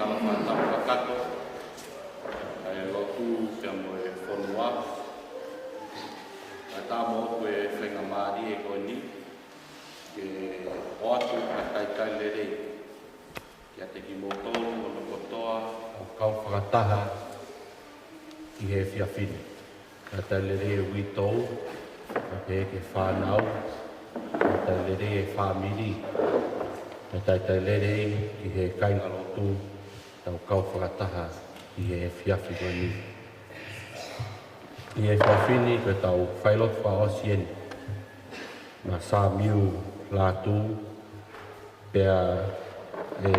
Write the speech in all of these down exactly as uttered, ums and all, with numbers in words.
Mālō fakatapu kakato ʻa e lotu pea mo e fonua. Kae ʻatā moʻoku e faingamālie ko eni ke ʻoatu ha talitali lelei kiate kimoutolu hono kotoa ʻoku kau fakataha ʻi he efiafi ni. Talitali lelei e uitou, kae pehē ki he fānau, talitali lelei e fāmili, talitali lelei ki he kāingalotu ʻoku tau kau fakataha ʻi he efiafi ko eni. ʻI he efiafi ni ko ʻetau failotu fakaʻosi eni maʻa Samiu Lātū, pea ʻe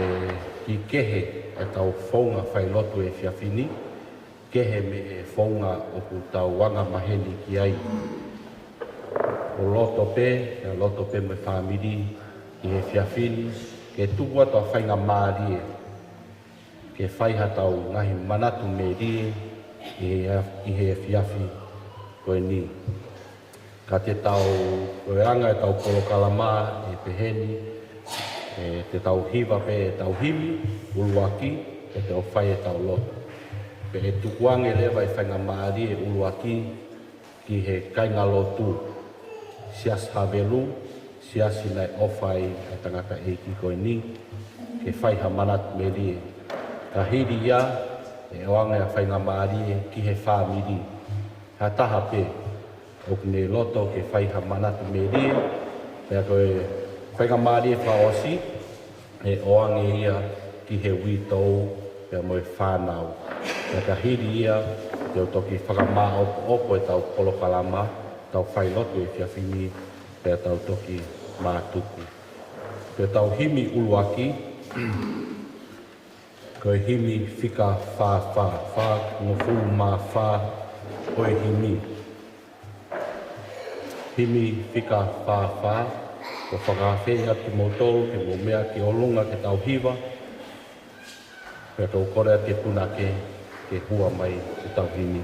kiʻi kehe ʻetau founga failotu he efiafi ni, kehe mei he founga ʻoku tau angamaheni ki ai. ʻOku loto pē, ʻe loto pē mo e fāmili ʻi he efiafi ni, ke tuku atu ha faingamālie ke fai haʻatau ngaahi manatu melie ʻi he, ʻi he efiafi ko eni. Ka te tau, ko e anga ʻetau polokalama ʻe pehē ni, ʻe, te tau hiva pē ʻetau himi ʻuluaki, pea te tau fai ʻetau lotu. Pea ʻe tukuange leva e faingamālie ʻuluaki ki he kāingalotu Siasi Havelu, siasi naʻe ʻofa ai ʻa e tangataʻeiki ko eni, ke fai ha manatu melie. Ka hili ia, ʻe ʻoange ʻa e faingamālie ki he fāmili. Ha taha pē ʻoku ne loto ke fai ha manatu melie, pea ko e faingamālie fakaʻosi, ʻe ʻoange ia ki he uitou pea mo e fānau. Pea ka hili ia, te u toki fakamāʻopoʻopo ʻetau polokalama, ʻetau failotu he efiafi ni, pea tau toki mātuku. Ko ʻetau himi ʻuluaki, ko e himi fika fā fā, fāngofulu mā fā ʻo e himi. Himi fika fā fā, ʻoku ou fakaafeʻi atu kimoutolu ke mou meʻa ki ʻolunga ke tau hiva, pea ʻoku ou kole atu ki he punake ke hua mai ʻetau himi.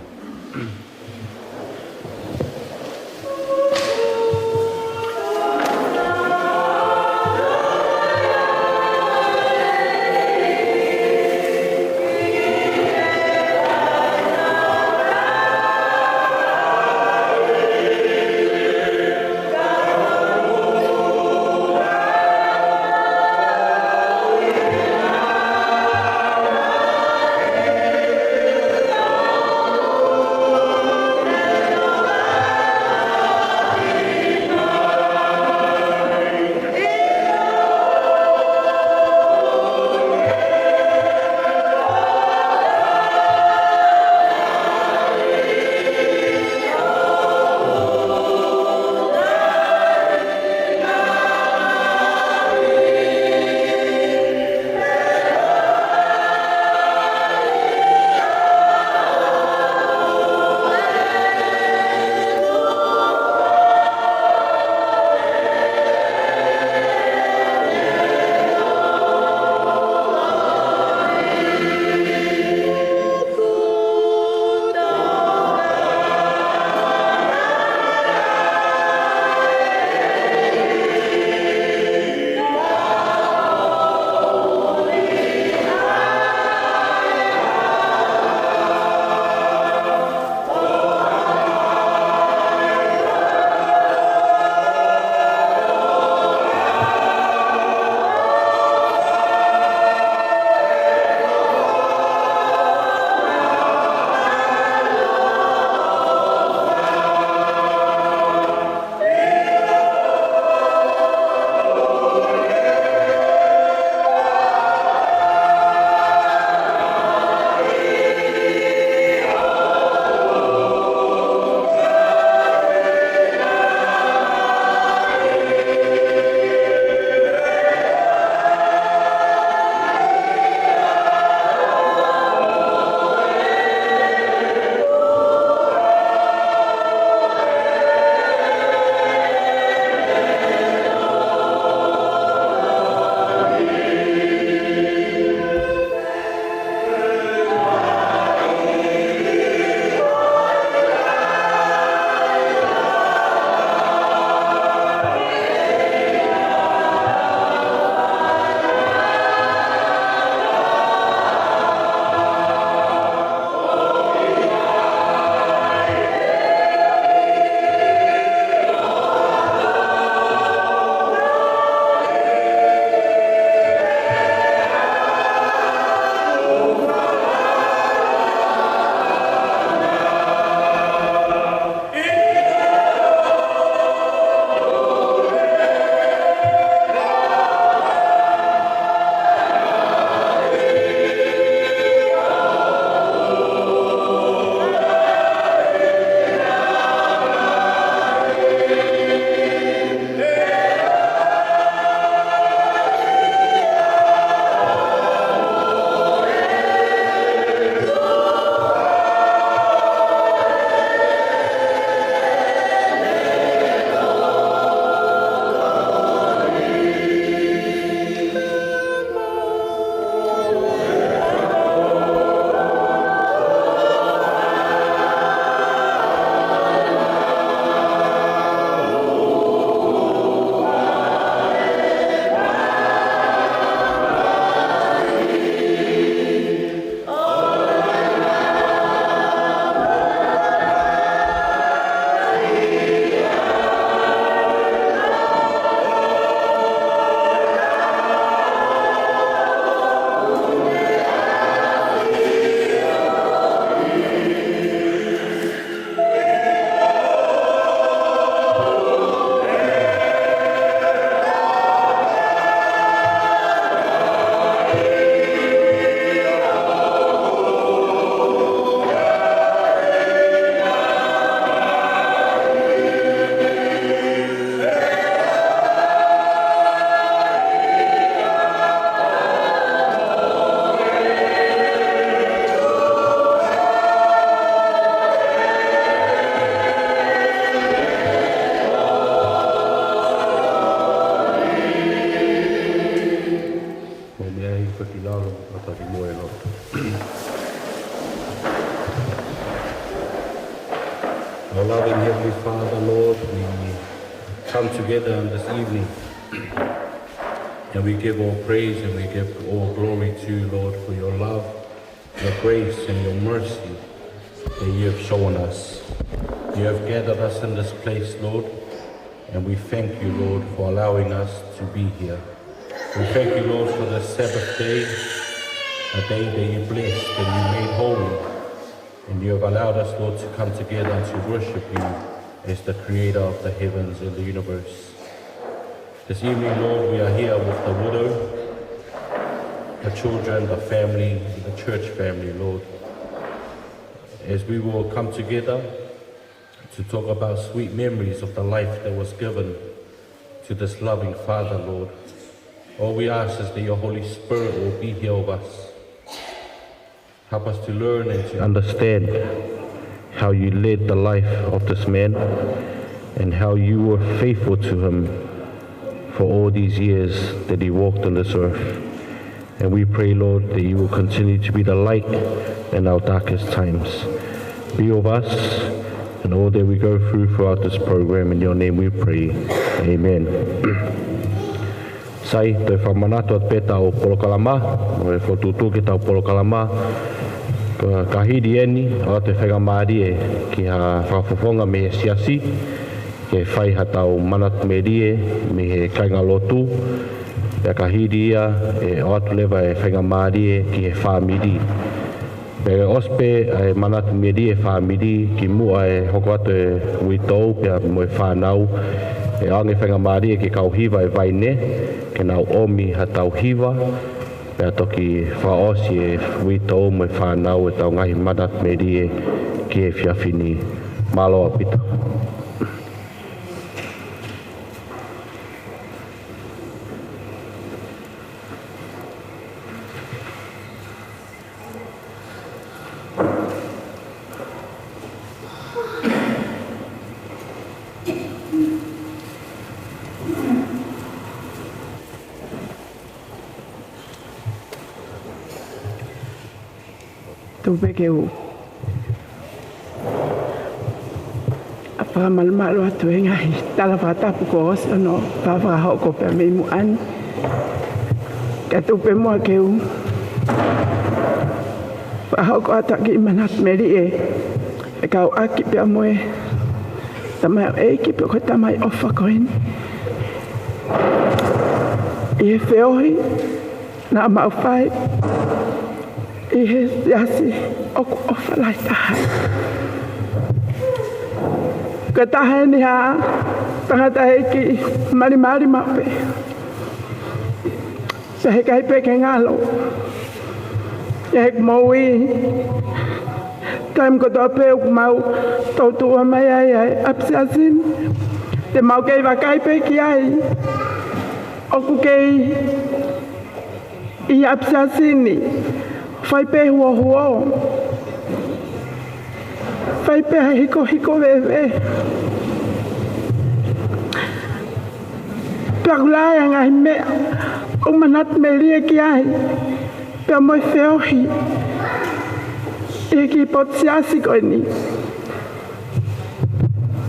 Our loving Heavenly Father, Lord, we come together on this evening and we give all praise and we give all glory to you, Lord, for your love, your grace, and your mercy that you have shown us. You have gathered us in this place, Lord, and we thank you, Lord, for allowing us to be here. We thank you, Lord, for the Sabbath day, a day that you blessed and you made holy. And you have allowed us, Lord, to come together and to worship you as the creator of the heavens and the universe. This evening, Lord, we are here with the widow, the children, the family, the church family, Lord. As we will come together to talk about sweet memories of the life that was given to this loving Father, Lord. All we ask is that your Holy Spirit will be here with us. Help us to learn and to understand how you led the life of this man and how you were faithful to him for all these years that he walked on this earth. And we pray, Lord, that you will continue to be the light in our darkest times. Be with us in all that we go through throughout this program. In your name we pray. Amen. Sai, toe fakamanatu atu pē ʻetau polokalama, mo e fokotuʻutuʻu ki heʻetau polokalama, ka, ka hili eni, ʻoatu e faingamālie ki ha fakafofonga mei he siasi, ke fai haʻatau manatu melie mei he kāingalotu, pea ka hili ia ʻe ʻoatu leva e faingamālie ki he fāmili. Pea ʻosi pē ʻa e manatu melie fāmili kimuʻa e hoko atu e uitou pea mo e fānau, ʻe ʻoange faingamālie ki he kau hiva e vaine, ke nau ʻomi haʻatau hiva, pea toki fakaʻosi e uitou mo e fānau ʻetau ngaahi manatu melie ki he efiafi ni. Mālō ʻaupito. Tuku pē ke u ʻa fakamalumalu atu e ngaahi tala fakatapu kuo ʻosi hono fakahoko pea mei muʻa ni. Kae tuku pē muʻa ke u fakahoko atu ʻa e kiʻi manatu melie ʻe kau ʻaki pea mo e tamaioʻeiki pe ko e tamaioʻofa ko eni. ʻI he feohi naʻa mau fai ʻi he siasi ʻoku ʻofa lahi taha. Ko e taha eni ha tangataʻeiki malimali maʻu pē. Pea heʻikai pē ke ngalo ia he moʻui. Taimi kotoa pē ʻoku mau toutuʻua mai ai ʻa e ʻapisiasi ni, te mau kei vakai pē ki ai. ʻOku kei ʻi he ʻapisiasi ni, fai pē huohuo, fai pē hikohiko veve. Pea ʻoku lahi ʻa e ngaahi meʻa ʻoku manatu melie ki ai, pea mo e feohi ʻi he kiʻi potu siasi ko eni.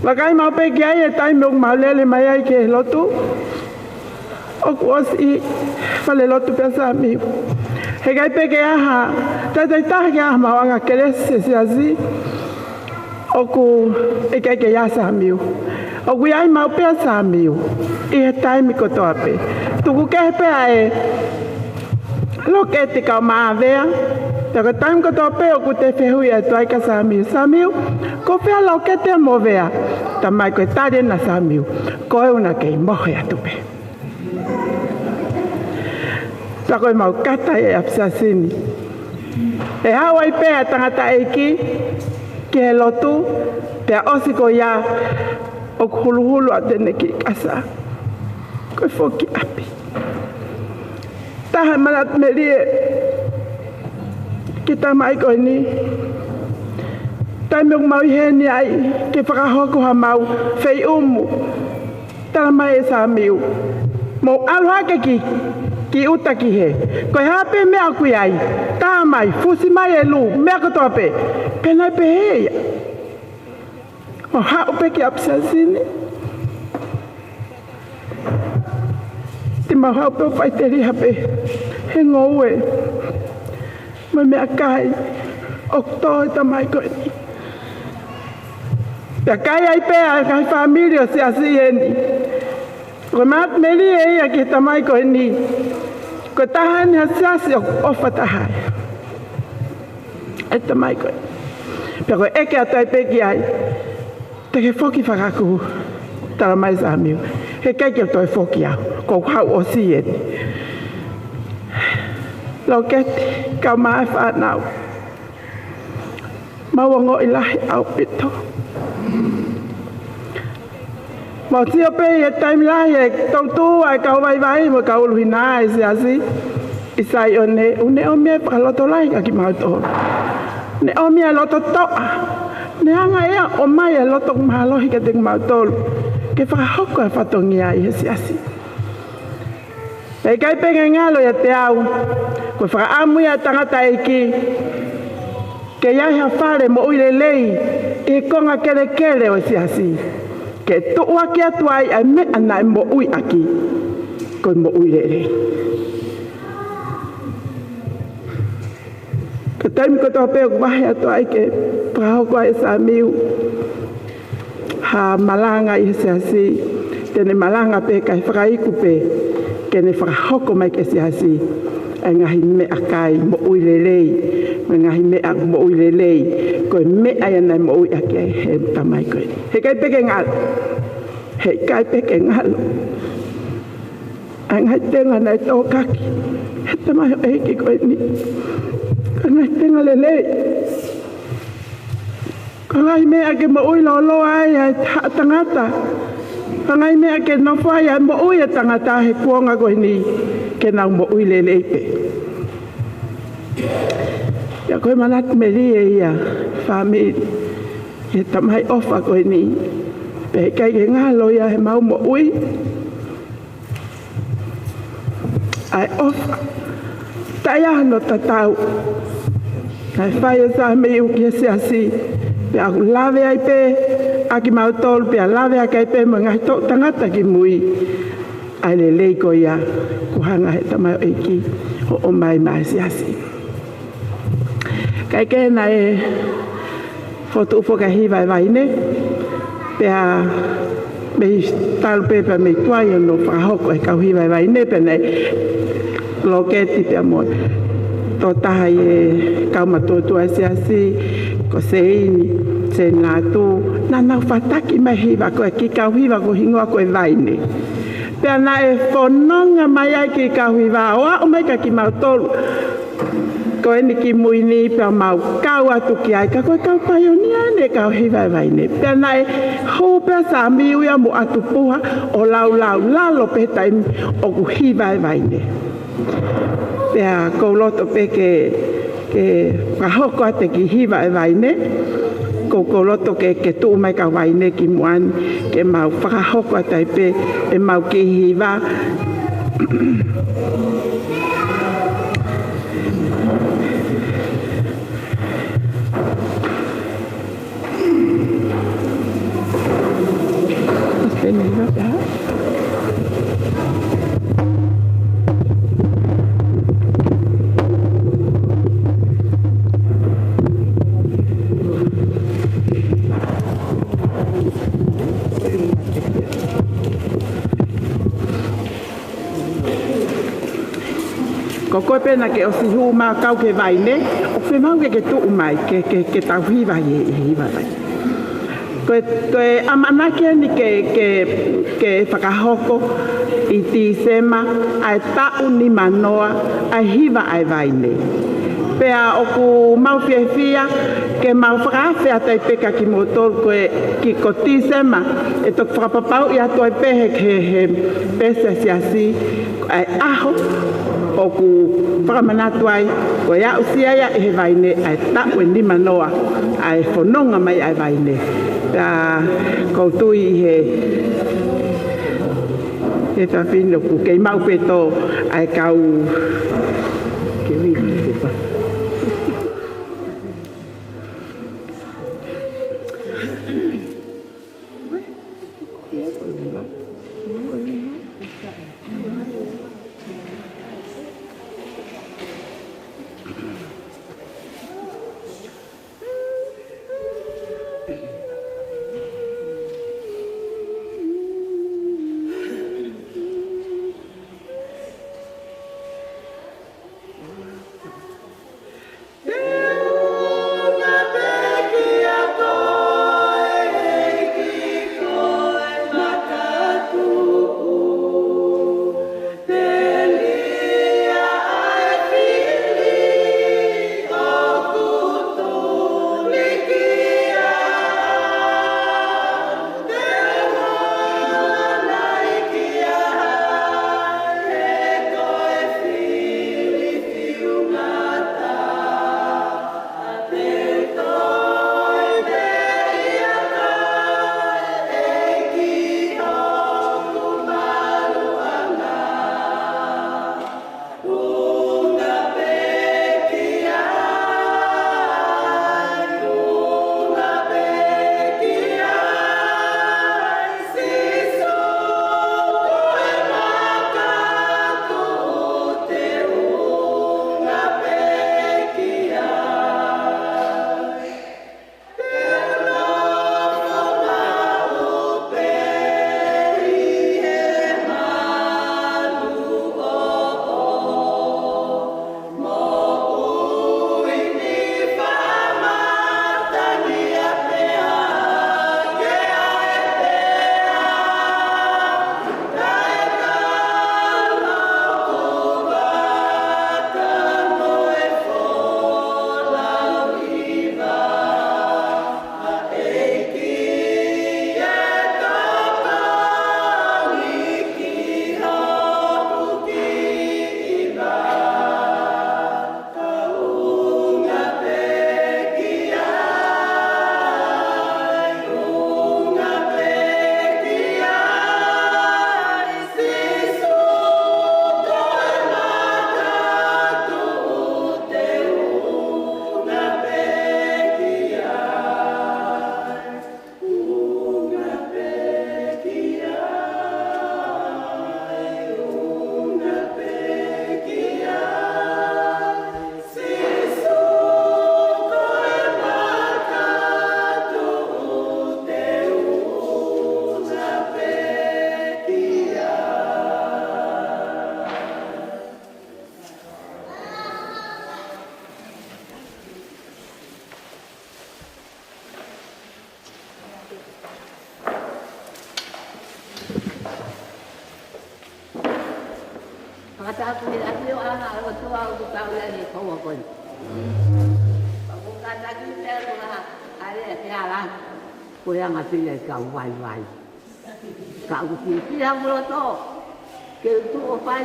Vakai maʻu pē ki ai e taimi ʻoku mau lele mai ai ki he lotu. ʻOku ʻosi ʻi falelotu pē ʻa Samiu. Heʻikai pē ke ʻi ai ha tangataʻeiki taha ke ʻi ai ha maʻuʻanga kelesi he siasi ʻoku ʻikai ke ʻi ai ʻa Samiu. ʻOku ʻi ai maʻu pē ʻa Samiu ʻi he taimi kotoa pē. Tuku kehe pē ʻa e loketi kau Maʻavea. Pea ko e taimi kotoa pē ʻoku te fehuʻi atu ai kia Samiu, "Samiu, ko fē ʻa e loketi ʻa Movea?" Talamai ko e tali ena ʻa Samiu, "Ko e ʻuhinga ke mohe atu pē." Pea ko e mau kata ʻi he ʻapisiasi ni. ʻE haʻu ai pē ʻa e tangataʻeiki ki he lotu, pea ʻosi ko ia ʻoku huluhulu atu ʻene kiʻi kasa ko e foki ʻapi. Taha e manatu melie ki he tamai ko eni. Taimi ʻoku mau ʻi heni ai ke fakahoko ha mau feiʻumu, talamai ʻe Samiu, "Mou ʻalu hake ki ki ʻuta ki hē. Ko e hā pē meʻa ʻoku ʻi ai, tā mai, fusi mai e lū, meʻa kotoa pē. Pea naʻe pehē ia. ʻO haʻu pē ki ʻapi siasi ni. Te mau haʻu pē ʻo faʻiteliha pē he ngoue mo e meʻakai ʻoku tō he tamai ko eni. Pea kai ai pē ʻa e ngaahi fāmili ʻo e siasi eni. Ko e manatu melie ia ki he tamai ko eni. Ko e taha eni ha siasi ʻoku ʻofa taha ai ʻa e tamai ko ē. Pea ko e ʻeke atu ai pē ki ai, te ke foki fakakū? Tala mai Samiu, heʻikai ke u toe foki au, kuo u haʻu ʻo siasi eni. Loketi, kau mai e fānau. Mau ongoʻi lahi ʻaupito. Mau sio pē he taimi lahi he toutou ʻa e kau vaivai mo e kau ʻuluhinā ʻi he siasi ʻi Saione, ʻoku ne ʻomi e fakalotolahi kia kimautolu. Ne ʻomi e loto toʻa. Ne hanga ia ʻo ʻomai e loto mālohi kiate kimautolu ke fakahoko e fatongia ʻi he siasi. Pea ʻikai pē ke ngalo ʻiate au, ko e fakaʻamu ia ʻa e tangataʻeiki ke ʻi ai ha fale moʻui lelei ʻi he konga kelekele ʻo e siasi, ke tuʻuaki atu ai ʻa e meʻa naʻe moʻui ʻaki, ko e moʻui lelei. Ko e taimi kotoa pē ʻoku vahe atu ai ke fakahoko ai ʻe Samiu ha malanga ʻi he siasi, te ne malanga pē kae fakaiku pē ke ne fakahoko mai ki he siasi ʻa e ngaahi meʻakai moʻui lelei, mo e ngaahi meʻa moʻui lelei, ko e meʻa ia naʻe moʻui ʻaki ai he tamai ko ē. Heʻikai pē ke ngalo. Heʻikai pē ke ngalo ʻa e ngaahi tenga naʻe tōkaki he tamaioʻeiki ko eni. Ko e ngaahi tenga lelei. Ko e ngaahi meʻa ke moʻui lōloa ai ʻa e haʻa tangata. Ko e ngaahi meʻa ke nofo ai ʻa e moʻui ʻa e tangata he kuonga ko eni, ke nau moʻui lelei pē. Pea ko e manatu melie ia, fāmili, he tamai ʻofa ko eni. Pea ʻikai ke ngalo ia he mau moʻui ʻa e ʻofa taʻe ʻi ai hano tatau naʻe fai ʻe Samiu ki he siasi. Pea ʻoku lave ai pē ʻa kimautolu, pea lave ʻaki ai pē mo e ngaahi toʻu tangata ki mui ʻa e lelei ko ia kuo hanga he tamaioʻeiki ʻo ʻomai maʻa e siasi. Kae kehe naʻe fokotuʻu foki e hiva ʻa e vaine, pea mei talu pē pea mei tuai hono fakahoko ʻe he kau hiva ʻa e vaine, pea naʻe Loketi pea mo e tokotaha ʻi he kau matuʻotuʻa ʻa e siasi, ko Seini, Seini Lātū, naʻa nau fataki mai e hiva ko e kiʻi kau hiva ko e hingoa ko e Vaine. Pea naʻe fononga mai ai e kiʻi kau hiva ʻo aʻu mai kia kimautolu ko eni ki mui ni, pea mau kau atu ki ai, ka ko e kau paionia eni e kau hiva ʻa e Vaine. Pea naʻe hū pē ʻa Samiu ia mo ʻAtupuha ʻo laulau lalo pē he taimi ʻoku hiva ai e Vaine. Pea ʻoku ou loto pē ke, ke fakahoko atu e kiʻi hiva ʻa e Vaine. ʻOku ou, ʻoku ou loto ke, ke tuʻu mai e kau Vaine ki muʻa ni, ke mau fakahoko atu ai pē ʻemau kiʻi hiva. Ko koe pē naʻa ke ʻosi hū mai ʻo kau ki he Vaine, ʻoku fiemaʻu ke ke tuʻu mai, ke, ke, ke tau hiva he, he hiva ʻa e Vaine. Ko e, ko e ʻamanaki eni ke, ke, ke fakahoko ʻi Tīsema ʻa e taʻu nimanoa ʻa e hiva ʻa e Vaine. Pea ʻoku mau fiefia ke mau fakaafe atu ai pē kia kimoutolu ko e kiʻi, ko Tīsema, ʻe toki fakapapauʻi atu ai pē he, he, he peesi ʻa e siasi ʻa e ʻaho ʻoku fakamanatu ai ko e aʻusia ia ʻe he Vaine ʻa e taʻu ʻe nimanoa ʻa e fononga mai ʻa e Vaine. Pea ʻoku ou tui ʻi he He tafino ʻoku kei maʻu pē tō ʻa e kau. Ke vili ke pa. Fakatapu ki he ʻafio ʻa e ʻOtua ʻoku tau ʻi ai he houa ko eni. Pea ʻoku kātaki pē ʻa e ʻOtua ʻa e ʻEiki ʻa e ʻAlo, ko e anga pē ia ʻa e kau vaivai. Ka ʻoku fiefia hoku loto ke u tuʻu ʻo fai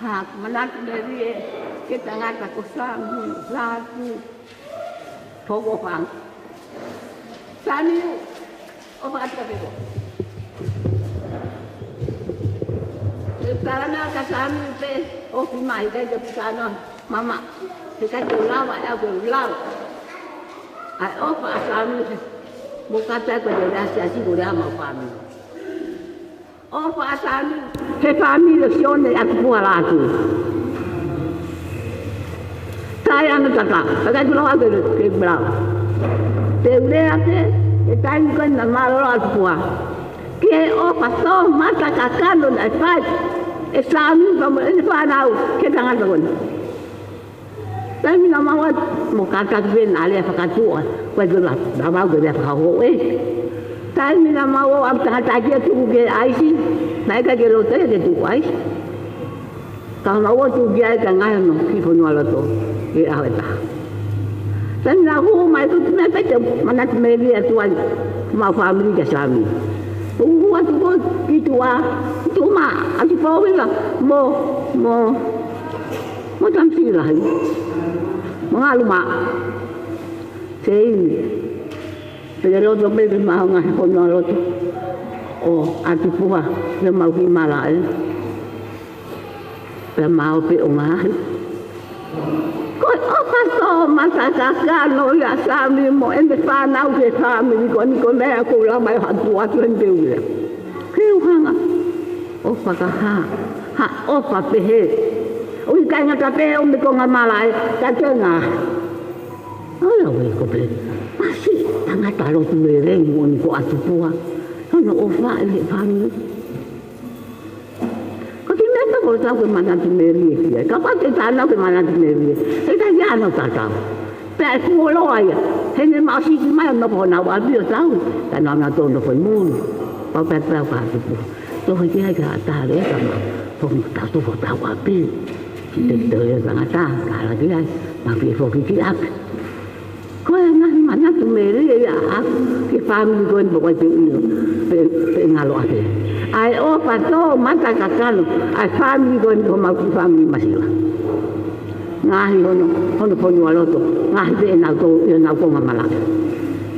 ha manatu melie ki he tangata ko Samiu Lātū Fouofanga. Samiu, ʻofa atu kiate koe. Ke u tala mai kia Samiu pē, ʻoku mai ʻikai ke puta noa mama. He ʻikai ke u lava, ʻe au ke u lau ʻa e ʻofa ʻa Samiu he, mo kātaki ko e lea siasi ko e lea maʻu fāmili. ʻOfa ʻa Samiu he fāmili ʻo Sione ʻAtupua Lātū. Taʻeʻaonga tatau, ʻikai ke u lau ʻa e ke, ke u lau. Te u lea pē he taimi ko ē naʻe mālōlō ʻa ʻAtupua ki he ʻofa toʻomataʻu kakano naʻe fai ʻe Samiu pea mo ʻene fānau ki he tangata ko eni. Taimi naʻa mau ō, mo kātaki pē naʻa lea fakatuʻa, ko e kula, naʻa mau ke lea fakahouhau ē. Taimi naʻa mau ō ʻo tangata ki he tuku ki he ʻaisi, naʻe ʻikai ke loto ia ke tuku ʻaisi. Ka mau ō tuku ki ai ka ngaohi hono kiʻi fonualoto he ʻaho ʻe taha. Taimi naʻa hū mai, ko e meʻa pē te u manatu melie atu ai, homau fāmili kia Samiu. ʻO hū atu ko ē ki tuʻa, tuʻu mai ʻa Tupouvila mo, mo, mo Tamisila hai. Mo Ngaluma. Seini. Pea ke loto pē ke maʻu ha ngaahi fonualoto. ʻo ʻAtupuha, ʻi homau kiʻi malaʻe. Pea mau pē ʻo ngaohi. Ko e ʻofa toʻomatakakano ia ʻa Sami mo ʻene fānau ki he fāmili ko eni, ko e meʻa ʻoku ou lau mai ʻo haʻu atu heni pē ʻo ui ia. Ke u hanga ʻo fakahā ha ʻofa pehē. ʻOku ʻikai ngata pē ʻo mei he konga malaʻe, ka ke ngaohi. ʻAi au e ko pē. Masiʻi tangata lotu lelei moʻoni ko ʻAtupuha. Hono ʻofa ʻi he fāmili. Ko e kiʻi meʻa pē ko e tau ke manatu melie ki ai. Kapau te tau ke manatu melie, ʻe ʻikai ke ʻi ai hano tatau. Pea ʻe fuoloa ia. He ne mau siki mai ʻo nofo honau ʻapi ʻo tau. Ka nau na tō nofo ʻi muli. Pau pē pau ka tupu. Tohi ki ai ka tale ka mau. Tō nofo tau tupu tau ʻapi. Te te ia tangata, ka ala ki ai. Mau pē foki ki ʻapi. Ko e ngaahi manatu melie ia ʻaʻaku ki he fāmili ko eni pea ʻoku ʻikai te u ʻilo pe, pe ngalo ʻa pē. ʻAi ʻofa toʻomatakakano ʻa e fāmili ko eni ko homau kiʻi fāmili masiva. Ngaohi hono, hono fonualoto, ngaohi pē ʻenau tō, ʻenau konga malaʻe.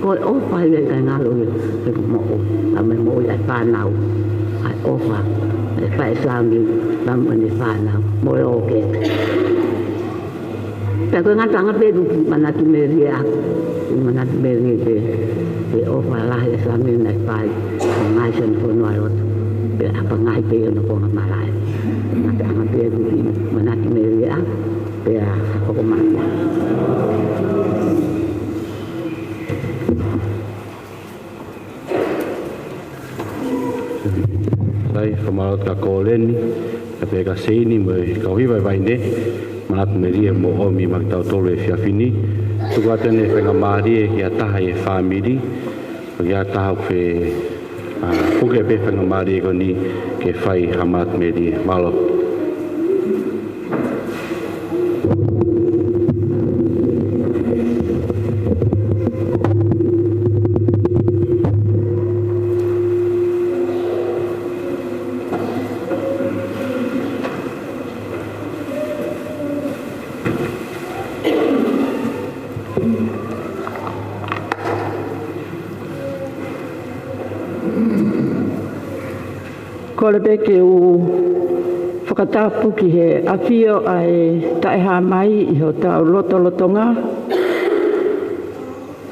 Ko e ʻofa ia ʻikai ngalo ia, pe ko moʻui, ka mei moʻui ʻa e fānau. ʻAi ʻofa, ʻe fai ʻe Sami, pea mo ʻene fānau, mo e ʻōkete. Pea ko e ngataʻanga pē ʻeku manatu melie ʻaʻaku, ʻeku manatu melie pē, he ʻofa lahi ʻa Sami naʻe fai, ʻo ngaohi ʻene fonualoto, pea ʻapa ngaohi pē hono konga malaʻe. Ngataʻanga pē ʻeku manatu melie ʻaʻaku, pea hoko mai. Sai, fakamālō atu kia Koleni, pea pehē kia Seini, mo e kau hiva ʻi Vaine, manatu melie mo ʻomi maʻa kitautolu he efiafi ni. Tuku atu eni e faingamālie ki ha taha ʻi he fāmili, ki ha taha ʻoku fe, ʻa, puke pē faingamālie ko eni ke fai ha manatu melie. Mālō. Kole pē ke u fakatapu ki he ʻafio ʻa e Taʻehāmai ʻi hotau lotolotonga.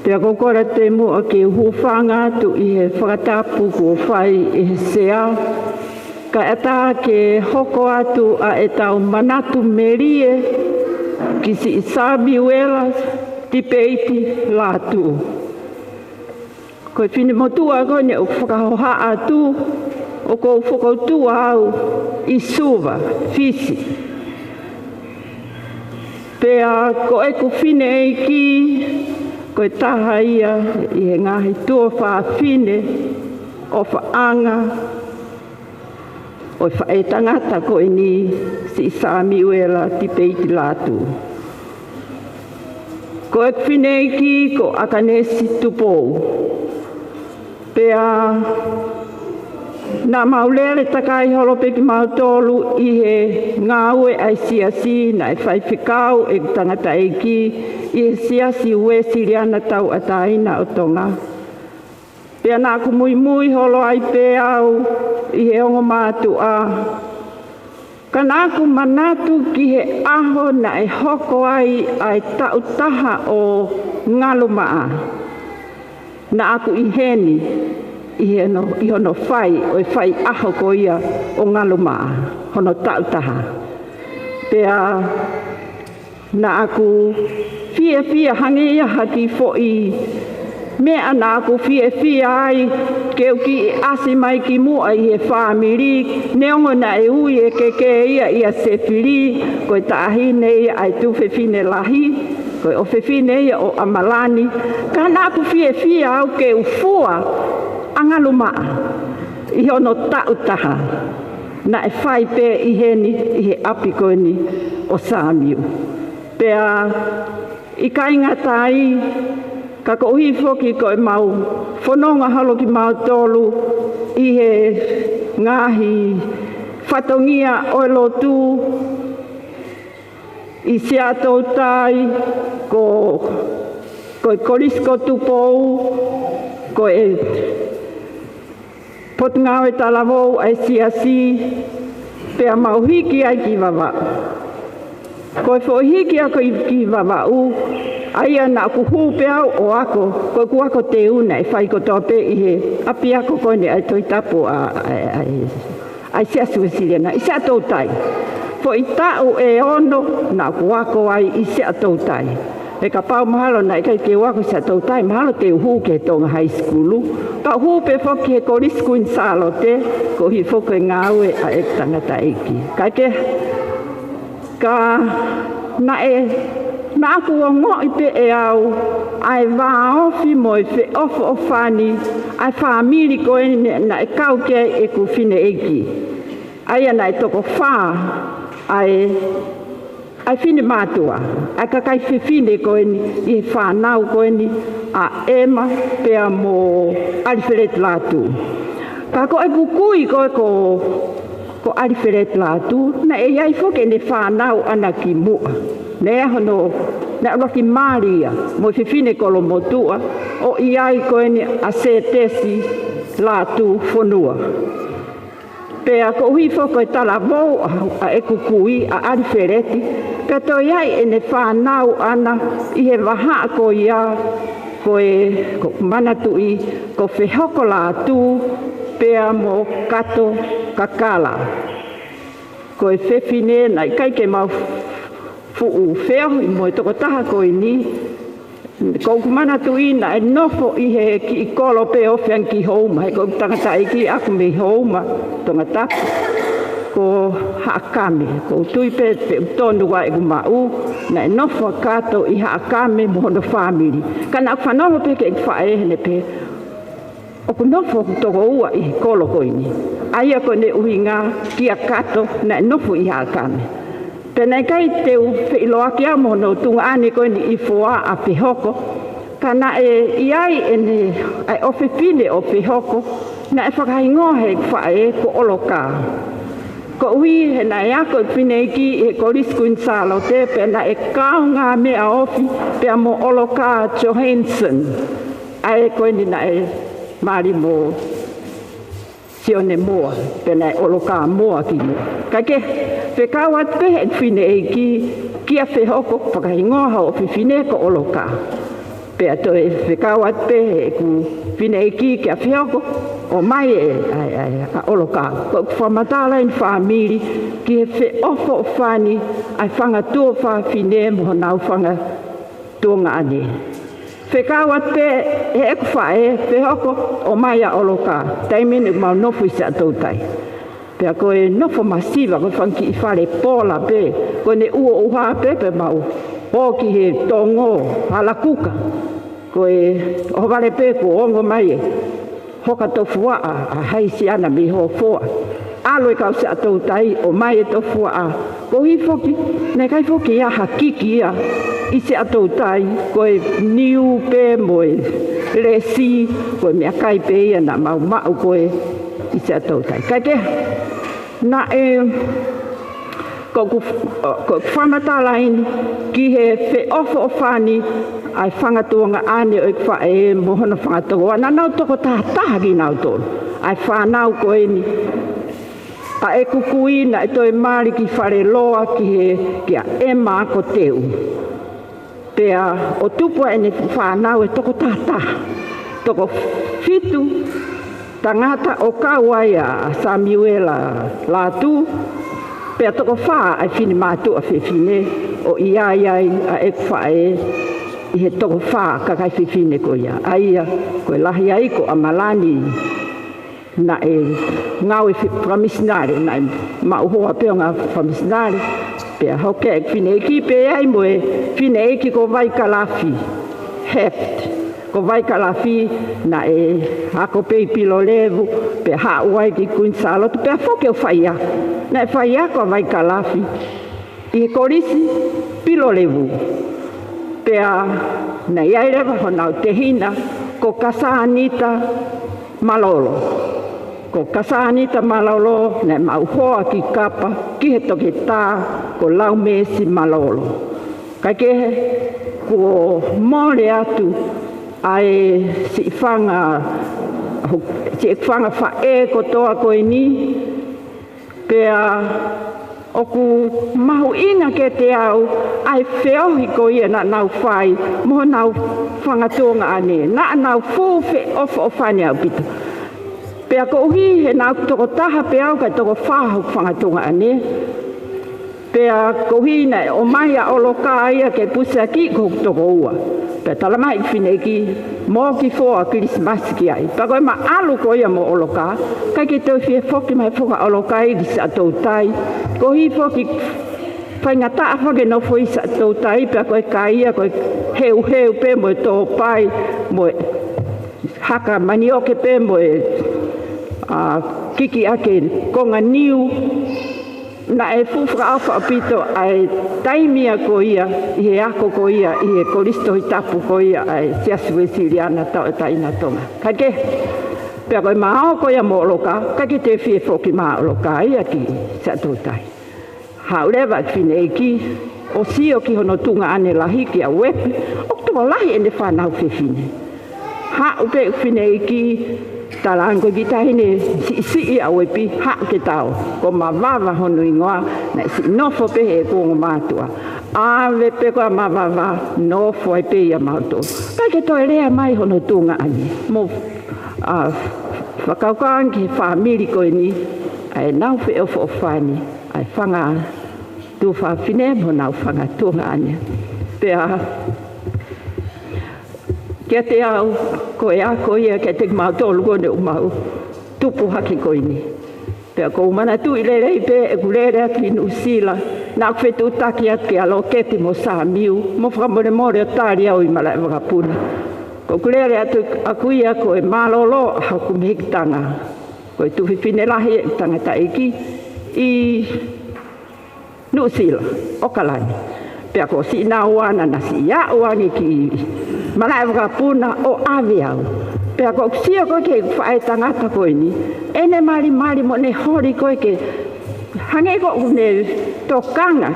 Pea ʻoku ou kole atu muʻa ke u hūfanga atu ʻi he fakatapu kuo fai ʻe he sea, kae ʻatā ke hoko atu ʻa ʻetau manatu melie ki Siʻi Samiuela Tipeiti Lātū. Ko e finemotuʻa ko eni ʻoku fakahohaʻa atu, ʻoku ou fokoutua au ʻi Suva, Fisi. Pea ko ʻeku fineʻeiki, ko e taha ia ʻi he ngaahi tuofāfine ʻofaʻanga ʻo e faʻētangata ko eni, Siʻi Samiuela Tipeiti Lātū. Ko ʻeku fineʻeiki ko ʻAkanesi Tupou. Pea naʻa mau lele takai holo pē kimautolu ʻi he ngāue ʻa e siasi, naʻe faifekau ʻeku tangataʻeiki ʻi he Siasi Uēsiliana Tauʻatāina ʻo Tonga. Pea naʻa ku muimui holo ai pē au ʻi he ongo mātuʻa. Ka naʻa ku manatu ki he ʻaho naʻe hoko ai ʻa e taʻu taha ʻo Ngalumaʻa. Naʻa ku ʻi heni ʻi hono, ʻi hono fai ʻo e faiʻaho ko ia ʻo Ngalumaʻa, hono taʻu taha. Pea naʻa ku fiefia, hangē ia ha kiʻi foʻi meʻa naʻa ku fiefia ai ke u kiʻi ʻasi mai ki muʻa ʻi he fāmili, neongo naʻe ui ʻe Keke ia ʻia Sefili, ko e taʻahine ia ʻa e tuofefine lahi, ko e ʻofefine ia ʻo ʻAmalani, ka naʻa ku fiefia au ke u fua ʻa Ngalumaʻa ʻi hono taʻu taha. Naʻe fai pē ʻi heni, ʻi he ʻapi ko eni ʻo Samiu. Pea ʻikai ngata ai, ka koeʻuhi foki ko ʻemau fononga holo kimautolu ʻi he ngaahi fatongia ʻo e lotu ʻi Siaʻatoutai, ko, ko e Kolisi ko Tupou, ko e Potungāue talavou ʻa e siasi, pea mau hiki ai ki Vavaʻu. Ko e foʻi hiki ʻaku ki Vavaʻu, ʻa ia naʻa ku hū pē au ʻo ako, ko ʻeku ako teu naʻe fai kotoa pē ʻi he ʻapiako ko eni ʻa e Tohi Tapu ʻa, ʻa, ʻa, ʻa e Siasi Uēsiliana ʻi Siaʻatoutai. Foʻi taʻu ʻe ono naʻa ku ako ai ʻi Siaʻatoutai. He kapau mahalo naʻe ʻikai ke u ako ʻi Siaʻatoutai, mahalo te u hū ki he Tonga High School. Ka u hū pē foki ki he Kolisi Kuini Sālote, koeʻuhi foki e ngāue ʻa ʻeku tangataʻeiki. Kae kehe, ka naʻe, naʻa ku ongoʻi pē ʻe au ʻa e vāofi mo e feʻofoʻofani ʻa e fāmili ko eni naʻe kau ki ai ʻeku fineʻeiki. ʻA ia naʻe toko fā ʻa e, ʻa e finemātuʻa, ʻa e kakai fefine ko eni ʻi he fānau ko eni ʻa ʻEma pea mo ʻAlifeleti Lātū. Ka ko ʻeku kui ko ē ko, ko ʻAlifeleti Lātū, naʻe ʻi ai foki ʻene fānau ʻana ki muʻa. Naʻe ʻi ai hono, naʻe ʻuluaki mali ia mo e fefine kolomotuʻa, ʻo ʻi ai ko eni ʻa Sētesi Lātū Fonua. Pea koeʻuhi foki ko e talavou ʻa, ʻa ʻeku kui ʻa ʻAlifeleti, pea toe ʻi ai ʻene fānau ʻana ʻi he vahaʻa ko ia, ko e, ko ʻeku manatuʻi, ko Fehoko Lātū pea mo Kato Kakala. Ko e fefine naʻe ʻikai ke mau fuʻu feohi mo e tokotaha ko eni, ko ʻeku manatuʻi naʻe nofo ʻi he kiʻi kolo pē ʻo ofi ange ki Houma, he ko ʻeku tangataʻeiki ʻaku mei Houma, Tongatapu, ko Haʻakame. ʻOku ou tui pē te u tonu ʻa ʻeku maʻu, naʻe nofo ʻa Kato ʻi Haʻakame mo hono fāmili. Ka naʻa ku fanongo pē ki heʻeku faʻē heʻene pehē, ʻoku nofo hoku tokoua ʻi he kolo ko eni. ʻA ia ko ʻene ʻuhinga kia Kato naʻe nofo ʻi Haʻakame. Pea naʻe ʻikai te u feʻiloaki au mo hono tuongaʻane ko eni ʻi Foa ʻa Fehoko. Ka naʻe ʻi ai ʻene, ʻa e ʻofefine ʻo Fehoko, naʻe fakahingoa heʻeku faʻē ko ʻOlokā. Koeʻuhi he naʻe ako ʻeku fineʻeiki ʻi he Kolisi Kuini Sālote pea naʻe kaungāmeʻa ofi pea mo ʻOlokā Johansson. ʻA ē ko eni naʻe mali mo Sione Moa, pea naʻe ʻOlokā Moa ki muʻa. Kae kehe, fekau atu pē heʻeku fineʻeiki kia Fehoko, fakahingoa hoʻo fefine ko ʻOlokā. Pea toe fekau atu pē heʻeku fineʻeiki kia Fehoko, ʻomai ē, ʻa, ʻa, ʻa ʻOlokā. Ko ʻeku fakamatala eni fāmili ki he feʻofoʻofani ʻa e fanga tuofāfine mo honau fanga tuongaʻane. Fekau atu pē heʻeku faʻē, Fehoko, ʻomai ʻa ʻOlokā, taimi ni mau nofo ʻi Siaʻatoutai. Pea ko e nofo masiva, ko e fanga kiʻi fale pola pē, ko ʻene ʻuoʻuha pē, pea mau ō ki he tongo, Halakuka. Ko e ʻohovale pē kuo ongo mai ē, hoka tofuaʻa ʻa Haisiana mei Hofoa. ʻAlu e kau Siaʻatoutai ʻo ʻomai e tofuaʻa. Koeʻuhi foki, naʻe ʻikai foki ʻi ai ha kiki ia ʻi Siaʻatoutai, ko e niu pē mo e lesi, ko e meʻakai pē ia naʻa mau maʻu ko ē ʻi Siaʻatoutai. Kae kehe, naʻe, ko ʻeku, ko ʻeku fakamatala eni ki he feʻofoʻofani ʻa e fanga tuongaʻane ʻo ʻeku faʻē mo hono fanga tokoua, naʻa nau toko taha taha kinautolu. ʻA e fānau ko eni ʻa ʻeku kui naʻe toe mali ki Faleloa ki he, kia ʻEma Akoteu. Pea ʻo tupu ai ʻene fānau ʻe toko taha taha. Toko fitu tangata ʻo kau ai ʻa Samiuela Lātū, pea toko fā ʻa e finemātuʻa fefine ʻo ʻi ai ai ʻa ʻeku faʻē ʻi he toko fā kakai fefine ko ia. ʻA ia, ko e lahi ai ko ʻAmalani naʻe ngāue fe-, fakamisinale, naʻe maʻu hoa pē ʻo ngāue fakamisinale, pea hoko ʻeku fineʻeiki pē ai mo e fineʻeiki ko Vaikalafi Heft. Ko Vaikalafi naʻe ako pē ʻi Pilolevu, pea haʻu ai ki Kuini Sālote, pea foki ʻo faiako. Naʻe faiako ʻa Vaikalafi ʻi he Kolisi Pilolevu. Pea naʻe ʻi ai leva honau tehina ko Kasānita Malolo. Ko Kasānita Malolo naʻe maʻu hoa ki Kapa ki he toketā ko Laumesi Malolo. Kae kehe, kuo mole atu ʻa e siʻi fanga Siʻeku fanga faʻē kotoa ko eni, pea ʻoku mahuʻinga kiate au ʻa e feohi ko ia naʻa nau fai mo honau fanga tuongaʻane, naʻa nau fuʻu feʻofoʻofani ʻaupito. Pea koeʻuhi he naʻa ku tokotaha pē au kae toko fā hoku fanga tuongaʻane. Pea koeʻuhi naʻe ʻomai ʻa ʻOloka ia ke pusiaki ko hoku tokoua. Pea talamai ʻe he fineʻeiki, mo kiʻi foʻi Kilisimasi ki ai. Pea ko e maʻalu ko ia mo ʻOloka, ʻikai ke toe fie foki mai foki ʻa ʻOloka ia ki Siaʻatoutai. Koeʻuhi foki faingataʻa foki ke nofo ʻi Siaʻatoutai, pea ko e kai ia ko e heuheu pē mo e tōpai, mo e haka manioke pē mo e, ā, kiki ʻaki e konga niu. Naʻe fuʻu fakaʻofa ʻaupito ʻa e taimi ia ko ia, ʻi he ako ko ia, ʻi he Kolisi Tohi Tapu ko ia ʻa e Siasi Uēsiliana Tauʻatāina ʻo Tonga. Kae kehe, pea ko e mā ō ko ia mo ʻOloka, ʻikai ke toe fie foki mai ʻa ʻOloka ia ki Siaʻatoutai. Haʻu leva ʻeku fineʻeiki ʻo sio ki hono tuongaʻane lahi kia Uepi, ʻoku tokolahi ʻene fānau fefine. Haʻu pē ʻeku fineʻeiki, talaange ko e kiʻi taʻahine siʻisiʻi ʻa Uepi, haʻu ke ta ō, ko Mavava hono hingoa, naʻe siʻi nofo pē heʻeku ongo mātuʻa. ʻAve pē ko ia ʻa Mavava, nofo ai pē ia mautolu. ʻIkai ke toe lea mai hono tuongaʻane. Mou, ā, fakakaukau ange ki he fāmili ko eni, ʻa ʻenau feʻofoʻofani ʻa e fanga tuofāfine mo honau fanga tuongaʻane. Pea kiate au, ko e ako ia kiate kimautolu ko eni ʻoku mau tupu hake ko eni. Pea ʻoku ou manatuʻi lelei pē ʻeku lele atu ʻi Nuʻusila, naʻa ku fetuʻutaki atu kia Loketi mo Samiu, mo fakamolemole ʻo tali au ʻi malaʻe vakapuna. Ko ʻeku lele atu ʻaʻaku ia ko e mālōlō ʻa hoku mehikitanga. Ko e tuofefine lahi ʻeku tangataʻeiki ʻi Nuʻusila, ʻAokalani. Pea ko siʻi Nauana naʻa siʻi aʻu ange ki malaʻe vakapuna ʻo ʻave au. Pea ko ʻeku sio ko ē ki he faʻētangata ko eni, ʻene malimali mo ʻene holi ko ē ke hangē ko ʻene tokanga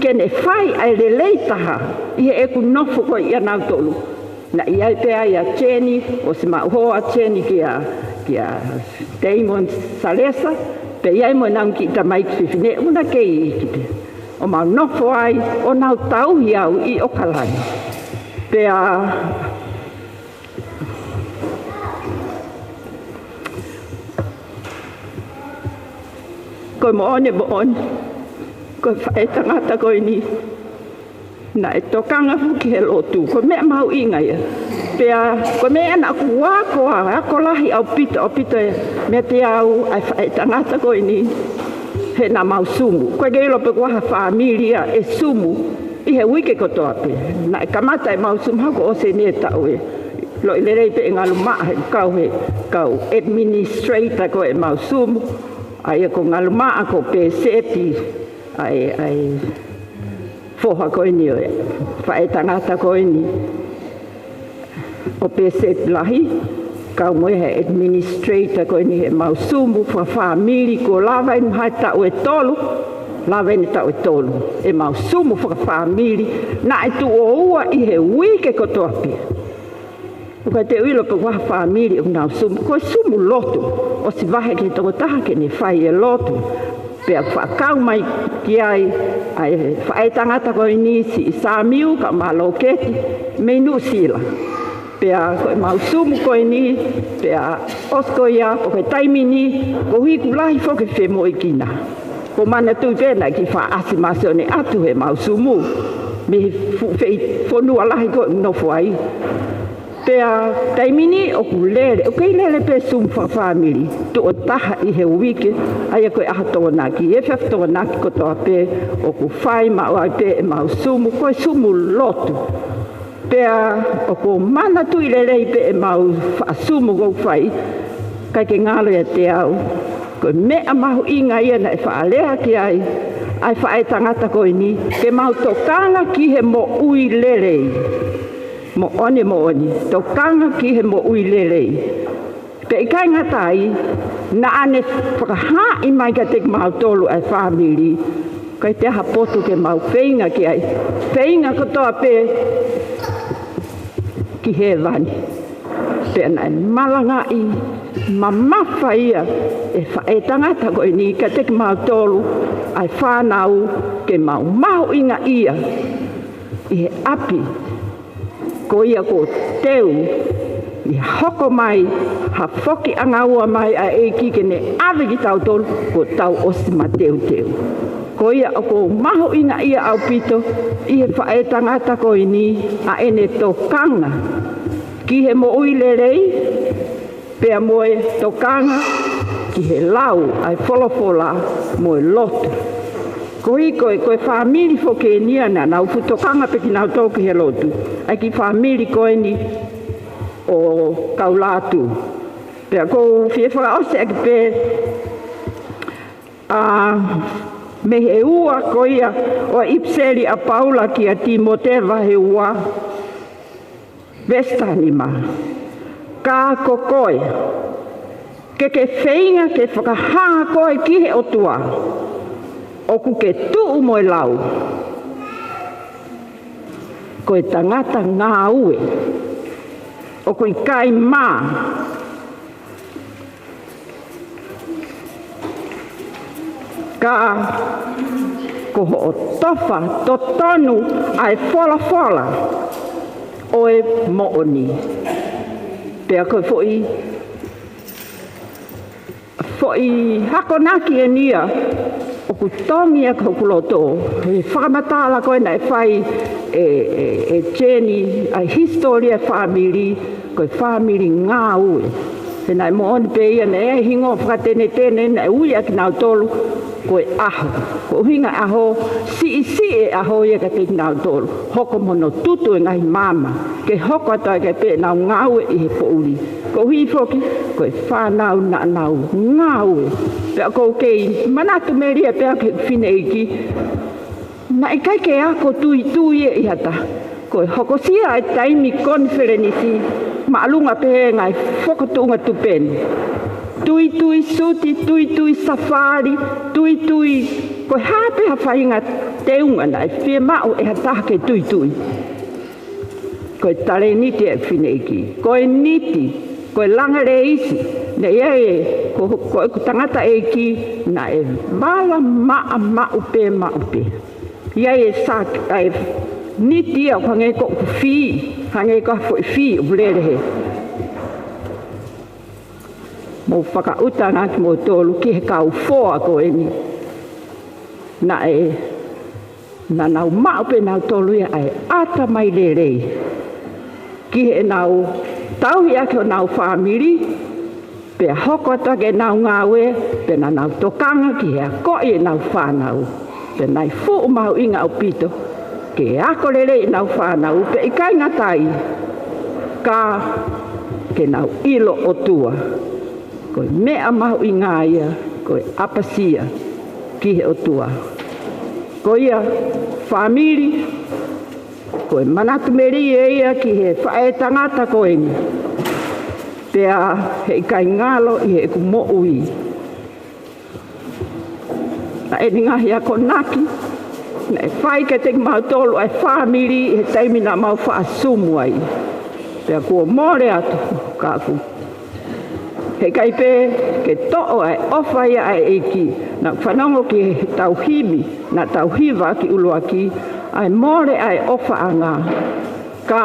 ke ne fai ʻa e lelei taha ʻi heʻeku nofo ko ia ʻia nautolu. Naʻe ʻi ai pē ai ʻa Jenny, ʻosi maʻu hoa ʻa Jenny kia, kia Damon Salesa, pea ʻi ai mo ʻenau kiʻi tamaiki fefine, ʻoku na kei iiki pē. ʻO mau nofo ai, ʻo nau tauhi au ʻi ʻAokalani. Pea ko e moʻoni, moʻoni, ko e faʻētangata ko eni naʻe tokanga foki he lotu, ko e meʻa mahuʻinga ia. Pea ko e meʻa naʻa ku ako, ako lahi ʻaupito, ʻaupito ia meiate au ʻa e faʻētangata ko eni, he naʻa mau sumu. ʻOku ʻikai ke ʻilo pe ko e hā ha fāmili ia ʻe sumu ʻi he uike kotoa pē. Naʻe kamata ʻemau sumu hangē ko ʻosi eni e taʻu ē. Loi lelei pē ʻe Ngalumaʻa he kau, he kau administrator ko ē ʻemau sumu. ʻA ia ko Ngalumaʻa ko Pēsepi, ʻa e, ʻa e foha ko eni ʻo e faʻētangata ko eni ʻo Pēsepi Lahi, kau mo ia he administrator ko eni heʻemau sumu fakafāmili, kuo lava eni mahalo e taʻu ʻe tolu, lava eni e taʻu ʻe tolu ʻemau sumu fakafāmili, naʻe tuʻo ua ʻi he uike kotoa pē. ʻOku ʻikai te u ʻilo pe ko e hā ha fāmili ʻoku nau sumu, ko e sumu lotu, ʻosi vahe ki he tokotaha ke ne fai e lotu. Pea fakakau mai ki ai ʻa e faʻētangata ko eni, siʻi Samiu kae ʻumaʻā Loketi mei Nuʻusila. Pea ko ʻemau sumu ko eni, pea ʻosi ko ia, ʻo ko e taimi ni, koeʻuhi ʻoku lahi foki e femoʻuekina. ʻOku ou manatuʻi pē naʻe kiʻi faʻa ʻasi Masione atu heʻemau sumu mei he fuʻu feituʻu, fonua lahi ko ē ʻoku nofo ai. Pea taimi ni ʻoku lele, ʻoku kei lele pē sumu fakafāmili tuʻo taha ʻi he uike, ʻa ia ko e ʻaho Tokonaki. Efiafi Tokonaki kotoa pē ʻoku fai maʻu ai pē ʻemau sumu, ko e sumu lotu. Pea ʻoku ou manatuʻi lelei pē ʻemau faʻa sumu ʻoku fai, ʻikai ke ngalo ʻiate au. Ko e meʻa mahuʻinga ia naʻe faʻa lea ki ai ʻa e faʻētangata ko eni, ke mau tokanga ki he moʻui lelei. Moʻoni, moʻoni, tokanga ki he moʻui lelei. Pea ʻikai ngata ai, naʻa ne fakahaaʻi mai kiate kimautolu ʻa e fāmili, ʻikai toe ʻi ai ha potu ke mau feinga ki ai. Feinga kotoa pē ki hēvani. Pea naʻe malangaʻi Mamafa ia ʻe he faʻētangata ko eni kiate kimautolu ʻa e fānau ke mau mahuʻingaʻia ʻi he ʻapi. Ko ia kuo teu ʻi he hoko mai ha foki ʻanga ua mai ʻa e ʻEiki ke ne ʻave kitautolu kuo tau ʻosi mateuteu. Ko ia ʻoku ou mahuʻingaʻia ʻaupito ʻi he faʻētangata ko eni ʻa ʻene tokanga ki he moʻui lelei, pea mo e tokanga ki he lau ʻa e folofola mo e lotu. Ko e, ko e, ko e fāmili foki eni ia naʻa nau fuʻu tokanga pē kinautolu ki he lotu. ʻA e kiʻi fāmili ko eni ʻo Kaulātū. Pea ʻoku ou fie fakaʻosi ʻaki pē, ʻa, mei he ua ko ia ʻo e ʻipiseli ʻa Paula kia Tīmote vahe ua, veesi taha nima. Ka ko koe, ke ke feinga ke fakahā koe ki he ʻOtua, ʻoku ke tuʻu mo e lau. Ko e tangata ngāue, ʻoku ʻikai mā. Ka ko hoʻo tofa totonu ʻa e folofola ʻo e moʻoni. Pea ko e foʻi, foʻi akonaki eni ia ʻoku tongi ʻaki hoku loto, he fakamatala ko ē naʻe fai ʻe, ʻe, ʻe Jeni, ʻa e hisitōlia fāmili, ko e fāmili ngāue. He naʻe moʻoni pē ia naʻe hingoa fakatenetene naʻe ui ʻa kinautolu ko e ʻaho. Ko e ʻuhinga ʻaho, siʻisiʻi e ʻaho ia kiate kinautolu. Hoko mo hono tutu e ngaahi maama ke hoko atu ai ke pē ʻenau ngāue ʻi he poʻuli. Koeʻuhi foki, ko e fānau naʻa nau ngāue. Pea ʻoku ou kei manatu melie pē au ki he fineʻeiki, naʻe ʻikai ke ako tuitui ia ʻi ha taha. Ko e hokosia e taimi konifelenisi, māʻolunga pē he ngaahi fokotuʻunga tupenu. Tuitui suti, tuitui safali, tuitui ko e hā pē ha faʻahinga teunga naʻe fiemaʻu ʻe ha taha ke tuitui. Ko e talēniti e fineʻeiki. Ko e niti, ko e langa leisi. Naʻe ʻi ai e, ko, ko ʻeku tangataʻeiki, naʻe vala maʻa maʻu pē, maʻu pē. ʻI ai e saki, ʻa e niti ia ʻoku hangē ko ʻeku fī, hangē ko ha foʻi fī ʻoku lele hē. Mou fakaʻuta ange kimoutolu ki he kau foa ko eni. Naʻe, naʻa nau maʻu pē nautolu ia ʻa e ʻatamai lelei ki heʻenau tauhi ʻaki honau fāmili, pea hoko atu ʻaki ʻenau ngāue, pea naʻa nau tokanga ki he akoʻi ʻenau fānau. Pea naʻe fuʻu mahuʻinga ʻaupito ke ako lelei ʻenau fānau, pea ʻikai ngata ai, ka ke nau ʻilo ʻOtua. Ko e meʻa mahuʻinga ia, ko e ʻapasia ki he ʻOtua. Ko ia fāmili, ko e manatu melie ia ki he faʻētangata ko eni. Pea he ʻikai ngalo ʻi heʻeku moʻui. ʻA eni ngaahi akonaki naʻe fai kiate kimautolu ʻa e fāmili ʻi he taimi naʻa mau faʻa Zoom ai. Pea kuo mole atu, ka ʻoku, he ʻikai pē ke toʻo ʻa e ʻofa ia ʻa e ʻEiki. Naʻa ku fanongo ki he tau himi naʻa tau hiva ki ʻuluaki, ʻa e mole ʻa e ʻofaʻanga. Ka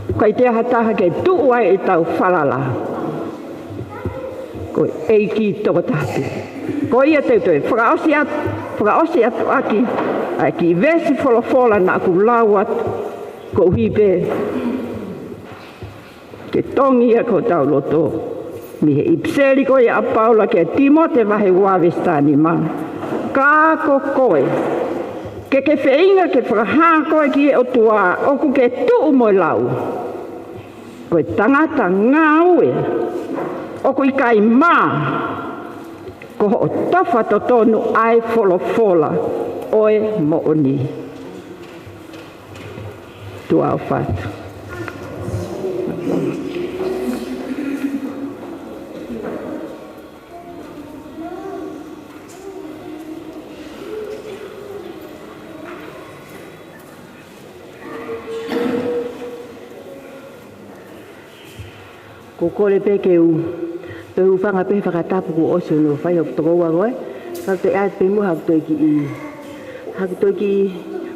ʻoku ʻikai toe ʻi ai ha taha ke tuʻu ai ʻetau falala. Ko e ʻEiki tokotaha pē. Ko ia te u toe fakaʻosi atu, fakaʻosi atu ʻaki ʻa e kiʻi veesi folofola naʻa ku lau atu, koeʻuhi pē ke tongi ia ki hotau loto. Mei he ʻipiseli ko ia ʻa Paula kia Tīmote vahe ua veesi taha nima. Ka ko koe, ke ke feinga ke fakahā koe ki he ʻOtua ʻoku ke tuʻu mo e lau. Ko e tangata ngāue, ʻoku ʻikai mā, ko hoʻo tofa totonu ʻa e folofola ʻo e moʻoni. Tuʻa ʻofa atu. Ko e kole pē ke u toe hūfanga pē he fakatapu kuo ʻosi hono fai ʻe hoku tokoua ko ē. Ka te u ʻai pē muʻa haku toe kiʻi, haku toe kiʻi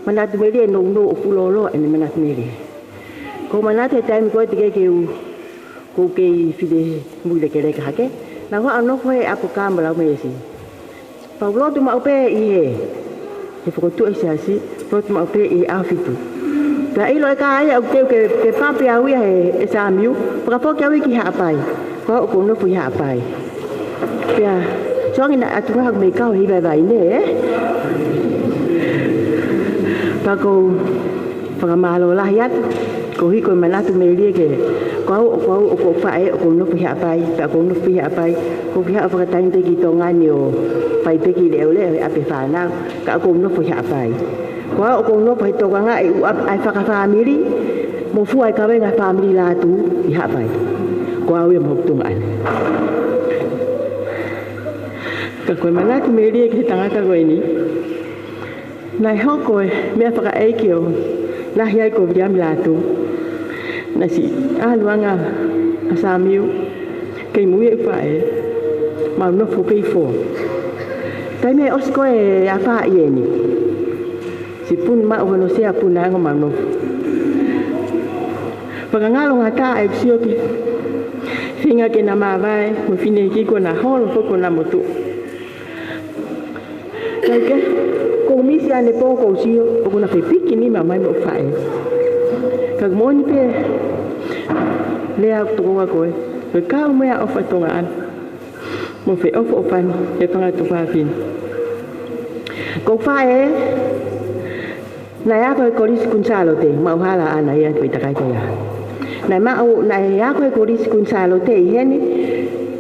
manatu melie nounou ʻo fuʻu lōloa ʻene manatu melie. Ko e manatu he taimi ko ē teʻeki ke u, ʻoku ou kei finemui lekeleka hake. Naʻa ku ʻalu ʻo nofo he ʻapi ʻo Kāmela Mesi. Pea u lotu maʻu pē ʻi he, he fokotuʻu ʻa e siasi, lotu maʻu pē ʻi he ʻaho fitu. Pea ʻilo ʻe Kaia ʻoku teu ke, ke papi au ia ʻe, ʻe Samiu, fakafoki au ia ki Haʻapai. Ko au ʻoku ou nofo ʻi Haʻapai. Pea, sio ange naʻe ʻatu ngaahi haku meʻi kau he vaivai ne, ē? Pea ʻoku ou fakamālō lahi atu, koeʻuhi ko e manatu melie ke, ko au, ko au, ʻoku ou faʻē, ʻoku ou nofo ʻi Haʻapai, pea ʻoku ou nofo ʻi Haʻapai, ʻoku ou kiʻi haʻu fakataimi pē ki Tonga ni ʻo fai pē kiʻi leʻoleʻo he ʻapi fānau, ka ʻoku ou nofo ʻi Haʻapai. Ko au ʻoku ou nofo he tokanga ʻi ʻū ʻapi ʻa e fakafāmili, mo fua e kavenga fāmili Lātū ʻi Haʻapai. Ko au ia mo hoku tuongaʻane. Ka ko e manatu melie ki he tangata ko eni. Naʻe hoko e meʻa fakaʻeiki ʻo lahi ai ko Viliami Lātū. Naʻe siʻi ʻalu ange ʻa Samiu, kei mui e faʻē, mau nofo pē ʻi fo. Taimi ʻe ʻosi ko ē ʻa faʻē eni. Siʻi puna maʻu hono sea puna ange ʻo mau nofo. Fakangalo ngata ʻeku sio ki he feinga ke na māvae, mo e fineʻeiki ko ē naʻa holo foki ʻo na motuʻa. Kae kehe, ʻoku ou misi ʻanepō ʻoku ou sio, ʻoku na fepiki nima mai mo faʻē. Ka ʻoku moʻoni pē, lea ʻa e tokoua ko ē, ko e kaumeʻa ʻofa ʻa Tonga ʻana. Mo feʻofoʻofani, he fanga tuofāfine. Ko faʻē, naʻe ako he Kolisi Kuini Sālote, maʻu hala ʻana ia ʻi he takai ko ia. Naʻe maʻu, naʻe ako he Kolisi Kuini Sālote ʻi heni,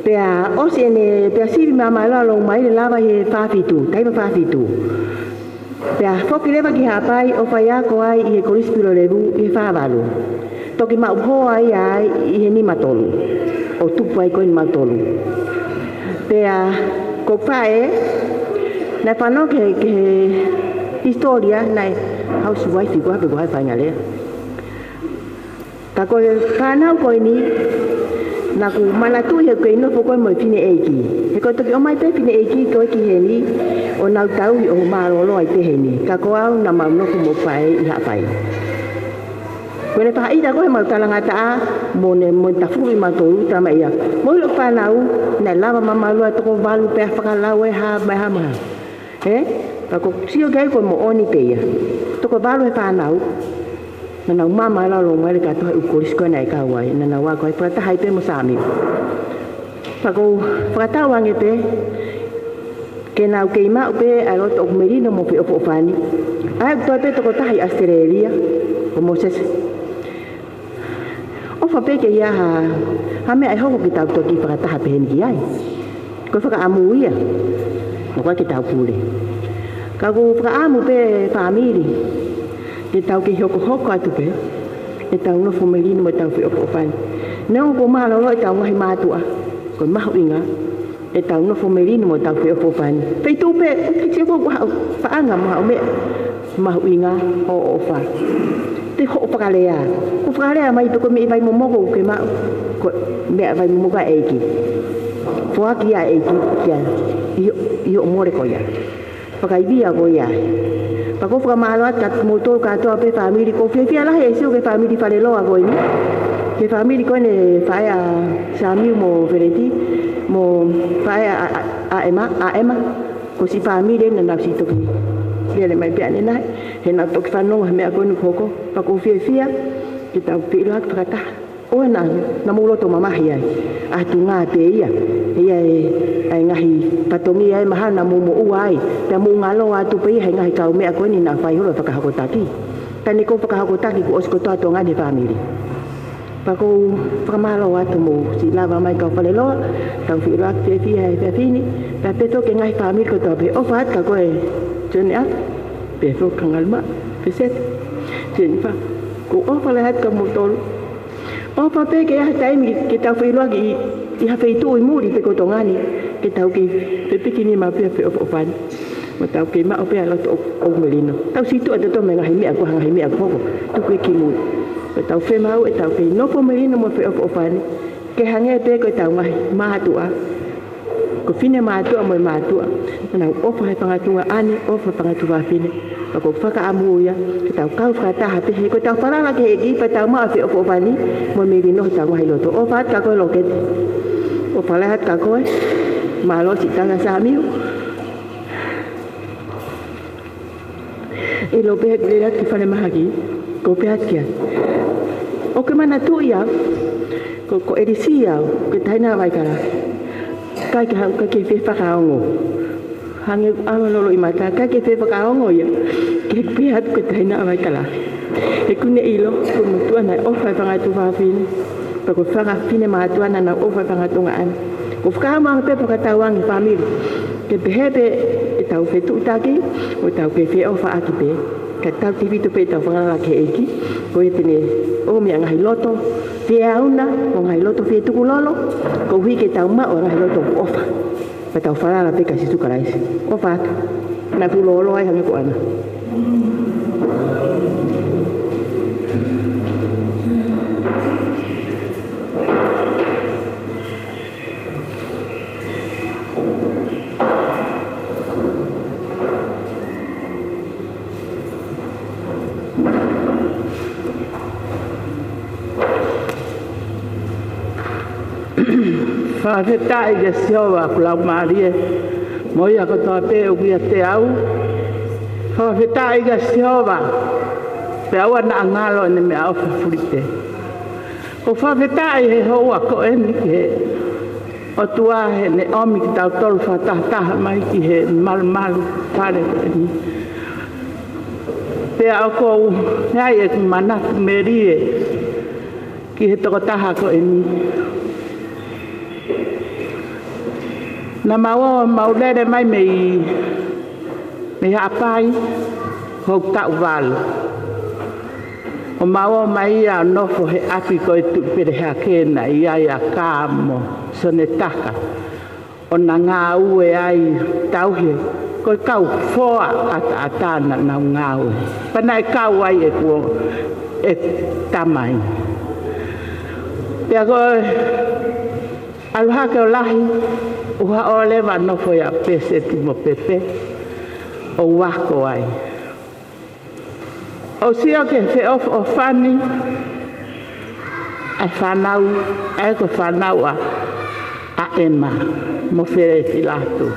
pea ʻosi ʻene, pea sivi māmāloa Loumaiole lava he fā fitu, taimi fā fitu. Pea foki leva ki Haʻapai ʻo faiako ai ʻi he Kolisi Pilolevu ʻi he fā valu. Toki maʻu hoa ia ai ʻi he nima tolu. ʻO tupu ai ko ē nima tolu. Pea ko faʻē, naʻe fanongo ki he, ki he hisitōlia, naʻe housewife ko ē pe ko e hā e faʻahinga lea. Ka ko e fānau ko eni, naʻa ku manatuʻi he ʻoku kei nofo ko ē mo e fineʻeiki. He ko e toki ʻomai pē fineʻeiki ko ē ki heni, ʻo nau tauhi ʻo mālōlō ai pē heni. Ka ko au naʻa mau nofo mo faʻē ʻi Haʻapai. Ko ʻene faʻahinga ko ē mau talangataʻa, mo ne, mo ne tafulu ʻi mautolu, talamai ia. Mo ʻilo fānau, naʻe lava māmāloa toko valu pea fakalau e hā, mai hā, mai hā. Ē? Ka ʻoku ou sio ki ai ko e moʻoni pē ia. Toko valu e fānau. Naʻa nau māmāloa Loumaiole kātoa he ʻū kolisi ko ē naʻe kau ai. Naʻa nau ako ai fakataha ai pē mo Samiu. Pea ʻoku ou fakatauange pē, ke nau kei maʻu pē ʻa e loto ʻoku melino mo feʻofoʻofani. ʻA ia ʻoku toe pē tokotaha ʻi ʻAositelēlia, ko Mōsese. ʻOfa pē ke ʻi ai ha, ha meʻa ʻe hoko ke tau toki fakataha pehē ni ki ai. Ko e fakaʻamu ia. Naʻe ʻikai ke tau pule. Ka ʻoku ou fakaʻamu pē fāmili. Ke tau kei hokohoko atu pē. ʻEtau nofo melino mo ʻetau feʻofoʻofani. Neongo ʻoku mālōlō ʻetau ngaahi mātuʻa. Ko e mahuʻinga. ʻEtau nofo melino mo ʻetau feʻofoʻofani. Feituʻu pē, ʻoku ʻikai ke ʻi ai ha paʻanga mo ha meʻa. Mahuʻinga ʻo ʻofa. Te hoʻo fakalea. Ko e fakalea mai pē ko e meʻa vai momoko ʻoku ke maʻu. Ko e meʻa vai momoko ʻa e ʻEiki. Foaki ʻa e ʻEiki kia. ʻI hoʻo, ʻi hoʻo mole ko ia. Fakaivia ko ia. Pea ʻoku ou fakamālō atu kia moutolu kātoa pē fāmili. ʻOku ou fiefia lahi ʻi he sio ki he fāmili Faleloa ko eni. Ki he fāmili ko eni faʻē ʻa Samiu mo Feleti. Mo faʻē ʻa, ʻa, ʻa ʻEma, ʻa ʻEma. Ko siʻi fāmili eni naʻa nau siʻi toki lele mai pē ʻanenai, he naʻa nau toki fanongo he meʻa ko eni ʻoku hoko, pea ʻoku ou fiefia ke tau feʻiloaki fakataha. ʻOua naʻa, naʻa mou loto mamahi ai, ʻa e tuʻunga pē ia, ʻa ia ʻe, ʻa e ngaahi fatongia ʻe mahalo naʻa mou moʻua ai, pea mou ngalo atu pē ia he ngaahi kaumeʻa ko eni naʻa fai holo fakahokotaki. Ka ne ʻoku fakahokotaki kuo ʻosi kotoa Tonga ni he fāmili. Pea ʻoku ou fakamālō atu mo siʻi lava mai kau Faleloa, tau feʻiloaki fiefia he efiafi ni, pea pehē ki he ngaahi fāmili kotoa pē ʻofa atu kia koe Sione ʻApa, pehē kia Ngaluma, Peseta, Sione ʻApa, ʻoku ou ʻofa lahi atu kia moutolu. ʻOfa pē ke ʻi ai ha taimi ke tau feʻiloaki ʻi, ʻi ha feituʻu ʻi muli pē ko Tonga ni, ke tau kei fepiki nima pea feʻofoʻofani. Mo tau kei maʻu pē ʻa e loto ʻoku, ʻoku melino. Tau situʻa tautolu mei he ngaahi meʻa ko ē, ngaahi meʻa ʻoku hoko. Tuku ki mui. Mo tau fiemaʻu ʻetau kei nofo melino mo feʻofoʻofani. Ke hangē pē ko ʻetau ngaahi mātuʻa, ko e finemātuʻa mo e mātuʻa, naʻa nau ʻofa he fanga tuongaʻane, ʻofa he fanga tuofāfine. Pea ko e fakaʻamu ia ke tau kau fakataha pē he ko ʻetau falala ki he ʻEiki pea tau maʻu e feʻofoʻofani mo e melino ʻi hotau ngaahi loto. ʻOfa atu kia koe Lokete. ʻOfa lahi atu kia koe. Mālō siʻi tangata Samiu. ʻIlo pē he kuo lele atu ki falemahaki, ʻoku ou pehē atu ki ai, ʻoku ke manatuʻi au, ko, ko ʻElisi au, ko e taina ʻa Vaikalafi. ʻIkai ke ha-, ʻikai ke fie fakaongo. Hangē ʻoku ʻalu ʻo lolo ʻi mata, ʻikai ke fie fakaongo ia ke u pehē atu ko e taina ʻa Vaikalafi. He ʻoku ne ʻilo ko e motuʻa naʻe ʻofa he fanga tuofāfine, pea ko e fanga finemātuʻa naʻa nau ʻofa he fanga tuongaʻane. Ko e fakaʻamu ange pē pea ka tau ange fāmili ke pehē pē ʻetau fetuʻutaki, ʻo tau kei feʻofaʻaki pē. Ka tautefito pē ʻetau falala ki he ʻEiki, ko ia te ne ʻomi ʻa e ngaahi loto fieauna, mo e ngaahi loto fietukulolo, koeʻuhi ke tau maʻu ʻa e ngaahi loto ʻofa. Pea tau falala pē kia Sīsū Kalaisi. ʻOfa atu. Naʻa ku lōloa ai hangē ko ʻAna. Fakafetaʻi kia Sihova ʻa hoku laumālie, mo ia kotoa pē ʻoku ʻiate au. Fakafetaʻi kia Sihova, pea ʻoua naʻa ngalo ʻene meʻaʻofa fulipē. ʻOku ou fakafetaʻi he houa ko eni ki he ʻOtua heʻene ʻomi kitautolu fakatahataha mai ki he malumalu fale ko eni. Pea ʻoku ou ʻi ai ʻeku manatu melie ki he tokotaha ko eni. Naʻa mau ō, mau lele mai mei, mei Haʻapai, hoku taʻu valu. ʻO mau ō mai ia ʻo nofo he ʻapi ko e Tuʻi Pelehake naʻe ʻi ai ʻa Kā mo Sonetaka. ʻO na ngāue ai tauhi, ko e kau foa ʻataʻatā naʻa nau ngāue. Pea naʻe kau ai ʻeku, ʻeku tamai. Pea ko e ʻalu hake ʻo lahi, ʻoku ou ō leva ʻo nofo ia Pēseti mo Pepe, ʻo u ako ai. ʻOku ou sio ki he feʻofoʻofani ʻa e fānau, ʻa ia ko e fānau ʻa, ʻa ʻEma mo Feleti Latu.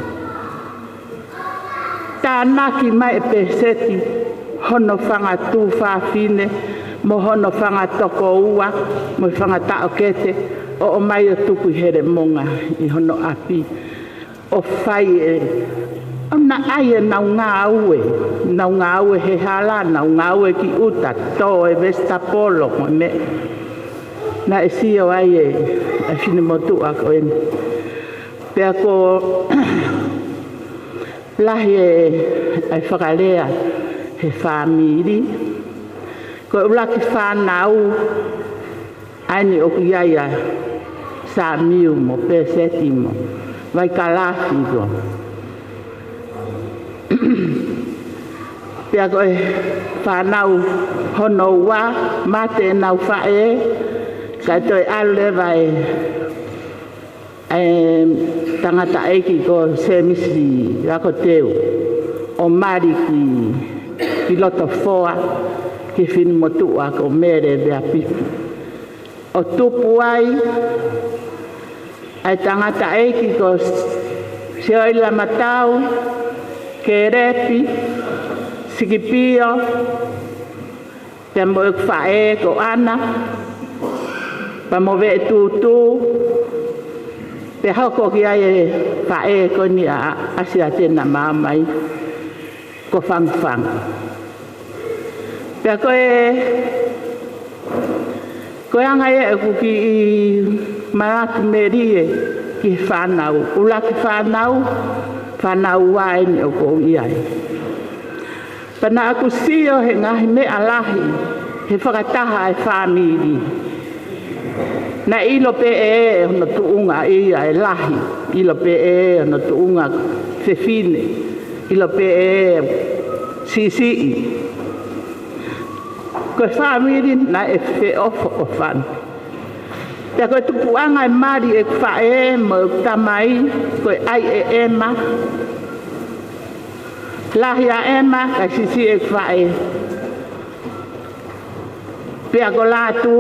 Tānaki mai ʻe Pēseti hono fanga tuofāfine mo hono fanga tokoua mo e fanga taʻokete ʻo ʻomai ʻo tuku ʻi he lemonga ʻi hono ʻapi. ʻO fai ʻe, ʻo na ʻai ʻenau ngāue, nau ngāue he hala, nau ngāue ki ʻuta, tō e vesitapolo mo e meʻa. Naʻe sio ai ʻe, ʻe he finemotuʻa ko eni. Pea ko e lahi e, e fakalea he fāmili. Ko e ʻuluaki fānau, ʻa eni ʻoku ʻi ai ʻa Samiu mo Pēseti mo Vaikalafi ko. Pea ko e fānau hono ua, mate ʻenau faʻē, kae toe ʻalu leva e, e tangataʻeiki ko Sēmisi Lakoteu, ʻo mali ki, ki Lotofoa, ki he finemotuʻa ko Mele Veapipi. ʻO tupu ai ʻa e tangataʻeiki ko Sioila Matau, Kelepi, Sikipio, pea mo ʻeku faʻē ko ʻAna, pea mo Veʻetūtū, pea hoko ki ai e faʻē ko eni ʻa, ʻa Siatena Maʻamai, ko Fangafanga. Pea ko e, ko e anga ia ʻeku kiʻi manatu melie ki he fānau, ʻuluaki fānau, fānau ua eni ʻoku ou ʻi ai. Pea naʻa ku sio he ngaahi meʻa lahi he fakataha e fāmili. Naʻe ʻilo pē ʻe hono tuʻunga ia e lahi, ʻilo pē ʻe hono tuʻunga fefine, ʻilo pē ʻe siʻisiʻi. Ko e fāmili naʻe feʻofoʻofani. Pea ko e tupuʻanga e mali ʻeku faʻē mo ʻeku tamai, ko e ʻai ʻe ʻEma. Lahi ʻa ʻEma, kae siʻisiʻi ʻeku faʻē. Pea ko Lātū,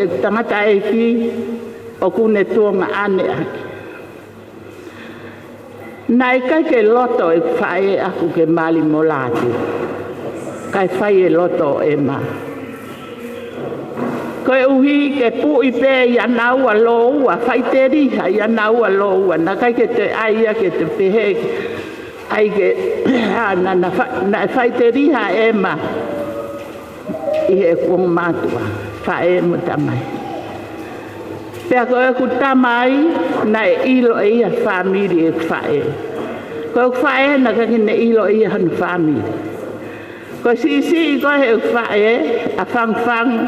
ʻeku tangataʻeiki, ʻoku ne tuongaʻane ʻaki. Naʻe ʻikai ke loto ʻeku faʻē ʻaʻaku ke mali mo Lātū. Kae fai e loto ʻo ʻEma. Koeʻuhi ke puʻi pē ʻia naua lōua, faʻiteliha ʻia naua lōua. Naʻe ʻikai ke toe ʻai ia ke toe pehē, ʻai ke, ʻa, naʻa, naʻa fa-, naʻe faʻiteliha ʻEma ʻi heʻeku ongo mātuʻa, faʻē mo tamai. Pea ko ʻeku tamai, naʻe ʻilo ʻe ia fāmili ʻeku faʻē. Ko ʻeku faʻē, naʻe ʻikai ke ne ʻilo ʻe ia hono fāmili. Ko e siʻisiʻi ko ē heʻeku faʻē, ʻa Fangufangu,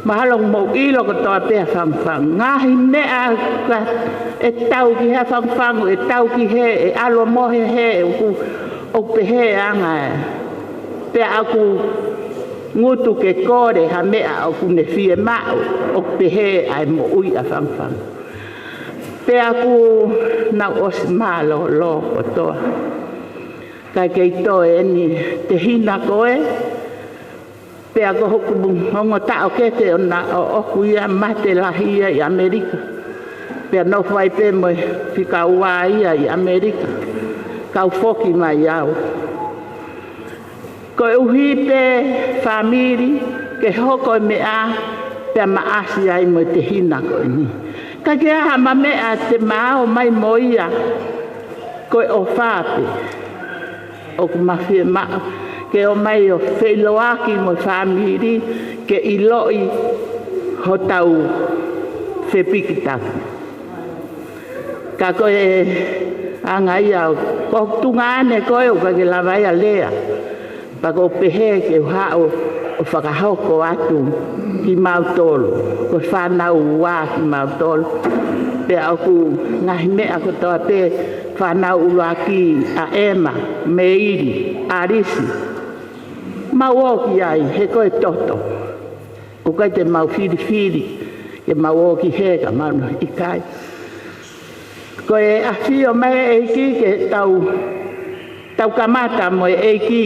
mahalo ʻoku mou ʻilo kotoa pē ʻa Fangufangu. Ngaahi meʻa ka ʻe tau ki hē ʻa Fangufangu, ʻe tau ki hē, ʻe ʻalu ʻo mohe hē, ʻoku, ʻoku pehē ʻa e anga ē. Pea ʻoku ngutu ke kole ha meʻa ʻoku ne fiemaʻu, ʻoku pehē ʻa e moʻui ʻa Fangufangu. Pea kuo nau ʻosi mālōlō kotoa. Kae kei toe eni tehina ko ē, pea ko hoku ongo taʻokete ʻo na ʻo ʻoku ia mate lahi ia ʻi ʻAmelika. Pea nofo ai pē mo e fika ua ia ʻi ʻAmelika. Kau foki mai au. Koeʻuhi pē fāmili ke hoko e meʻa pea maʻasi ai mo e tehina ko eni. Ka ke aha ma meʻa te ma ō mai mo ia ko e ʻofa pē. ʻOku ma fiemaʻu ke ō mai ʻo feʻiloaki mo e fāmili ke ʻiloʻi hotau fepikitaki. Ka ko e anga ia, ko e tuongaʻane ko ē ʻoku ʻikai ke lava ia lea. Pea ʻoku ou pehē ke u haʻu ʻo fakahoko atu kimautolu, ko e fānau ua kimautolu. Pea ʻoku ngaahi meʻa kotoa pē, fānau ʻuluaki ʻa ʻEma, Meili, ʻAlisi. Mau ō ki ai, he ko e toto. ʻOku ʻikai te mau filifili ke mau ō ki hē ka mau ʻikai. Ko e ʻafio mai e ʻEiki ke tau, tau kamata mo e ʻEiki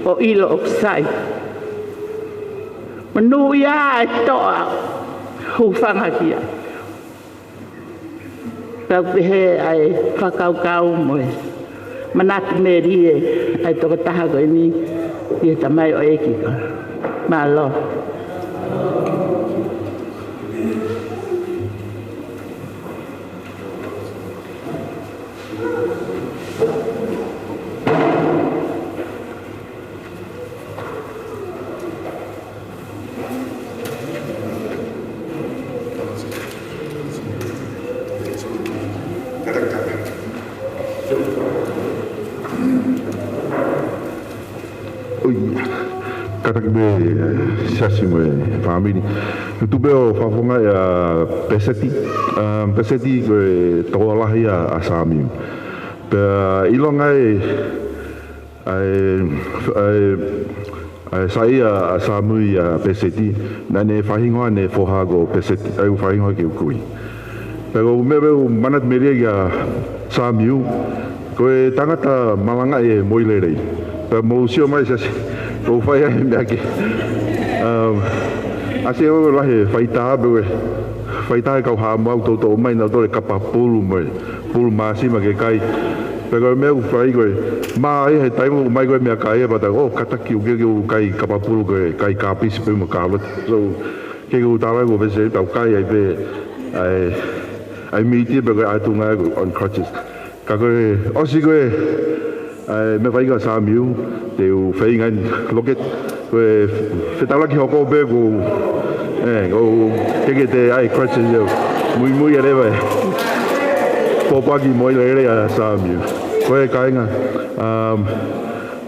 ʻo ʻilo ʻoku sai. Monūʻia e toʻa hūfanga ki ai. Pea ʻoku pehē ʻa e fakakaukau mo e manatu melie ʻa e tokotaha ko eni ʻi he tamaioʻeiki ko. Mālō. ʻOi, kātaki pē, eh, siasi mo e fāmili. Tuku pē ʻo fakafofongaʻi ʻa Peseti. Ah, Peseti ko e tokoua lahi ʻa, ʻa Samiu. Pea ʻilonga e ʻa e, ʻa e, ʻa e saiʻia ʻa Samiu ʻia Peseti, naʻa ne faʻahinga ʻene foha ko Peseti, ʻa ia ʻoku faʻahinga ke u kui. Pea ko e meʻa ʻoku ou manatu melie kia Samiu, ko e tangata malangaʻi e moʻui lelei. Pea mou sio mai siasi, ʻoku ou fai ai meʻa ke. Um, ʻasi ʻo lahi e faitā pe ko e faitā e kau Haʻamoa ʻoku toutou ʻomai nautolu e kapa pulu mo e pulu māsima ke kai. Pea ko e meʻa ʻoku fai ko ē, mā ia he taimi ʻoku ʻomai ko ē meʻakai ia pea tau, ʻo kātaki ʻoku ke, ke u kai kapa pulu ko e kai kāpisi pē mo kāloti. So, ke u tala ko Peseti tau kai ai pē ʻa e, ʻa e mītia pē ko e ʻai tuʻunga ko e on crutches. Ka ko e ʻosi ko ē, ʻa e meʻa fai kia Samiu, te u feinga eni loke, ko e fetalaki hoko pē ko, eh, ko ke ke te ʻai crutches ia. Muimui ʻa e leva e pōpoaki moʻui lelei ʻa Samiu. Ko e kāinga, um,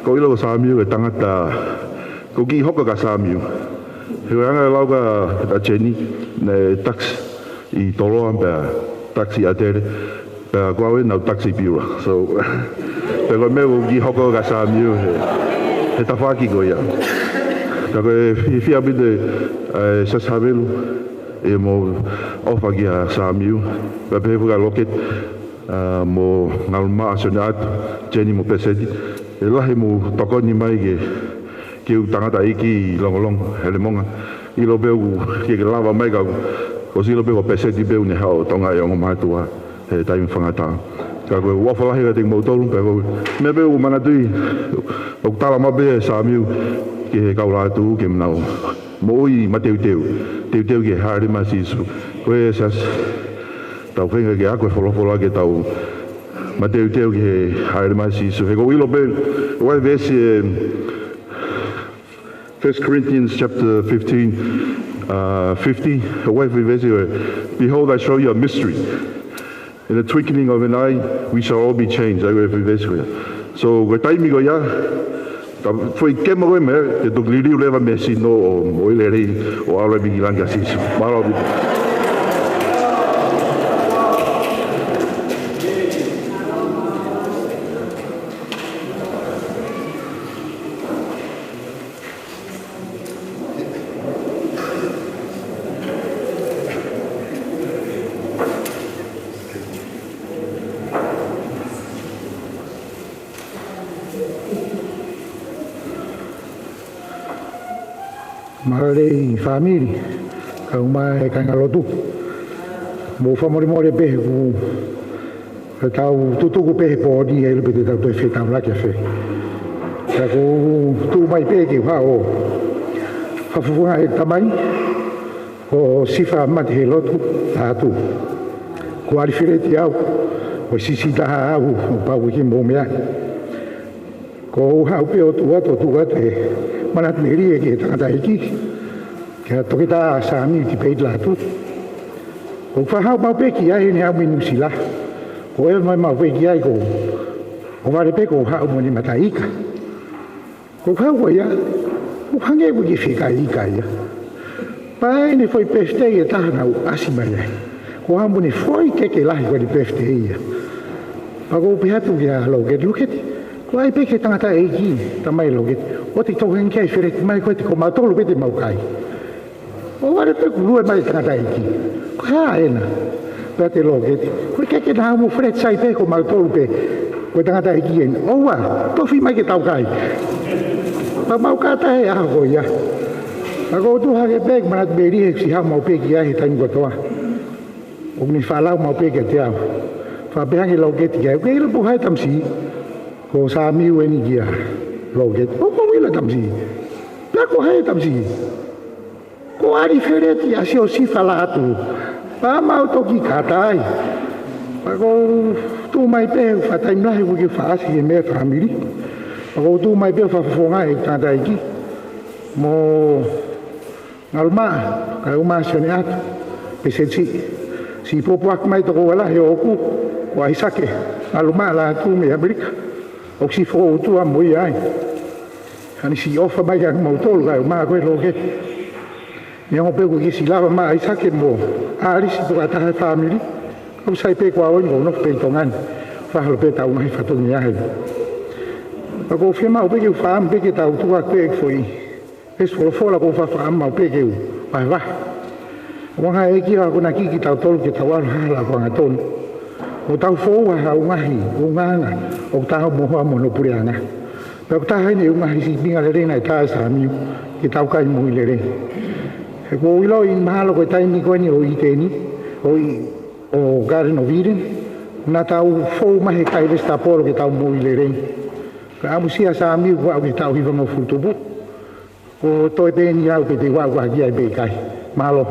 ʻoku ou ʻilo ko Samiu e tangata, ʻoku ou kiʻi hoko kia Samiu. He ko e anga e lau kia Jenny, naʻe taxi ʻi Toloa pea taxi ʻi ʻAtele. Pea ko au ʻe nau taxi ʻi Piula. So, pea ko e meʻa ʻoku ou kiʻi hoko kia Samiu he, he tafaʻaki ko ia. Ka ko e fiefia ʻaupito e, e Siasi Havelu. ʻEmau ʻofa kia Samiu, pea pehē foki kia Loketi, ʻa, mo Ngalumaʻa, Sione ʻAtu, Jeni mo Peseti. ʻE lahi ʻemau tokoni mai ke, ke u tangataʻeiki ʻi Longolongo, Helemonga. ʻIlo pē ʻoku ke, ke lava mai ka, ʻosi ʻilo pē ko Peseti pē ʻoku ne haʻu ʻo Tonga ʻi he ongo mātuʻa he taimi fanga taʻu. Ka ko e ʻofa lahi kiate kimoutolu, pea ko e meʻa pē ʻoku manatuʻi, ʻoku tala mai pē ʻe Samiu ki he kau Lātū ke nau moʻui mateuteu. Teuteu ki he hāʻele mai ʻa Sīsū. Ko e siasi, tau feinga ke ako e folofola ke tau mateuteu ki he hāʻele mai ʻa Sīsū. He ʻoku ou ʻilo pē, ʻoku ʻi ai e veesi, ē, First Corinthians chapter fifteen, uh, fifty, ʻoku ʻi ai e veesi, ē, "Behold, I show you a mystery. In the twinkling of an eye, we shall all be changed." ʻA ia ko e veesi ko ia. So, ko e taimi ko ia, ka foʻi kemo ko e meʻa, ke toki liliu leva mei he sino ʻo, ʻo e lelei, ʻo ʻalu leva ki langi ʻa Sīsū. Mālō ʻaupito. Mālō e fāmili, kae ʻumaʻā e kāingalotu. Mou fakamolemole pē he ʻoku tau tutuku pē he pooni, ʻe ʻilo pē te tau toe fetaulaki ʻafē. Ka ʻoku ou tuʻu mai pē ke u haʻu ʻo fakafofongaʻi e tamai, ko Sifa Mate he lotu atu. Ko ʻAlifeleti au, ko e siʻisiʻi taha au, ʻo pau ke mou meaʻi. ʻOku ou haʻu pē ʻo tuʻu atu, ʻo tuʻu atu e manatu melie ki he tangataʻeiki, kia Toketā Samiu Tipeiti Lātū. ʻOku ou fakahaʻu maʻu pē ki ai, ne haʻu mei Nuʻusila. Ko e ʻeva mai maʻu pē ki ai ko, ʻohovale pē ʻoku ou haʻu mo ʻene mataʻi ika. ʻOku ou haʻu ko ia, ʻoku hangē ʻoku ʻikai ke fie kai ika ia. Pea ʻi heʻene foʻi pefitei ʻe taha naʻa ku ʻasi mai ai. ʻOku ou haʻu mo ʻene foʻi keke lahi ko ʻene pefitei ia. Pea ʻoku ou pehē atu kia Loketi, Loketi, ko hai pē ki he tangataʻeiki, tamai Loketi, ʻoku te tauhi ange ki ai, feleti mai ko ē te ko mautolu pē te mau kai. ʻOhovale pē kuo lue mai e tangataʻeiki. Ko e hā ena? Pehē atu ʻe Loketi, ko e keke naʻa mo feleti sai pē ko mautolu pē. Ko e tangataʻeiki ena. ʻOua, tofi mai ke tau kai. Pea mau kātaki he ʻaho ko ia. Pea ʻoku ou tuʻu hake pē, manatu melie he siʻi haʻu maʻu pē ki ai he taimi kotoa. ʻOku ne fakalau maʻu pē kiate au. Fakapehē ange ʻe Loketi ki ai, ʻoku ke ʻilo pe ko hai e tamasiʻi? Ko Samiu eni, kia Loketi. ʻOku ou ʻilo e tamasiʻi. Pea ko hai e tamasiʻi? Ko ʻAlifeleti ʻa Siosifa Lātū. Pea mau toki kātaki. Pea ʻoku ou tuʻu mai pē, fakataimi lahi ʻoku ʻikai ke u fakaʻasi ki he meʻa fāmili. Pea ʻoku ou tuʻu mai pē ʻo fakafofongaʻi e tangataʻeiki. Mo Ngalumaʻa, kae ʻumaʻā Sione ʻAtu, Peseti. Siʻi pōpoaki mai tokoua lahi ʻoʻoku, ko ʻAisake Ngalumaʻa Lātū mei ʻAmelika. ʻOku siʻi fokoutua mo ia ai. Ka ne siʻi ʻofa mai kia moutolu, kae ʻumaʻā koe Loketi. Neongo pē ʻoku ʻikai siʻi lava mai ʻAisake mo ʻAlisi, tokāteline e fāmili. ʻOku sai pē ko au eni, ʻoku ou nofo pē ʻi Tonga ni. Fakaholo pē ʻetau ngaahi fatongia heni. Pea ʻoku ou fiemaʻu pē ke u fakaʻamu pē ke tau tuku atu e foʻi veesi folofola, ʻoku ou fakaʻamu maʻu pē ke u vahevahe. ʻOku hanga ʻe he ʻEiki ʻo akonaki kitautolu ke tau ʻalu hala ko angatonu. ʻO tau foua ha ngaahi ʻulungaanga ʻoku taau mo hoʻo moʻui puleʻanga. Pea ʻoku taha eni e ngaahi sīpinga lelei naʻe tā ʻe Samiu, ke tau kai moʻui lelei. He ʻoku ou ʻiloʻi mahalo ko e taimi ko eni ʻo ʻĪteni, ʻo ʻi, ʻo Garden of Eden, naʻa tau fou mai he kai vesitapolo ke tau moʻui lelei. Ka ʻamusia ʻa Samiu kuo aʻu ki he taʻu hivangofulu tupu. ʻOku toe pē eni au pe te u aʻu ki ai pe ʻikai. Mālō.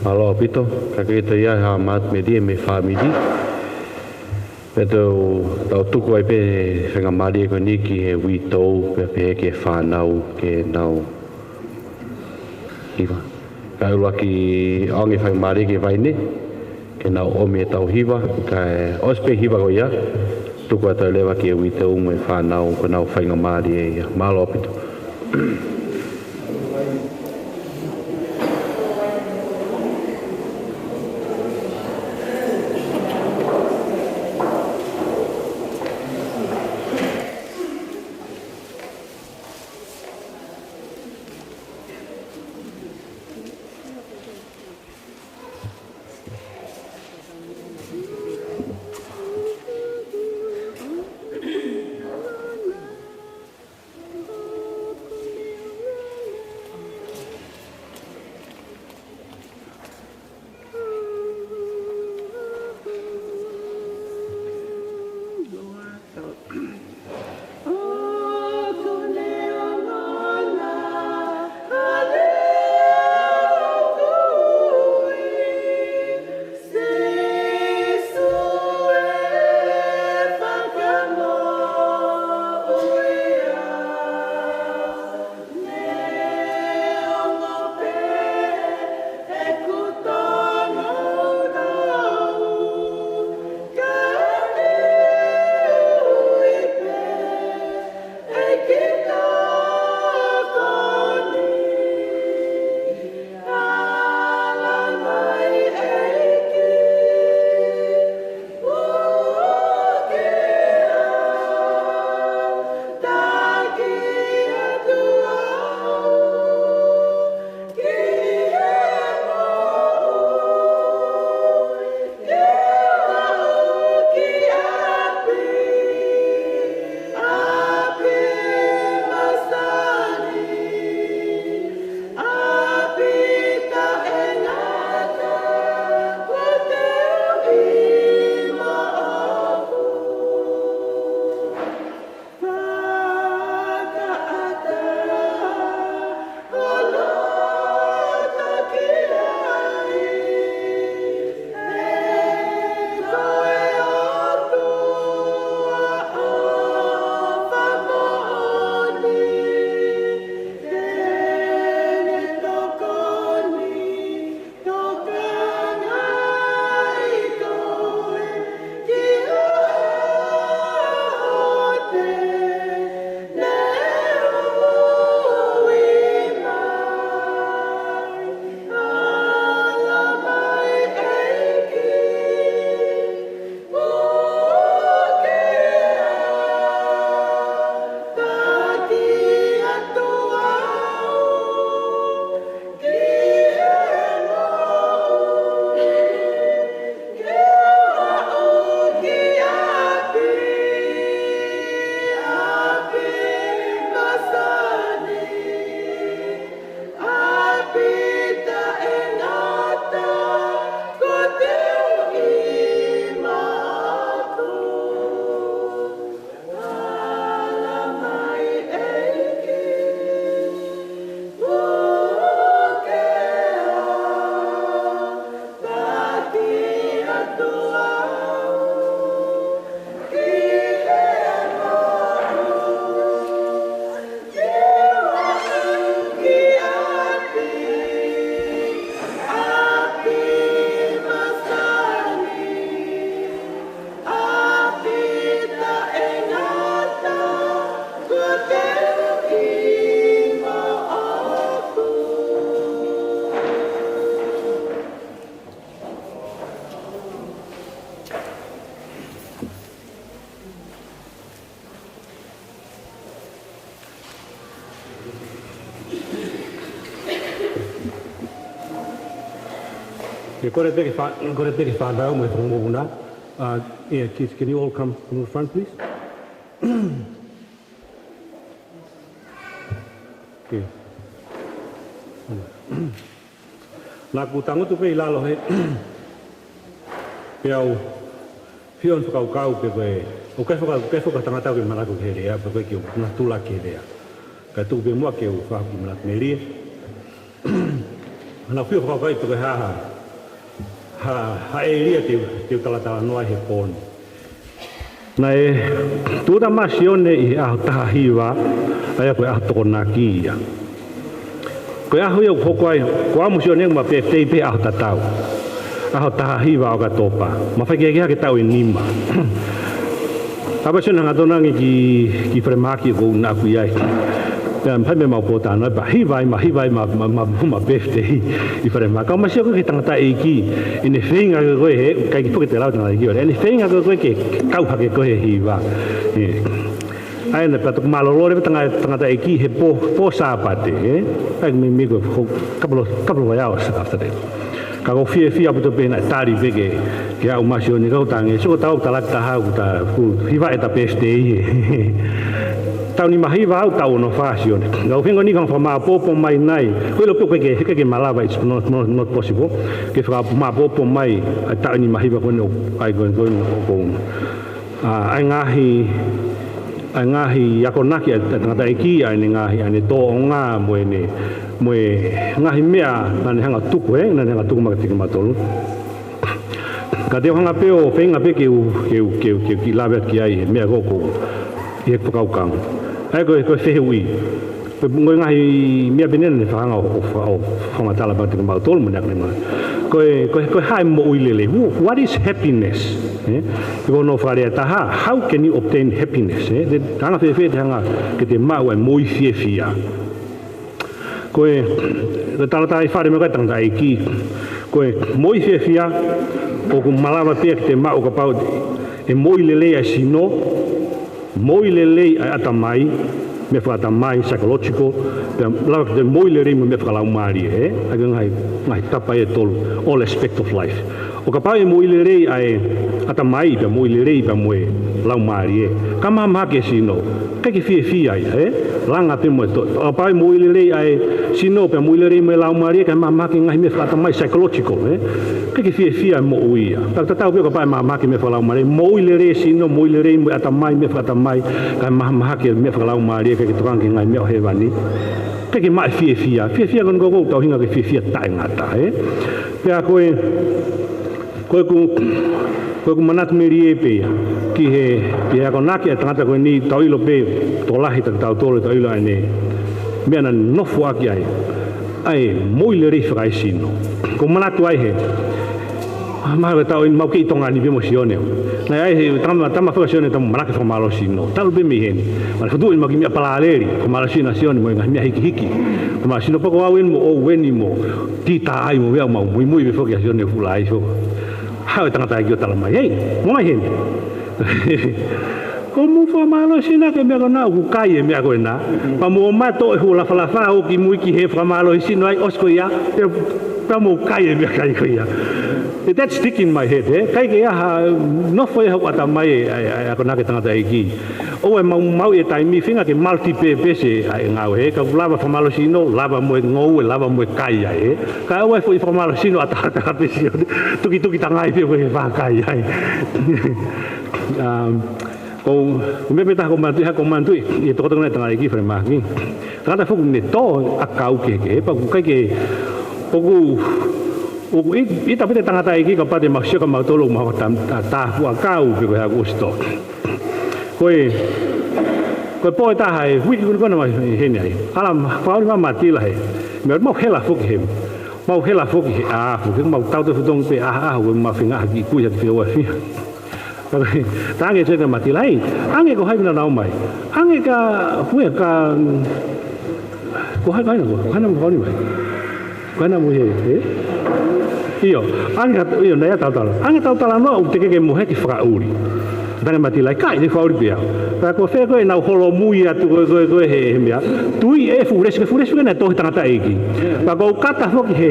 Mālō ʻaupito, ka ʻoku ʻi ai ha manatu melie mei he fāmili. Pea tau, tau tuku ai pē faingamālie ko eni ki he uitou, pea pehē ki he fānau, ke nau hiva. Kae ʻuluaki ʻoange faingamālie ki he vaine, ke nau ʻomi ʻetau hiva, kae ʻosi pē hiva ko ia, tuku atu leva ki he uitou mo e fānau, ko ʻenau faingamālie ia. Mālō ʻaupito. Ke kole pē ke fa-, kole pē ke fanau mo e fakamoʻoni. Uh, yeah, kids, can you all come, come to the front, please? Okay. Naʻa ku tangutu pē ʻi lalo he, pea u ʻosi fakakaukau pē ko e, ʻoku ʻikai faka-, ʻoku ʻikai fakatangata ke manako ki he lea, pe ko e ke u natula ki he lea. Ka tuku pē muʻa ke u fakamanatu melie. Naʻa ku ʻosi fakakaukau pē ko e hā, hā, hā ʻēlia te u, te u talatalanoa he pō ni. Naʻe tūʻuta mai ʻa Sione ʻi he ʻaho taha hiva, ʻa ia ko e ʻaho Tokonaki ia. Ko e ʻaho ia ʻoku hoko ai, ko au mo Sione ʻoku ma pētei pē ʻaho tatau. ʻAho taha hiva ʻo ʻOkatopa. Ma fai kehekehe ke tau ʻe nima. Ka pea Sione hangatonu ange ki, ki falemahaki ʻoku ou naʻa ku ʻi ai. Pea fai mei mau pōtalanoa, pea hiva ai ma, hiva ai ma, ma, ma, ma pētei ʻi falemahaki. Ka u ma sio ko e tangataʻeiki, ʻene feinga ko ē he, ʻikai ke foki te lau tangataʻeiki ʻo, ʻene feinga ko ē ke kau hake ko ē he hiva. ʻE. ʻA ia naʻe pea toki mālōlō leva tanga-, tangataʻeiki he pō, pō Sāpate, ē? ʻA ia mei, mei ko e ho-, couple of, couple of hours after that. Ka ʻoku ou fiefia ʻaupito pē naʻe tali pē ke, ke aʻu mai ʻa Sione, ka ʻoku tangi, sio ko e tau talaki taha, ʻoku ta, ʻoku hiva ʻeta pētei, ē. Taʻu nima hiva au, taʻu ono fā ʻa Sione. Ka ʻoku ou feinga ni ke fakamāʻopoʻopo mai nai. Ko e ʻilo pē ʻoku ʻikai ke, ʻikai ke malava, it's not, not, not possible. Ke fakamāʻopoʻopo mai, ʻa e taʻu nima hiva ko eni ʻo, ʻa ia ko eni, ko eni ʻoku ou. ʻA, ʻa e ngaahi, ʻa e ngaahi akonaki ʻa e tangataʻeiki, ʻa ʻene ngaahi, ʻa ʻene tōʻonga, mo ʻene, mo e ngaahi meʻa naʻa ne hanga ʻo tuku, ē, naʻa ne hanga ʻo tuku maʻa kimautolu. Ka te u hanga pē ʻo feinga pē ke u, ke u, ke u, ke u kiʻi lave ki ai, he meʻa ko ē ʻoku ou, ʻi he fakakaukau. ʻA ia ko e, ko e fehuʻi. Ko e ngaahi meʻa pē eni naʻa ne fakahanga ʻo, ʻo, ʻo fakamatala maʻa kimautolu mo ʻene akonaki. Ko e, ko e, ko e hā e moʻui lelei. Wh-, what is happiness? Ē? Ko hono fakalea ʻe taha, how can you obtain happiness? Ē? Te hanga fēfē te hanga ke te maʻu ʻa e moʻui fiefia. Ko e, ko e talatalai fale meʻa ko e tangataʻeiki. Ko e moʻui fiefia, ʻoku malava pē ia ke te maʻu kapau ʻe moʻui lelei ʻa e sino, moʻui lelei ʻa e ʻatamai, meʻa fakaʻatamai, psychological, pea lava ke te moʻui lelei mo e meʻa fakalaumālie, ē? ʻA ia ko e ngaahi, ngaahi tapa ʻe tolu, all aspect of life. ʻO kapau ʻe moʻui lelei ʻa e ʻatamai, pea moʻui lelei pea mo e laumālie, ka mahamahaki e sino, ʻikai ke fiefia ia, ē? Langa pē mo e to-, ʻo kapau ʻe moʻui lelei ʻa e sino, pea moʻui lelei mo e laumālie, kae mahamahaki e ngaahi meʻa fakaʻatamai, psychological, ē? ʻIkai ke fiefia e moʻui ia. Ka tatau pē ʻo kapau ʻe mahamahaki e meʻa fakalaumālie, moʻui lelei e sino, moʻui lelei mo e ʻatamai, meʻa fakaʻatamai, kae mahamahaki e meʻa fakalaumālie, ʻikai ke tokanga ki he ngaahi meʻa ʻo hēvani. ʻIkai ke maʻu e fiefia. Fiefia ko eni ʻoku tau hinga ki he fiefia taʻengata, ē? Pea ko e, ko ʻeku, ko ʻeku manatu melie pē ia ki he, ki he akonaki ʻa e tangata ko eni, tau ʻilo pē, tokolahi kitautolu tau ʻilo ʻa ʻene meʻa naʻa ne nofo ʻaki ai, ʻa e moʻui lelei fakaesino. ʻOku ou manatu ai he, ah, mahalo ko e taʻu eni mau kei Tonga ni pē mo Sione. Naʻe ʻi ai he tama, tama faka-Sione, tama malaki fakamālohisino. Talu pē mei heni. Mahalo ko e fokotuʻu eni mau kiʻi meʻa palāleli, fakamālohisino ʻa Sione mo e ngaahi meʻa hikihiki. Fakamālohisino pē ko au eni mo ʻoua eni mo tita ai mo meʻa, mau muimui pē foki ʻa Sione ʻo fuʻu lahi foki. Haʻu e tangataʻeiki ʻo talamai, "Hei, mou ō mai heni." Ko mou fakamālohisino ki he meʻa ko ena, ʻoku kai e meʻa ko ena. Pea mou ō mai ʻo toʻo e huʻa lafalafa ʻo kimui ki he fakamālohisino ai, ʻosi ko ia, pea, pea mou kai e meʻakai ko ia. Eh, that stick in my head, ē? ʻIkai ke ʻi ai ha nofo ia ʻi hoku ʻatamai e, e, e, e akonaki ʻa e tangataʻeiki. ʻOua ʻe maumauʻi e taimi, feinga ke multi-purpose ʻa e ngāue, ē? Ka ʻoku lava fakamālohisino, lava mo e ngoue, lava mo e kai ai, ē? Ka ʻoua ʻe foʻi fakamālohisino ʻataʻatā pē Sione, tukituki tangai pē ko e fakakai ai. Um, ko, ko e meʻa pē taha ʻoku ou manatuʻi, ha ʻoku ou manatuʻi, ʻi he tokotoko ʻa e tangataʻeiki falemahaki. Tangata foki naʻe tō ʻakau kehekehe, pea ʻoku ʻikai ke, ʻoku, ʻoku ʻi, ʻita pē ʻa e tangataʻeiki kapau te mau sio kimautolu ʻoku mau hoko ʻo tam-, ta-, tafuʻakau pe ko e hā kuo ʻosi tō. Ko e, ko e pō ʻe taha ʻi he uike ko ena naʻa ma ʻi heni ai. Ala ma, fakaoli mai ʻa Matila he. Meʻa mau hela foki he. Mau hela foki he ʻafu, ke mau tau te futongi pē ʻaʻahu, ke mau feinga ha kiʻi kui, ha kiʻi feua fiha. Talaange ʻe Sione kia Matila, "Hei, ʻange ko hai naʻa nau ō mai. ʻAnge kia, hue kia, ko hai, ko hai naʻa, ko hai naʻa mo fakaoli mai. Ko hai naʻa mo ʻi hē, ē? ʻIo, ʻange kia, ʻio, naʻa ia tautala. ʻAnge tautala noa, ʻoku teʻeki ke mo heki fakaʻuli." Tane Matila, ʻikai, ne fakaʻuli pē au. Pea ko fē ko ē ʻenau holomui atu ko ē, ko ē, ko ē he, he meʻa. Tui e fulesi, ko e fulesi ko ē naʻe tō he tangataʻeiki. Pea ko u kata foki he,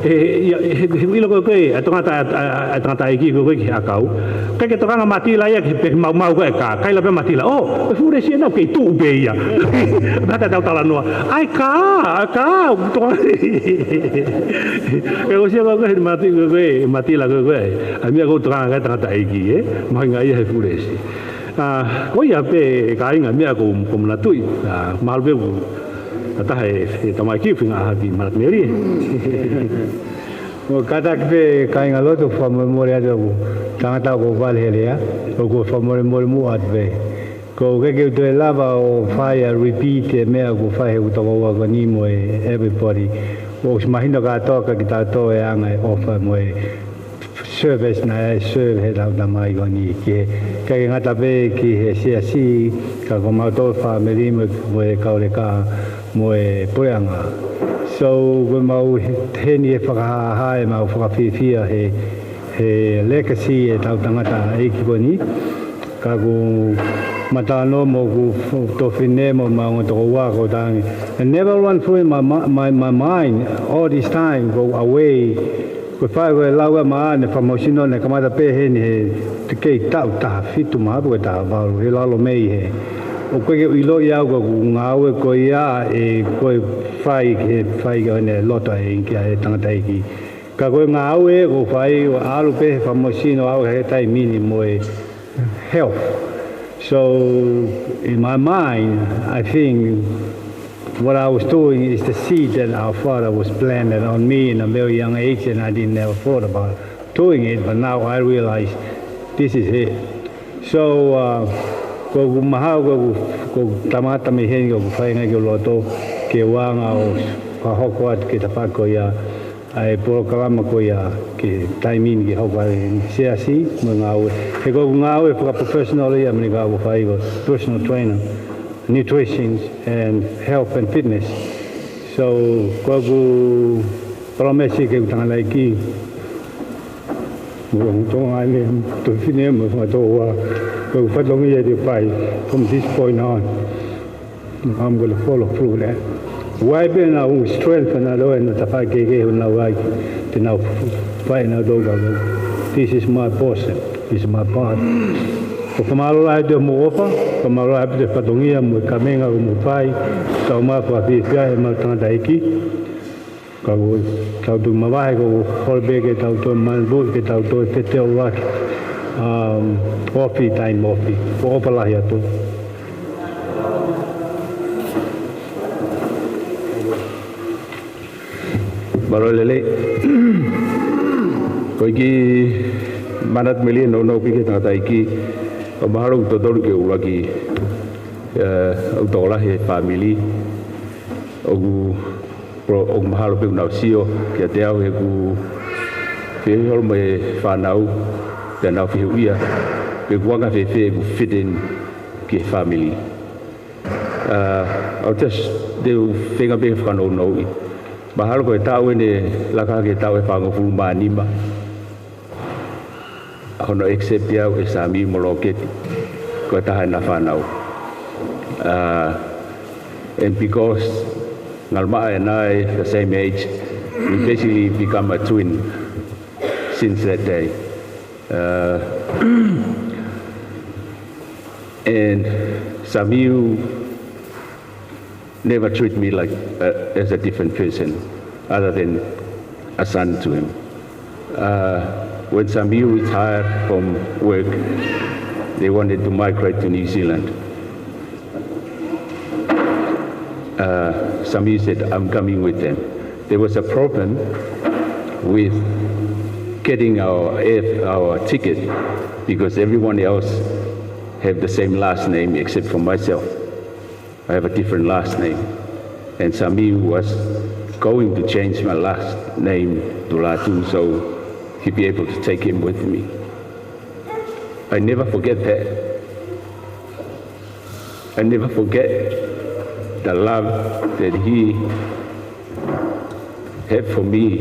he, he, he, he ʻilo ko ē, ko ē, ʻa e tangata, ʻa, ʻa, ʻa e tangataʻeiki ko ē, ko ē ki he ʻakau. ʻIkai ke tokanga Matila ia ki he pē maumau ko ē ka, kaila pē Matila. ʻŌ, ko e fulesi ʻenau kei tuʻu pē ia. Mata tau talanoa. ʻAi kā, ʻai kā, tokanga. Ke ko sia ko ē, ko ē, Mati-, ko ē, ko ē, Matila ko ē, ko ē. ʻA e meʻa ko u tokanga ki ai tangataʻeiki, ē? Mahuʻinga ia he fulesi. ʻA, ko ia pē kāinga meʻa ko, ko u manatuʻi. ʻA, mahalo pē ko u, ʻa taha e, e tamaiki ʻoku feinga ʻaha ki Marakimeli. ʻO kātaki pē kāinga lotu fakamolemole atu ʻoku tangata ʻoku vale he lea. ʻOku fakamolemole muʻa atu pē. Ko u ʻikai ke u toe lava ʻo fai ʻa e repeat e meʻa ʻoku fai he ʻoku tokoua ko eni mo e everybody. ʻOsi mahino kātoa kia kitautolu e anga e ʻofa mo e service naʻe serve he tau tamai ko eni ki he, ʻikai ke ngata pē ki he siasi, ka ko mautolu fāmili mo, mo e kau leka, mo e puleʻanga. So, ko mau he-, heni he fakahāhā, ʻemau fakafiefia he, he legacy e tau tangataʻeiki ko eni. Ka ko u matalanoa mo hoku f-, tuofefine mo ʻemau ongo tokoua ko u tangi. And never run through my, my, my mind all this time, ko u away. Ko e fai ko e lau ʻa Maʻane, fakamolemole, naʻe kamata pē heni he te kei taʻu taha fitu mahapu ko e taha valu, he lalo mei he. ʻOku ʻikai ke u ʻiloʻi au ko ʻeku ngāue ko ia ʻe ko e fai, he fai ko ʻene loto ʻa e ʻEiki ʻa e tangataʻeiki. Ka ko e ngāue ko u fai, ʻo ʻalu pē he fakamolemole au he taimi ni mo e health. So, in my mind, I think what I was doing is the seed that our father was planted on me in a very young age, and I didn't ever thought about doing it, but now I realize this is it. So, uh, ko u mahalo, ko u, ko u kamata mei heni, ko u feinga ke loto, ke u anga ʻo fakahoko atu ke tapako ia, ʻa e polokalama ko ia ki he taimi ni ke hoko ai e siasi mo e ngāue. He ko ʻeku ngāue fakaprofessional ia mani ka ʻoku fai ko e personal trainer, nutrition and health and fitness. So, ko ʻeku palōmesi ki he tangataʻeiki. Mo ʻeku tokanga ʻeni, tuofefine mo e fakatokoua. Ko ʻeku fatongia te u fai from this point on. I'm gonna follow through that. Why be now strength and allow and the fight ke ke na wai te na fight na do ga. This is my portion. This is my part. Ko fakamālō lahi atu mo e ʻofa, fakamālō lahi atu e fatongia mo e kāinga ʻoku mou fai, tau mā fakafiefia ʻemau tangataʻeiki. Ka ko e tau toe mavahe ko e holo pē ke tau toe manatuʻi ke tau toe feteuaki, um, ofi taimi ofi. Ko e ʻofa lahi atu. Mālō e lelei. Ko e kiʻi manatu melie nounou pē ki he tangataʻeiki. ʻOku mahalo ʻoku totonu ke u ʻuluaki, eh, ʻoku tokolahi e fāmili. ʻOku Pea ʻoku mahalo pē ʻoku nau sio kiate au he ʻoku fehuʻi holo mo e fānau, pea nau fehuʻia pe ʻoku anga fēfē ʻeku fit in ki he fāmili. Uh, I'll just, te u feinga pē fakanounouʻi. Mahalo ko e taʻu ʻeni laka ki he taʻu ʻe fāngofulu mā nima. Hono accept au ʻe Sami mo Loketi, ko e taha ʻena fānau. Uh, and because Ngalmaʻa and I the same age, we basically become a twin since that day. Uh, and Samiu never treat me like, uh, as a different person other than a son to him. Uh, when Samiu retired from work, they wanted to migrate to New Zealand. Uh, Samiu said, "I'm coming with them." There was a problem with getting our air, our ticket because everyone else have the same last name except for myself. I have a different last name. And Sami was going to change my last name to Latu, so he'd be able to take him with me. I never forget that. I never forget the love that he had for me.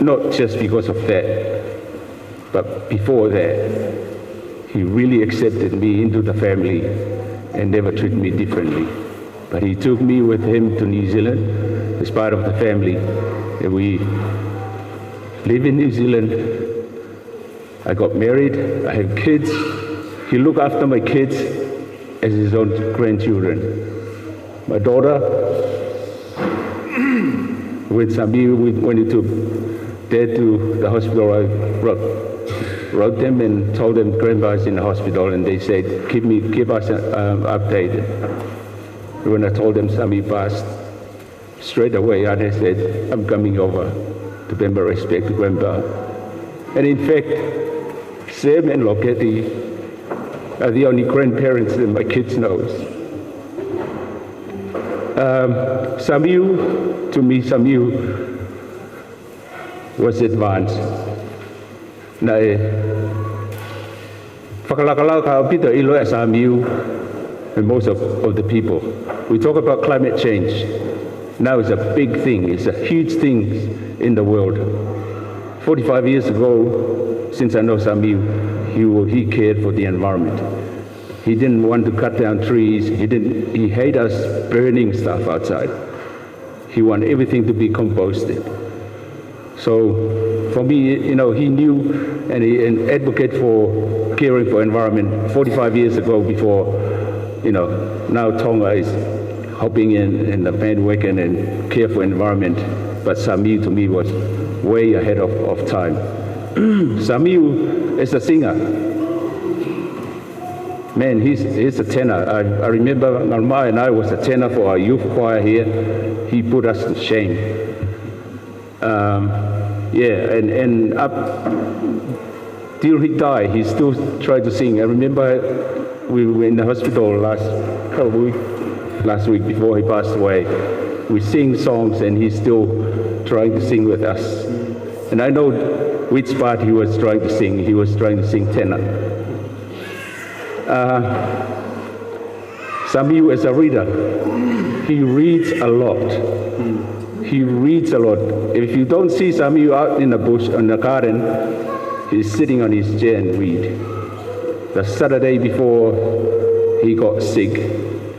Not just because of that, But before that, he really accepted me into the family and never treated me differently. But he took me with him to New Zealand as part of the family. And we live in New Zealand. I got married. I have kids. He looked after my kids as his own grandchildren. My daughter, when Samiu, we, when he took Dad to the hospital, I wrote, wrote them and told them Grandpa's in the hospital, and they said, "Keep me, keep us, um, updated." When I told them Samiu passed, straight away, I said, "I'm coming over to pay my respect to Grandpa." And in fact, Sam and Loketi are the only grandparents that my kids knows. Um, Samiu, to me, Samiu was advanced. Naʻe fakalakalaka ʻaupito ʻiloa ʻa Samiu and most of, of the people. We talk about climate change. Now it's a big thing. It's a huge thing in the world. Forty-five years ago, since I know Samiu, he, wa- he cared for the environment. He didn't want to cut down trees. He didn't. He hated us burning stuff outside. He wanted everything to be composted. So for me, you know, he knew and he an advocate for caring for environment forty-five years ago before, you know, now Tonga is hopping in, in the bandwagon and care for environment. But Samiu to me was way ahead of, of time. Samiu is a singer. Man, he's, he's a tenor. I, I remember Ngalmai and I was a tenor for our youth choir here. He put us to shame. Um, yeah, and, and up till he died, he still tried to sing. I remember we were in the hospital last, couple week, last week before he passed away. We sing songs and he's still trying to sing with us. And I know which part he was trying to sing. He was trying to sing tenor. Uh, Samiu as a reader, he reads a lot. He reads a lot. If you don't see Samiu out in the bush, in the garden, he's sitting on his chair and read. The Saturday before he got sick,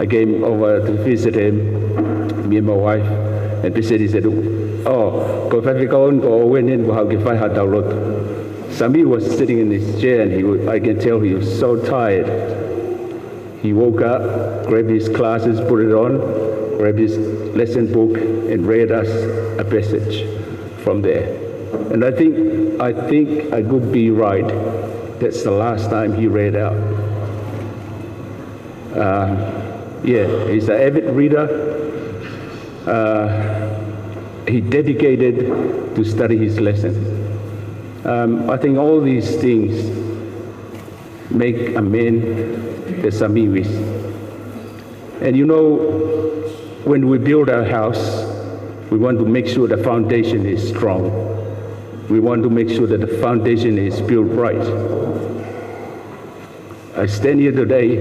I came over to visit him, me and my wife, and he said, he said, "Oh, ko e faifekau ni ko ʻOueni, ko e haʻu ke fai haʻatau lotu." Samiu was sitting in his chair, and he wa- I can tell he was so tired. He woke up, grabbed his glasses, put it on, grabbed his lesson book, and read us a passage from there. And I think, I think I could be right. That's the last time he read out. Uh, yeah, he's an avid reader. Uh, he dedicated to study his lesson. Um, I think all these things make a man that Samiu is. And you know, when we build our house, we want to make sure the foundation is strong. We want to make sure that the foundation is built right. I stand here today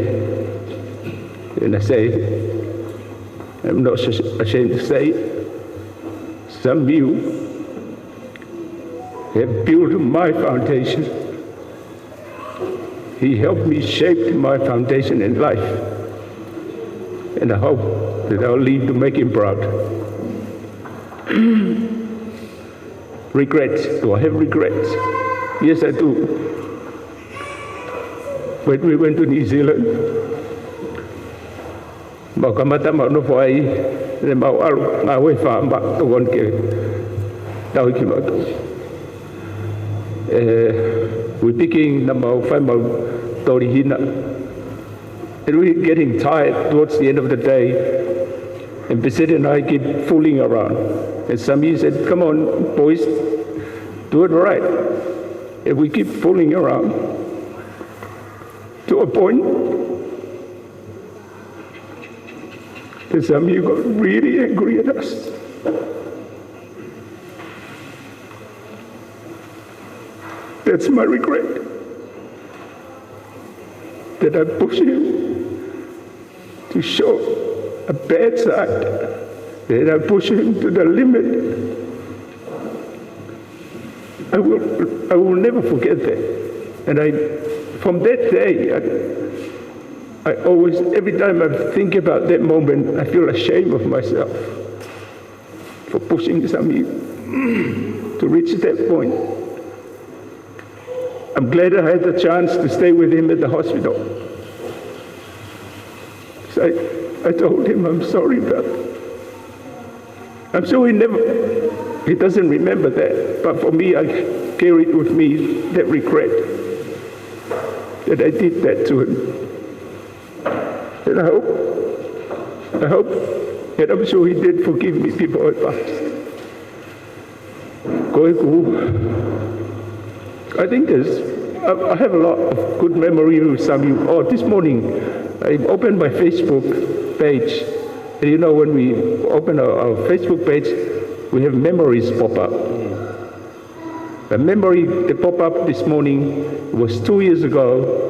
and I say, I'm not sh- ashamed to say, Samiu have built my foundation. He helped me shape my foundation in life. And I hope that I'll live to make him proud. Regrets. Do I have regrets? Yes, I do. When we went to New Zealand, mau kamata mau nofo ai, ne mau ʻalu ngāue fā ma tokon ke tau ki mau. Eh, we picking na mau fai mau toli hina. And we getting tired towards the end of the day. And Bissett and I keep fooling around. And Samiu said, "Come on, boys, do it right." And we keep fooling around to a point that Samiu got really angry at us. That's my regret. That I pushed him to show a bad side. That I pushed him to the limit. I will, I will never forget that. And I, from that day, I, I always, every time I think about that moment, I feel ashamed of myself for pushing Sami to reach that point. I'm glad I had the chance to stay with him at the hospital. So I, I told him, "I'm sorry, brother." I'm sure he never, he doesn't remember that, but for me, I carried with me that regret that I did that to him. And I hope, I hope, and I'm sure he did forgive me before I passed. Ko ʻeku, I think there's, I, I have a lot of good memory with Sami. Oh, this morning, I opened my Facebook page. And you know, when we open our, our Facebook page, we have memories pop up. A memory that popped up this morning was two years ago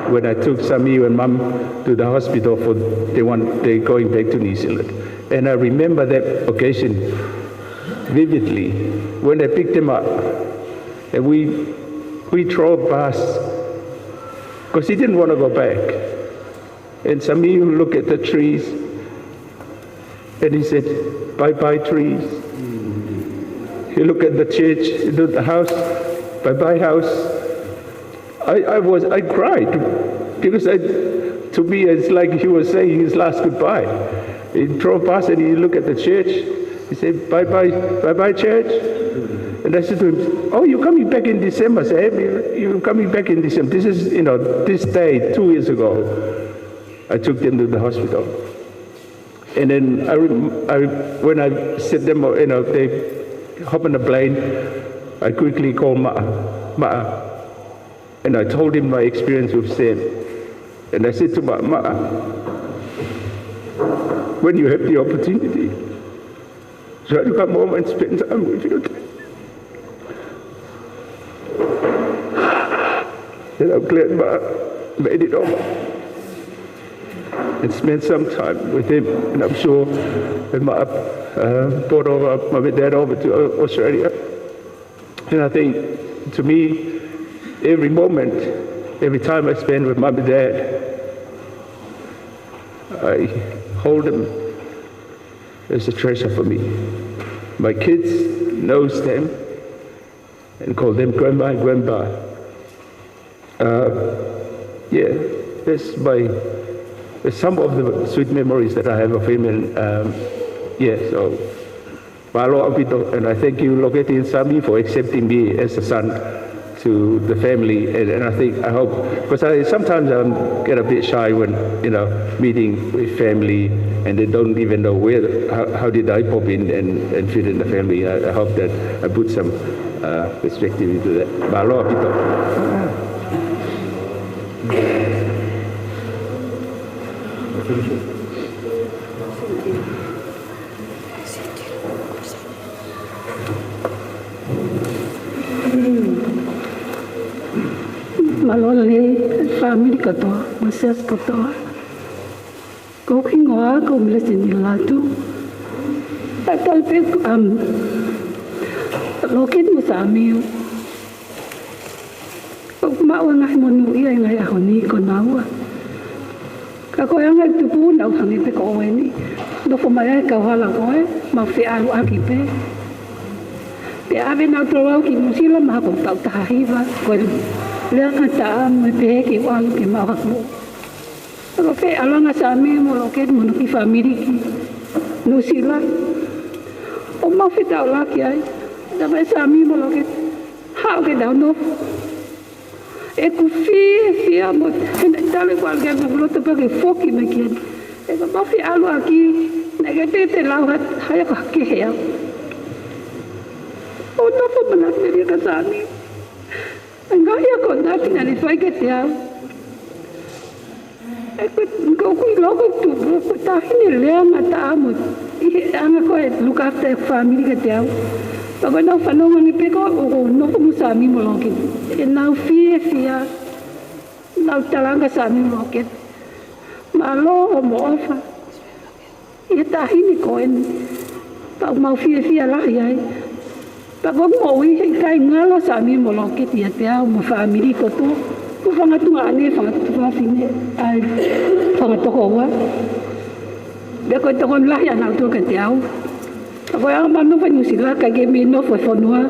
when I took Sami and Mum to the hospital for they want, they're going back to New Zealand. And I remember that occasion vividly when I picked them up. And we, we drove past, 'cause he didn't want to go back. And Sami looked at the trees, and he said, "Bye-bye, trees." He looked at the church, he looked at the house, "Bye-bye, house." I, I was, I cried, because I, to me, it's like he was saying his last goodbye. He drove past and he looked at the church. He said, "Bye-bye, bye-bye, church." And I said to him, "Oh, you're coming back in December." I said, "Hey, you're coming back in December." This is, you know, this day, two years ago, I took them to the hospital. And then I, rem- I, when I said them, you know, they hop on the plane, I quickly called Maʻa, Maʻa. And I told him my experience with Sam. And I said to Maʻa, "Maʻa, when you have the opportunity, try to come home and spend time with your dad." And I'm glad Maʻa made it over and spent some time with him. And I'm sure that Maʻa, uh, brought over Mum and Dad over to, uh, Australia. And I think, to me, every moment, every time I spend with Mum and Dad, I hold them as a treasure for me. My kids knows them and call them grandma and grandpa. Uh, yeah, that's my, that's some of the sweet memories that I have of him. And, um, yeah, so, mālō ʻaupito, and I thank you, Loketi and Sami, for accepting me as a son to the family. And, and I think, I hope, 'cause I sometimes, um, get a bit shy when, you know, meeting with family, and they don't even know where, how, how did I pop in and, and fit in the family. I, I hope that I put some, uh, perspective into that. Mālō ʻaupito. Mālō e fāmili kātoa, mo e siasi kātoa. Ko hoku hingoa ko Melesini Latu. Tatau pē, um, Loketi mo Sami. ʻOku maʻu e ngaahi monūʻia he ngaahi ʻaho ni ko naua. Ka ko e anga e tupu naʻa ku hangē pē ko eni. Nofo mai ai kau hala ko ē, mau feʻaluʻaki pē. Pea ʻave nautolu au ki Nuʻusila, mahalo ko e taʻu taha hiva, ko e lea ngataʻa mo e pehē ke u ʻalu ke mau haku. Ka ko e feʻaluʻaki ʻa Sami mo Loketi mo hono kiʻi fāmili ki Nuʻusila. ʻO mau fetaulaki ai, talamai ʻe Sami mo Loketi, haʻu ke tau nofo. ʻOku fiefia mo hena tale kua ke loto pē ke foki mai ki heni. He ko mau feʻaluʻaki, naʻe ʻikai te u lau ha, ha ʻea ka ke hea. ʻO nofo manatu ki he lea ʻa Sami. Ngaahi ʻea ko ena naʻa ne fai kiate au. ʻE ko, ko ʻeku ʻilo ko e tupu, ko e taʻahine lea ngataʻa mo, ʻi he anga ko e look after e fāmili kiate au. Pea ko ʻenau fanongo ange pē ko ʻeku nofo mo Sami mo Loketi, ʻenau fiefia, nau talaange kia Sami mo Loketi, mālō hoʻomo ʻofa ʻi he taʻahine ko eni. Pea ʻoku mau fiefia lahi ai. Pea ko ʻeku moʻui heʻikai ngalo Sami mo Loketi ʻiate au mo e fāmili kotoa. Ko e fanga tuongaʻane, fanga tuofefine, ʻa e fanga tokoua. Pea ko e tokoni lahi ʻanautolu kiate au. Pea ko e anga ʻemau nofo ʻi Nuʻusila, ʻikai ke mei nofo he fonua,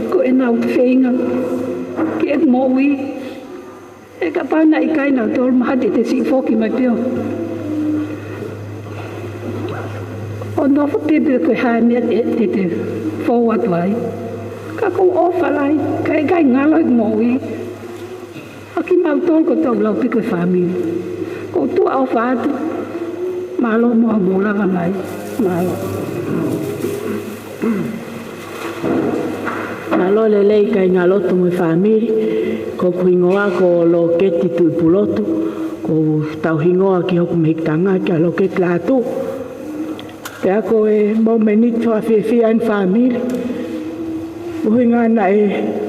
ko ʻenau feinga ki heʻeku moʻui. He kapau naʻe ʻikai nautolu, mahalo te te siʻi foki mai pē ʻo nofo pē pe ko e hā e meʻa te, te te fou atu ai. Ka ʻoku ou ʻofa lahi, ka ʻikai ngalo ʻeku moʻui. ʻA kimautolu kotoa, lau pē ko e fāmili. ʻOku ou tuʻa ʻofa atu. Mālō mo hoʻomou lava mai. Mālō. Mālō e lelei kāingalotu mo e fāmili. Ko hoku hingoa ko Loketi Tuʻipulotu. ʻOku ou tauhingoa ki hoku mehikitanga kia Loketi Lātū. Pea ko e momeniti fakafiefia eni fāmili. ʻUhinga naʻe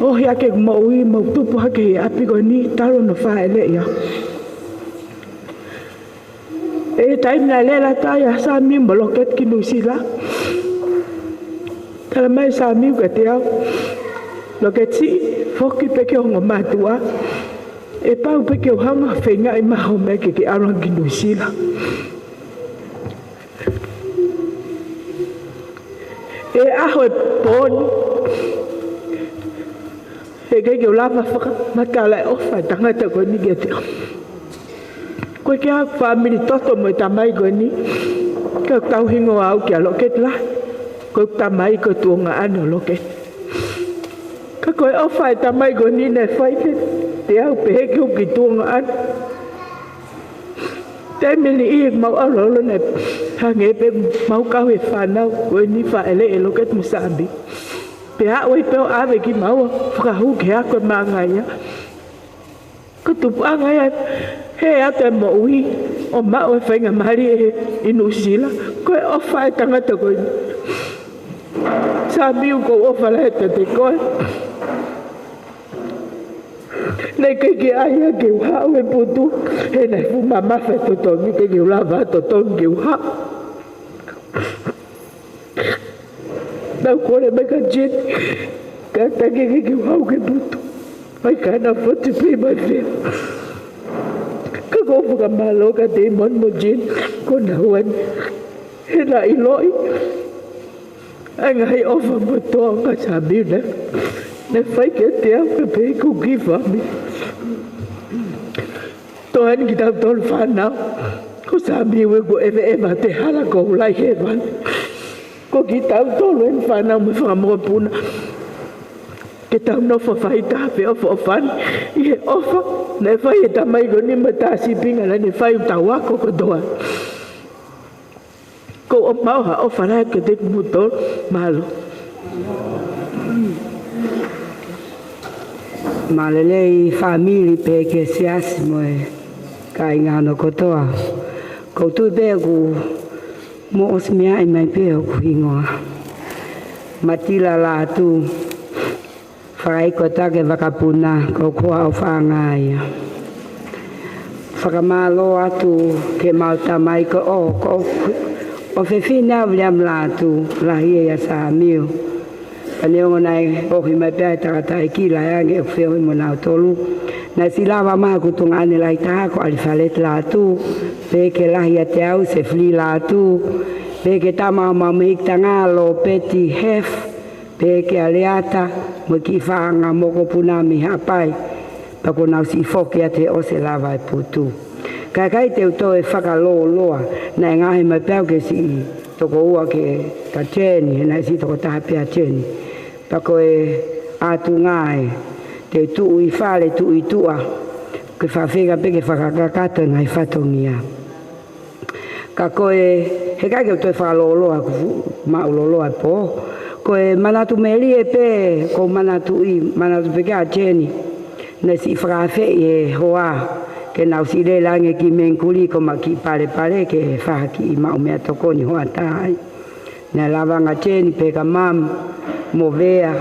ohi ʻaki ʻeku moʻui mo tupu hake he ʻapi ko eni talu hono fāʻeleʻi au. ʻI he taimi naʻe lele atu ai ʻa Sami mo Loketi ki Nuʻusila, talamai ʻe Sami kiate au, Loketi, foki pē ki ho ongo mātuʻa. ʻE pau pē ke u hanga ʻo feingaʻi mai hoʻo meʻa ke ke ʻalu ange ki Nuʻusila. ʻI he ʻaho ʻo e pō ni, heʻikai ke u lava fakamatala e ʻofa ʻa e tangata ko eni kiate au. Ko e kiʻi fāmili toto mo e tamai ko eni, ka ʻoku tauhingoa au kia Loketi lahi. Ko e tamai ko e tuongaʻane ʻo Loketi. Ka ko e ʻofa ʻa e tamai ko eni naʻe fai kiate au pehē ki hoku kiʻi tuongaʻane. Taimi ni ʻi heʻemau ʻalu ʻo lolo naʻe hangē pē ʻemau kau he fānau ko eni fāʻeleʻi ʻe Loketi mo Sami. Pea aʻu ai pē ʻo ʻave kimaua ʻo fakahū ki he ako ʻa e māngai ia. Ko e tupuʻanga ia ʻo e hē atu e moʻui ʻo maʻu e faingamālie ʻi Nuʻusila. Ko e ʻofa ʻa e tangata ko eni. Sami, ʻoku ou ʻofa lahi atu kiate koe. Naʻe ʻikai ke ʻai au ke u haʻu he putu, he naʻe fuʻu mamafa e totongi, ʻikai ke u lava ʻo totongi ke u haʻu. Naʻá ku kole mai kia Jeni, kātaki ke u haʻu ki he putu. ʻIkai ke na foti pē mai fea. Ka ʻoku ou fakamālō kia Teimoni mo Jeni, ko ʻenau ʻalu eni. He naʻe ʻiloʻi ʻa e ngaahi ʻofa mo e tōʻonga ʻa Sami naʻe fai kiate au pea pehē ki hoku kiʻi fāmili. Tokoni kiate kitautolu fānau. Ko Sami ʻoku ʻeveʻeva ʻi he hala ko ē ʻi hēvani. Ko kitautolu eni fānau mo e fanga mokopuna, ke tau nofo fai taha feʻofoʻofani ʻi he ʻofa naʻe fai ʻe he tamai ko eni mo e tā sīpinga naʻá ne fai ʻo tau ako kotoa. ʻOku ou ʻomai ha ʻofa lahi kiate kimoutolu. Mālō. Mālō e lelei fāmili pea ki he siasi mo e kāinga hono kotoa. ʻOku ou tui pē ʻoku mou ʻosi meaʻi mai pē hoku hingoa. Matila Lātū. Fakaʻikotake vakapuna, ko e hoa ʻofaʻanga ia. Fakamālō atu ki heʻemau tamai ko ē, ʻoku ʻofefine ʻa Viliami Lātū, lahi ia ʻia Samiu. Ka neongo naʻe ohi mai pē ʻa e tangataʻeiki, lahi ange ʻeku feohi mo nautolu. Naʻe siʻi lava mai hoku tuongaʻane lahi taha ko ʻAlifeleti Lātū, pehē ki he lahi ʻiate au, Sefili Lātū, pehē ki he tama ʻo homau mehikitanga, Lopeti Hef, pehē kia Leata mo e kiʻi faʻahinga mokopuna mei Haʻapai, pea kuo nau siʻi foki atu he ʻosi e lava e putu. Ka ʻikai te u toe fakalōloa, naʻe ngaohi mai pē au ke siʻi tokoua kia Teni, he naʻe siʻi tokotaha pē ʻa Teni. Pea ko e ʻatunga ē, te u tuʻu ʻi fale, tuʻu ʻi tuʻa, ke faʻa feinga pē ke fakakakato e ngaahi fatongia. Ka ko e, heʻikai ke u toe fakalōloa, ʻoku fuʻu maʻu lōloa e pō. Ko e manatu melie pē, ʻoku ou manatuʻi, manatu pē kia Teni. Naʻe siʻi fakaafeʻi ʻe he hoa ke nau siʻi lele ange ki Mengikuli ko ʻema kiʻi palepale ke fai ha kiʻi maʻu meʻatokoni hoʻatā ai. Naʻe lava ange ʻa Teni pehē kia Mami mo Vea,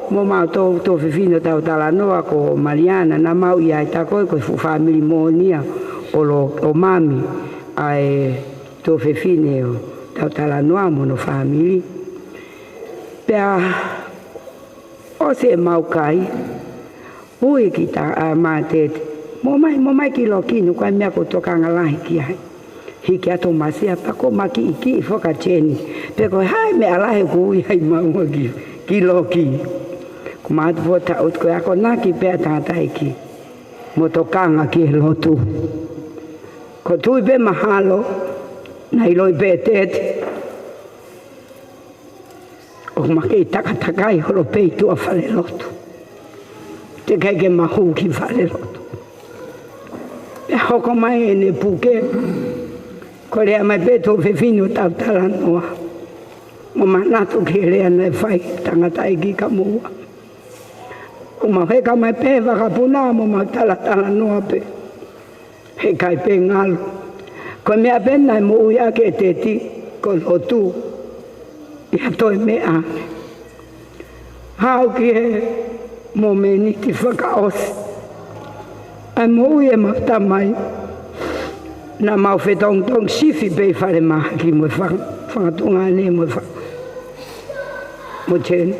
mo mautolu tuofefine ʻoku tau talanoa ko Maliana, naʻa mau ʻi ai, tā ko ē ko e fuʻu fāmili moʻoni ia ʻo Lo-, ʻo Mami, ʻa e tuofefine ʻoku tau talanoa mo hono fāmili. Pea ʻosi ʻemau kai, ui ki tā ʻa Mātete, mou ō mai, mou ō mai ki loki, ʻoku ʻi ai e meʻa ʻoku ou tokanga lahi ki ai. Hiki atu Masia pea ko ma kiʻi kiʻi fakateni. Pe ko e hā e meʻa lahi ʻoku ui ai maua ki, ki loki. Ko ma atu fo ta ut ko e akonaki pē ʻa e tangataʻeiki mo tokanga ki he lotu. Ko e tui pē mahalo, naʻe ʻiloʻi pē ʻe Tete ʻoku ma kei takatakai holo pē ʻi tuʻa falelotu. Teʻeki ai ke ma hū ki falelotu. Pea hoko mai ʻene puke, ko e lea mai pē ʻa e tuofefine ʻo tau talanoa. Mo manatu ki he lea naʻe fai ʻe he tangataʻeiki kia moua. ʻO ma heka mai pē he vakapuna mo ma talatalanoa pē. Heʻikai pē ngalo. Ko e meʻa pē naʻe moʻui ʻaki ʻe Tete ko e lotu. ʻIo, toe meʻa. Aʻu ki he mōmeniti fakaʻosi ʻa e moʻui ʻemau tamai, naʻa mau fetongitongi sifi pē ʻi falemahaki mo e fanga, fanga tuongaʻane mo e fanga, mo Teni.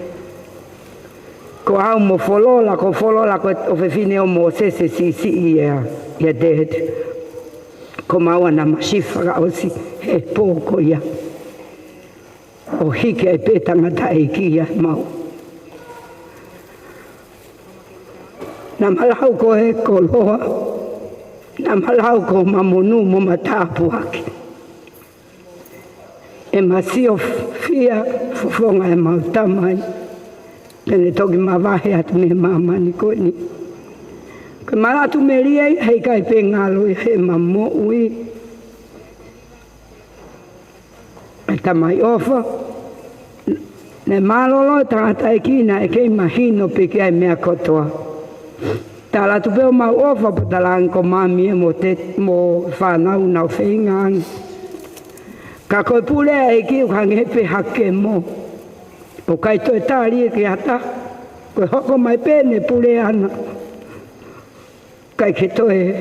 Ko au mo Folola, ko Folola ko e ʻofefine ʻo Mōsese, siʻisiʻi ia, ia Tete. Ko maua naʻa ma sifi fakaʻosi he pō ko ia. ʻO hiki ai pē tangataʻeiki ia mau. Naʻa ma lau ko e koloa, naʻa ma lau ko ma monū mo ma tāpuaki. ʻE ma siofia fofonga ʻemau tamai, pea ne toki mavahe atu mei māmani ko eni. Ko e manatu melie ia, heʻikai pē ngalo ia heʻema moʻui. ʻE Tamai ʻofa, naʻe mālōlō e tangataʻeiki naʻe kei mahino pē ki ai e meʻa kotoa. Tala atu pē ʻo mau ʻofa pea tala ange ko mami ē mo Tete mo e fānau naʻa nau feinga ange. Ka ko e pule ʻa e ʻEiki ʻoku hangē pē ha kemo. ʻOku ʻikai toe tali ia ki ha taha. Ko e hoko mai pē ʻene pule ʻana. ʻIkai ke toe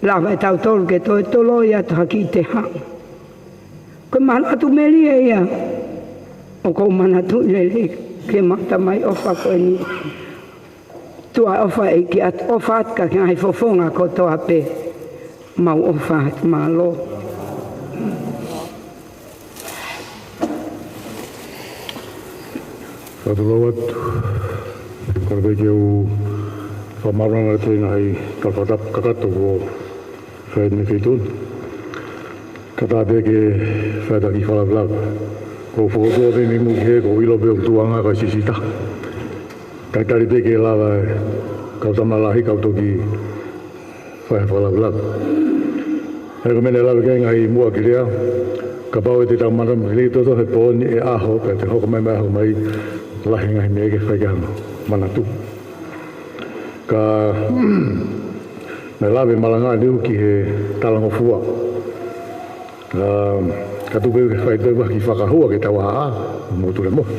lava ʻe tautolu ke toe toloi atu ha kiʻi tehaʻu. Ko e manatu melie ia ʻoku ou manatuʻi lelei ki heʻemau Tamai ʻofa ko eni. Tuʻa ʻofa ʻEiki atu, ʻofa atu ki he ngaahi fofonga kotoa pē. Mau ʻofa atu, mālō. Fakatulou atu. Kole pē ke u fakamālō atu he ngaahi kau fakatapu kakato kuo fai mei he feituʻu ni. Kātaki pē ke fai ha kiʻi fakalavelave. Ko e fokotuʻu pē mei mui ki hē, ko e ʻilo pē ʻoku tuʻu ʻa e ngaahi kakai sisita. Kae tali pē ke lava e kau tama lahi kau toki fai ha fakalavelave. He ko e meʻa naʻe lave ki ai e ngaahi muʻa ki lea, kapau ʻe te tau manatu mai ki lea toto he pō ni, ʻe ʻaho, pea te hoko mai, mai ʻaho mai, lahi e ngaahi meʻa ke fai ke hanga manatu. Ka, naʻe lave malanga liu ki he talangofua. ʻA, ka tuku pē ke fai pē ha kiʻi fakahua ke tau ʻā, mou tulemohe.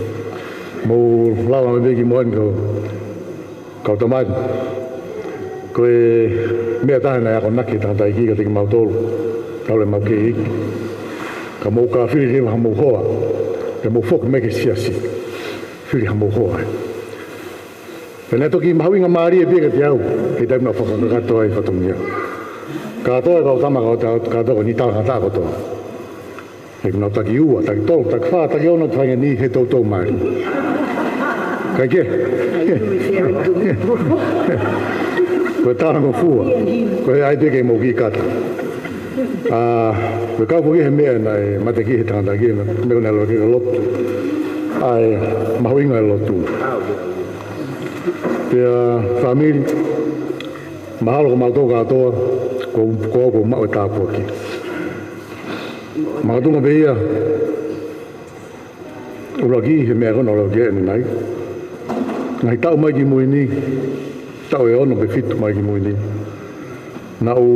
Mou lava mai pē ki muʻa ni kau, kau tamai. Ko e meʻa taha naʻe akonaki ʻe he tangataʻeiki kiate kimautolu, talu ʻemau kei iiki. Ka mou ka fili leva hamou hoa, pea mou foki mai ki he siasi. Fili hamou hoa. Pea naʻe toki mahuʻinga mālie pē kiate au, he taimi naʻa ku fakakakato ai e fatongia. Kātoa e kau tama, kātoa, kātoa ko eni talangataʻa kotoa. He naʻa nau taki ua, taki tolu, taki fā, taki ono, taki fā ni he toutou mai. Kae kehe. Ko e talangofua. Ko e ʻai pē ke mou kiʻi kata. ʻA, ko e kau foki he meʻa naʻe mateakiʻi he tangataʻeiki, meʻa ko ē naʻe lava ke lotu. ʻA e mahuʻinga e lotu. Pea fāmili, mahalo ko mautolu kātoa, ko, ko au ʻoku ou maʻu e tāpuaki. Makatuʻunga pē ia, ʻuluaki he meʻa ko ē naʻa ku lave ki ai ʻanenai. Ngaahi taʻu mai ki mui ni, taʻu ʻe ono pe fitu mai ki mui ni. Naʻa ku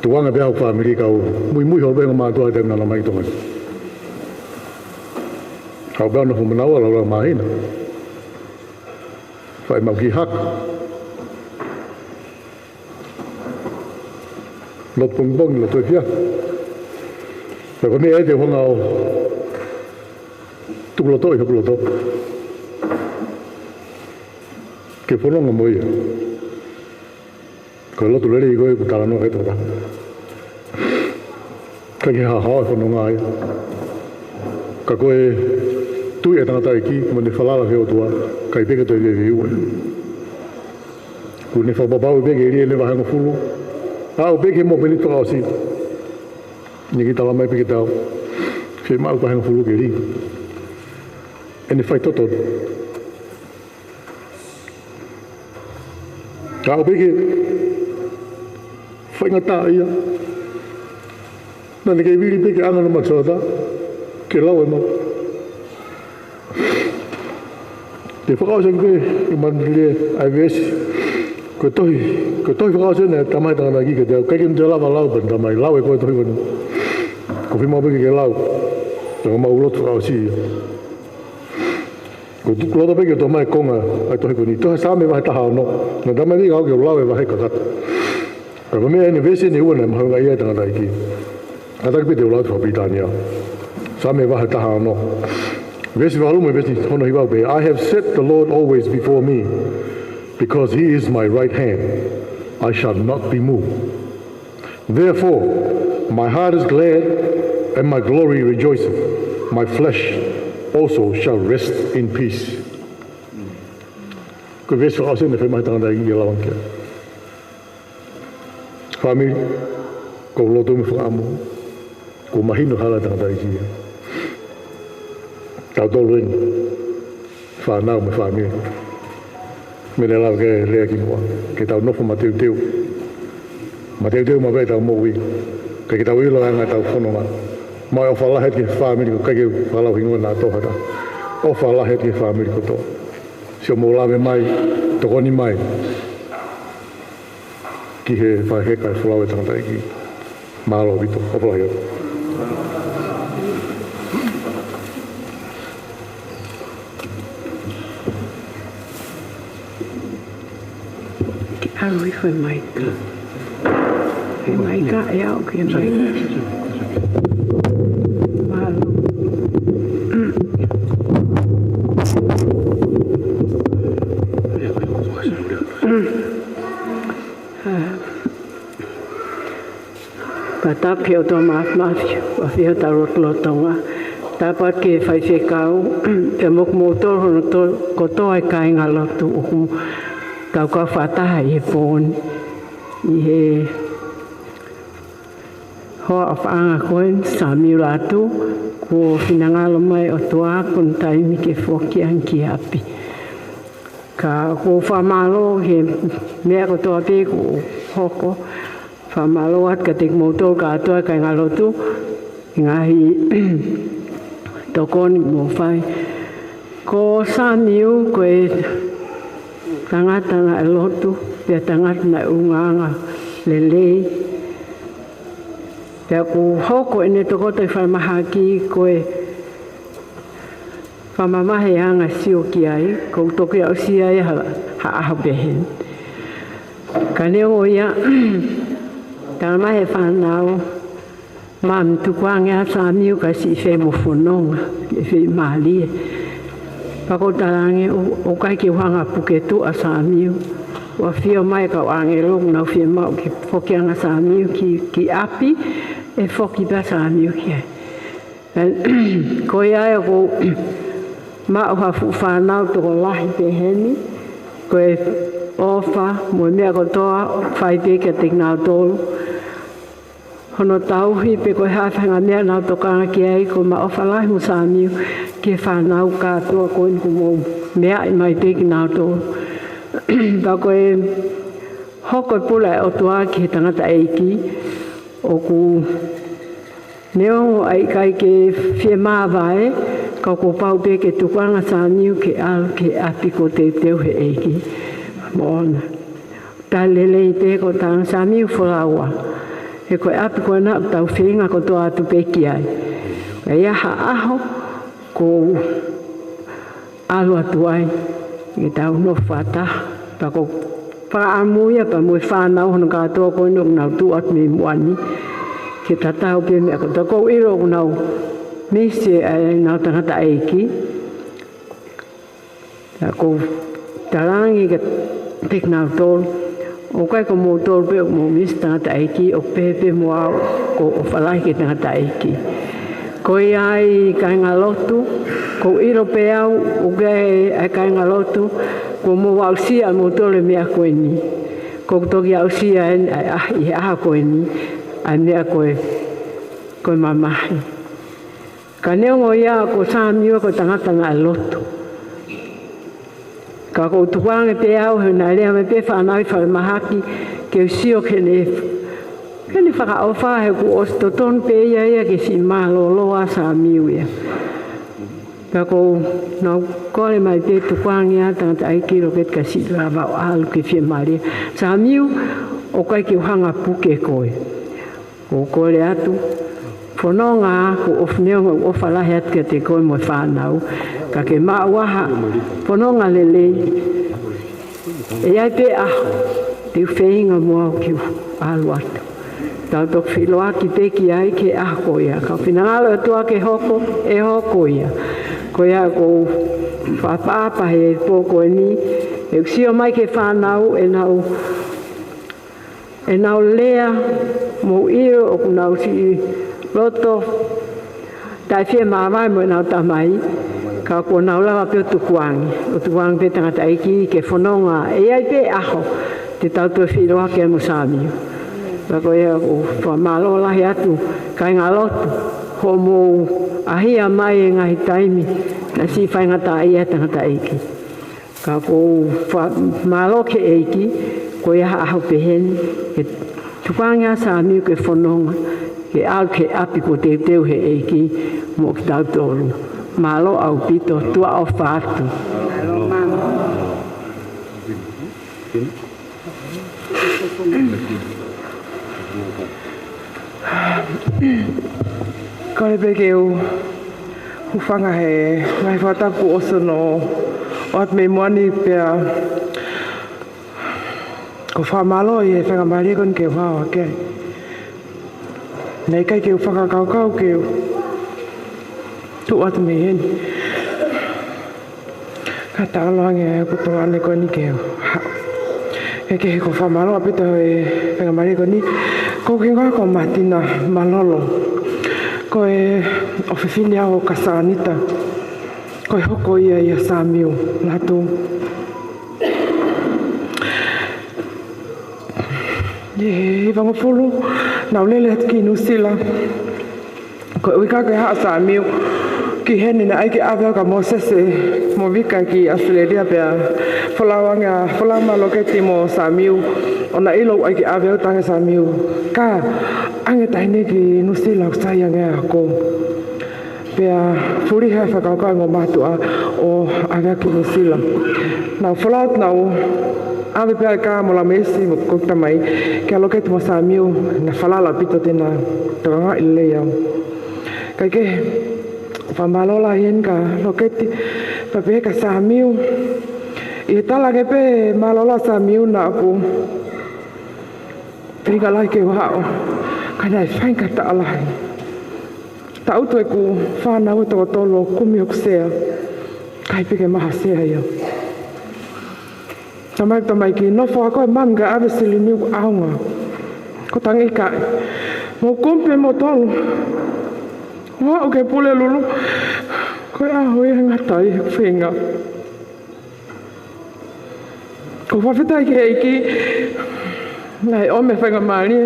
tukuange pē hoku fāmili kau muimui holo pē he ongo mātuʻa he taimi naʻa nau ō mai ki Tonga ni. Haʻu pē au ʻo nofo mo naua ʻo laulau māhina. Fai maʻu kiʻi haka. Lotu pongipongi, lotu efiafi. Pea ko e meʻa ia te u hanga ʻo tukulotoʻi hoku loto. Ke fononga mo ia. Ko e lotu lelei ko ē ʻoku talanoa ki ai e tokotaha. ʻIkai ke haohaoa e fononga ia. Ka ko e tui ʻa e tangataʻeiki, mo ʻene falala ki he ʻOtua, ʻikai pē ke toe veiveiua. Kuo ne fakapapauʻi pē ke lī ʻene vahehongofulu. Aʻu pē ki he miniti fakaʻosi. Naʻe ʻikai talamai pē ke tau. Fiemaʻu vahehongofulu ke lī. ʻEne faitotonu. Ka ʻoku pehē ke faingataʻaʻia. Naʻa ne kei vili pē ki he anga ʻo e matasioʻata ke lau e mau. Te u fakaʻosi atu pē ʻi he manulele ʻa e veesi. Ko e tohi, ko e tohi fakaʻosi eni ʻa e tamaiki tangataʻeiki kiate au. ʻIkai ke u toe lava lau pē, tamai, lau ē ko e tohi ko eni. Ko e fiemaʻu pē ke ke lau. Ka ko e mau lotu fakaʻosi ia. Ko e tuku loto pē ke u toʻo mai e konga ʻa e tohi ko eni. Tohi Saame vahe taha ono. Naʻe talamai pē kiate au ke u lau e vahe kakato. Ka ko e meʻa eni, veesi eni ʻe ua naʻe mahuʻinga ai e tangataʻeiki. Kātaki pē te u lau atu fakapilitānia. Saame vahe taha ono. Veesi valu mo e veesi hono hiva ʻoku pehē, "I have set the Lord always before me, because he is my right hand. I shall not be moved." Therefore, my heart is glad and my glory rejoiceth. My flesh also shall rest in peace. Ko e veesi fakaʻosi eni naʻe fiemaʻu ʻe he tangataʻeiki ke lau ange ki ai. Fāmili, ko e lotu mo e fakaʻamu. Kuo mahino hala tangataʻeiki ia. Tautolu eni. Fānau mo e fāmili. Meʻa naʻe lave ki ai e lea kimuʻa. Ke tau nofo mateuteu. Mateuteu maʻu pē ʻetau moʻui. ʻIkai ke tau ʻilo e anga ʻetau fononga. Maʻu e ʻofa lahi atu ki he fāmili, ʻikai ke fakalauhingoa naʻa tō ha taha. ʻOfa lahi atu ki he fāmili kotoa. Sio mo lave mai, tokoni mai. Ki he fakaheka e folau ʻa e tangataʻeiki. Mālō ʻaupito, ʻofa lahi atu. ʻAlu hifo e maika. E maika, ʻe aʻu ki he maika. Mālō. Pea tapu ki he ʻOtua Māfimafi, ʻoku ʻafio ʻi hotau lotolotonga. Tapu atu ki he faifekau, pea mo kimoutolu hono to-, kotoa e kāingalotu ʻoku tau kau fakataha ʻi he pō ni. ʻI he hoʻatā ʻofaʻanga ko eni, Samiu Lātū, kuo finangalo mai e ʻOtua ko hono taimi ke foki ange ki ʻapi. Ka ʻoku ou fakamālō he meʻa kotoa pē kuo hoko. Fakamālō atu kiate kimoutolu kātoa e kāingalotu, ngaahi tokoni kuo mou fai. Ko Samiu ko e tangata naʻe lotu, pea tangata naʻe ʻulungaanga lelei. Pea kuo hoko ʻene tokoto ʻi falemahaki ko e fakamamahi e anga sio ki ai, ʻoku toki aʻusia ia ha, ha ʻaho pehē ni. Ka neongo ia, talamai ʻe he fānau, mami, tukuange ʻa Samiu kae siʻi fē mo fononga, ʻe fiemālie. Pea ʻoku ou talaange, ʻo, ʻoku ʻikai ke u hanga ʻo puke tuʻa ʻa Samiu. ʻOku ʻafio mai e kau ʻāngelo, ʻoku nau fiemaʻu ke foki ange ʻa Samiu ki, ki ʻapi, ʻe foki pē ʻa Samiu ki ai. Ko ia ai ʻoku ou maʻu ha fuʻu fānau tokolahi pehē ni, ko e ʻofa mo e meʻa kotoa, fai pē kiate kinautolu. Hono tauhi pe ko e hā e faʻahinga meʻa naʻa nau tokanga ki ai, ʻoku ou maʻu ʻofa lahi mo Samiu ki he fānau kātoa ko eni kuo mou meaʻi mai pē kinautolu. Pea ko e hoko e pule ʻa e ʻOtua ki he tangataʻeiki, ʻoku neongo ʻa e ʻikai ke fiemāvae, ka kuo pau pē ke tukuange ʻa Samiu ke ʻalu ki he ʻapi kuo teuteu ʻe he ʻEiki. Moʻona. Tali lelei pē ko e talaange, Samiu, folau ā. He ko e ʻapi ko ena ʻoku tau feinga kotoa atu pē ki ai. Ka ʻi ai ha ʻaho, ʻoku ou ʻalu atu ai, ke tau nofo fakataha. Pea ʻoku ou fakaʻamu ia pea mo e fānau hono kātoa ko eni ʻoku nau tuʻu atu mei muʻa ni, ke tatau pē meʻa kotoa. ʻOku ou ʻilo ʻoku nau misi ʻa ʻenau tangataʻeiki. Pea ʻoku ou Talaange kiate kinautolu, ʻoku ʻikai ko moutolu pē ʻoku mou misi tangataʻeiki, ʻoku pehē pē mo au, ʻoku ou ʻofa lahi ki he tangataʻeiki. Ko ia ai kāingalotu, ʻoku ou ʻilo pē au, ʻoku ʻi ai e kāingalotu, kuo mou aʻusia ʻe moutolu e meʻa ko eni. ʻOku ou toki aʻusia eni ʻa e ʻaho, ʻi he ʻaho ko eni, ʻa e meʻa ko e, ko e mamahi. Ka neongo ia ko Samiu ko e tangata naʻe lotu. Ka ʻoku ou tukuange pē au he naʻe lea mai pē fānau ʻi falemahaki ke u sio ki heʻene, ki heʻene fakaʻofa he kuo ʻosi totonu pē ia ia ke siʻi mālōlō ʻa Samiu ia. Pea ʻoku ou nau kole mai pē tukuange ʻa e tangataʻeiki Loketi ka siʻi lava ʻo ʻalu ke fiemālie. Samiu, ʻoku ʻikai ke u hanga puke koe. ʻOku ou kole atu, fononga ʻoku ou neongo ʻoku ou ʻofa lahi atu kiate koe mo e fānau, ka ke maʻu ha fononga lelei. ʻE ʻi ai pē ʻaho te u feinga mo au ke u ʻalu atu. Tau toki feʻiloaki pē ki ai ki he ʻaho ko ia. Ka finangalo ʻOtua ke hoko, ʻe hoko ia. Ko ia ʻoku ou fakaʻapaʻapa he pō ko eni, ʻeku sio mai ki he fānau, ʻenau ʻenau lea, mou ʻilo ʻoku nau siʻi loto taʻefiemāvae mo ʻenau tamai, ka kuo nau lava pē ʻo tukuange, ʻo tukuange pē tangataʻeiki ke fononga, ʻe ʻi ai pē ʻaho te tau toe feʻiloaki ai mo Samiu. Pea ko ia ʻoku ou fakamālō lahi atu, kāingalotu, hoʻomou ʻahia mai e ngaahi taimi naʻe siʻi faingataʻaʻia e tangataʻeiki. Ka ʻoku ou fakamālō ki he ʻEiki, ko ia ha ʻaho pehē ni, ke tukuange ʻa Samiu ke fononga, ke ʻalu ki he ʻapi kuo teuteu ʻe he ʻEiki moʻo kitautolu. Mālō ʻaupito, tuʻa ʻofa atu. Kole pē ke u hūfanga he ngaahi fakatapu ʻosi hono ʻoatu mei muʻa ni pea ʻoku ou fakamālō ʻi he faingamālie ko eni ke u hao hake ai. Naʻe ʻikai ke u fakakaukau ke u tuʻu atu mei heni. Ka taʻalo ange ʻa e kutonga ʻane ko eni ke u haʻu. Ke ke he ʻoku ou fakamālō ʻaupito he faingamālie ko eni. Ko hoku hingoa ko Matina Malolo. Ko e ʻofefine au ʻo Kasanita. Ko e hoko ia ʻia Samiu Latu. ʻI he hivangofulu, naʻa ku lele atu ki Nuʻusila. Ko e uike ko ē haʻu ʻa Samiu ki heni naʻe ʻai ke ʻave au kia Mōsese mo Vika ki ʻAositelēlia pea folau ange ʻa, folau mai ʻa Loketi mo Samiu ʻo na ʻilo ʻoku ʻai ke ʻave au, talaange ʻe Samiu, ka ʻange taʻahine ki Nuʻusila ʻoku sai ange ʻa koe. Pea fuliha e fakakaukau ʻa e ongo mātuʻa ʻo ʻave au ki Nuʻusila. Naʻa ku folau atu naʻa ku ʻave pē ʻa e kā mo Lameisi mo hoku tamai kia Loketi mo Samiu, naʻe falala ʻaupito te na tokangaʻi lelei au. Kae kehe, fakamālō lahi heni kia Loketi, pea pehē kia Samiu. ʻI he tala ange pē mālōlō ʻa Samiu naʻa ku feinga lahi ke u haʻu, ka naʻe faingataʻa lahi. Tangutu ʻeku fānau ʻe toko tolu ʻo kumi hoku sea, ʻikai pē ke maʻu ha sea ia. Tamai, tamai ki nofo ʻa koe mami kae ʻave silini ʻoku ʻaonga. Ko e tangi kae mou kumi pē moutolu. ʻO aʻu ki Pulelulu, ko e ʻaho ia ʻe ngata ai ʻeku feinga. ʻOku ou fakafetaʻi ki he ʻEiki, naʻe ʻomi e faingamālie,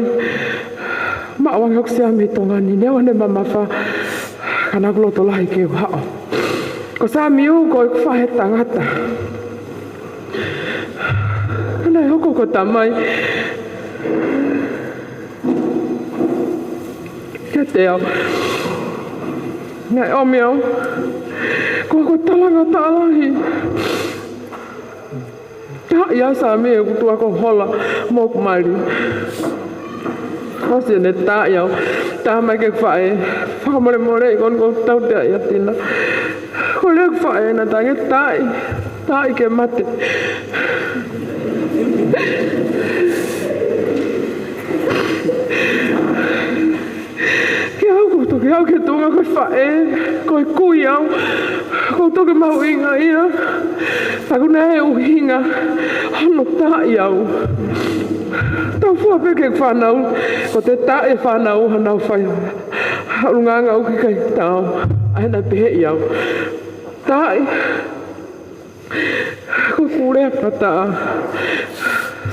maʻu ange hoku sea mei Tonga ni, neongo ʻene mamafa, ka naʻa ku loto lahi ke u haʻu. Ko Samiu ko ʻeku faʻē tangata. Naʻe hoko ko e tamai kiate au. Naʻe ʻomi au ko ʻeku talangataʻa lahi. Taaʻi au Samiu ʻi heʻeku tuʻa ko e hola mo hoku mali. Hangē ʻene taaʻi au, talamai ki heʻeku faʻē, fakamolemoleʻi ko eni ʻoku ou tautea ʻia Tina. Ko e lea ʻeku faʻē naʻe talaange taaʻi, taaʻi ke mate. Ke au ko e toki Au ki he tuʻunga ko e faʻē, ko e kui au, ʻoku ou toki mahuʻingaʻia. Ka ʻoku ʻi ai e ʻuhinga hono taaʻi au. Tau fua pē ki he fānau, ko e taaʻi e fānau, hanau fai ʻulungaanga ʻoku ʻikai taau, ʻa ē naʻe pehē au. Taaʻi, ko e kulea pata.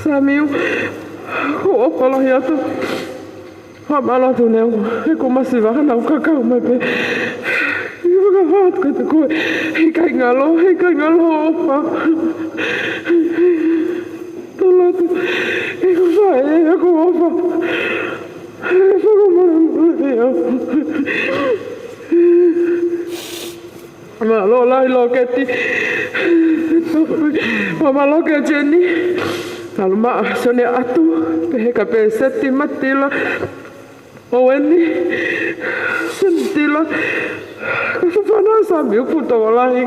Samiu, ʻoku ou ʻofa lahi atu. Fakamālō atu Neu, he ko e masiva naʻa ku kakau mai pē. He fakahā atu kiate koe, he ʻikai ngalo, he ʻikai ngalo ʻofa. Tala atu, he ko e faʻē ʻoku ou ʻofa. He fakamālō atu. Mālō lahi Loketi. Mālō Loketi eni. Mālō maʻa Sione atu. Pehē ka pē Seti, Matila, Oweni, Senitila. Ka fafana Samiu Puto Walahi.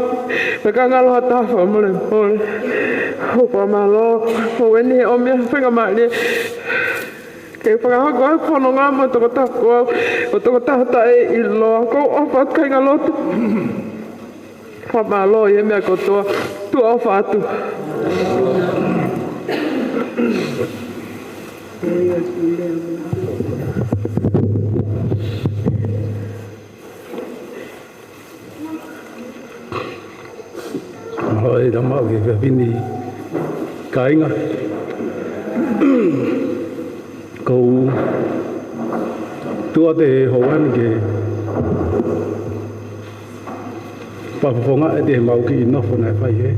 Pea ka ngalo ha taha fakamolemole. ʻOfa mālō. Oweni he ʻomi ha faingamālie ke fakahoko ʻa e fononga mo e tokotaha ko au, ʻo e tokotaha taʻeʻiloa, ʻoku ou ʻofa atu, kāinga lotu. Fakamālō ʻi he meʻa kotoa, tuʻa ʻofa atu. Mālō e tama ʻo ke fefini kāinga. Ko u tuʻa te hoan ke fakafofongaʻi ʻete mau kiʻi nofo naʻe fai he.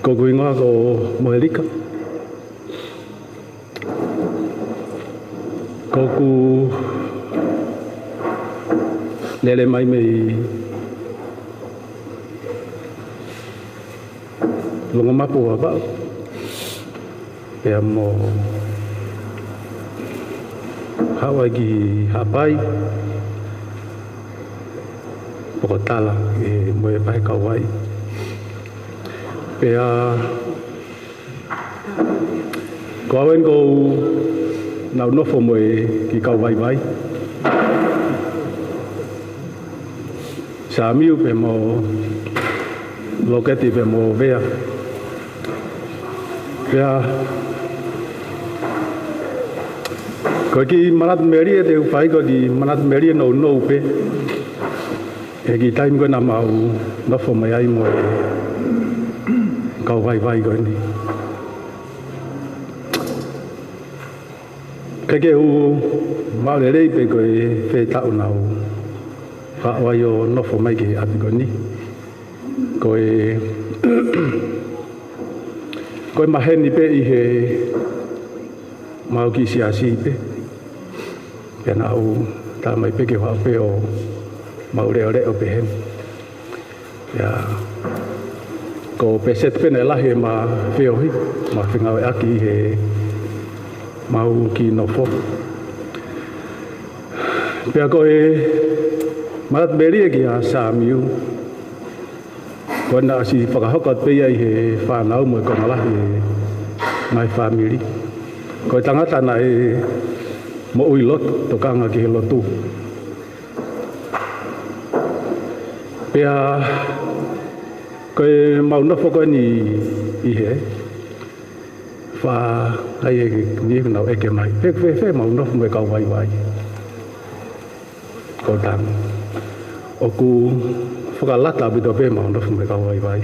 Ko hoku hingoa ko Moelika. ʻOku ou lele mai mei Longomapu, Vavaʻu. Pea mo haʻu ai ki Haʻapai, Pokotala, ʻi he mo e pae Kauvai. Pea ko au eni ʻoku ou nau nofo mo e kiʻi kau vaivai. Samiu pea mo Loketi pea mo Vea. Pea ko e kiʻi manatu melie te u fai, ko e kiʻi manatu melie nounou pē. ʻI he kiʻi taimi ko ē naʻa mau nofo mai ai mo e kau vaivai ko eni. ʻIkai ke u maʻu lelei pe ko e fē taʻu naʻa ku haʻu ai ʻo nofo mai ki he ʻapi ko eni. Ko e, ko e maheni pē ʻi he mau kiʻi siasi pē. Pea naʻa ku tā mai pē ke u haʻu pē ʻo mau leʻoleʻo pehē ni. Pea ko Peseti pē naʻe lahi ʻema feohi, ʻema fengāueʻaki ʻi he mau kiʻi nofo. Pea ko e manatu melie kia Samiu, ko ʻena ʻasi fakahoko atu pē ia ʻi he fānau mo e konga lahi e ngaahi fāmili. Ko e tangata naʻe moʻui lotu, tokanga ki he lotu. Pea ko e mau nofo ko eni ʻi he fā ai e ni nau ʻeke mai, fē, fē, fē mau nofo mo e kau vaivai. Ko tang. ʻOku fakalata ʻaupito pē mau nofo mo e kau vaivai.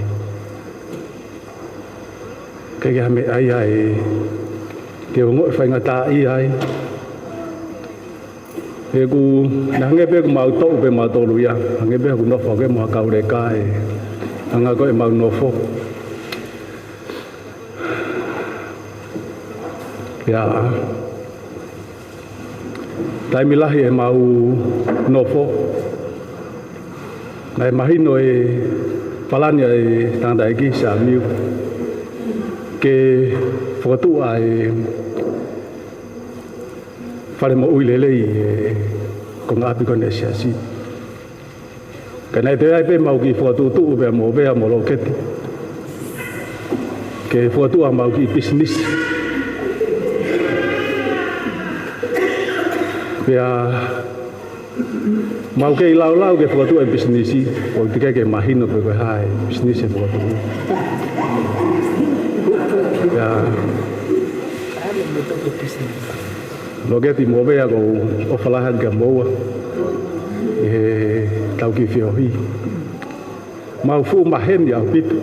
ʻIkai ke ha meʻa ia ʻe ke ongoʻi faingataʻaʻia ai. He ʻoku, naʻe hangē pē ʻoku mau toʻu pē mautolu ia. Hangē pē ʻoku nofo hake mo ha kau leka ʻi he anga ko ē ʻemau nofo. Pea taimi lahi ʻemau nofo, naʻe mahino e palani ʻa e tangataʻeiki Samiu ke fokotuʻu ʻa e fale moʻui lelei ʻi he konga ʻapi ko eni e siasi. Ka naʻe toe ʻi ai pē ʻemau kiʻi fokotuʻutuʻu pea mo Vea mo Loketi ke fokotuʻu ʻemau kiʻi pisinisi. Pea mau kei laulau ke fokotuʻu e pisinisi, ʻoku teʻeki ke mahino pe ko e hā e pisinisi ʻe fokotuʻu. Pea Loketi Movea, ʻoku ou ʻofa lahi atu kia moua ʻi he taukifeohi. Mau fuʻu maheni ʻaupito.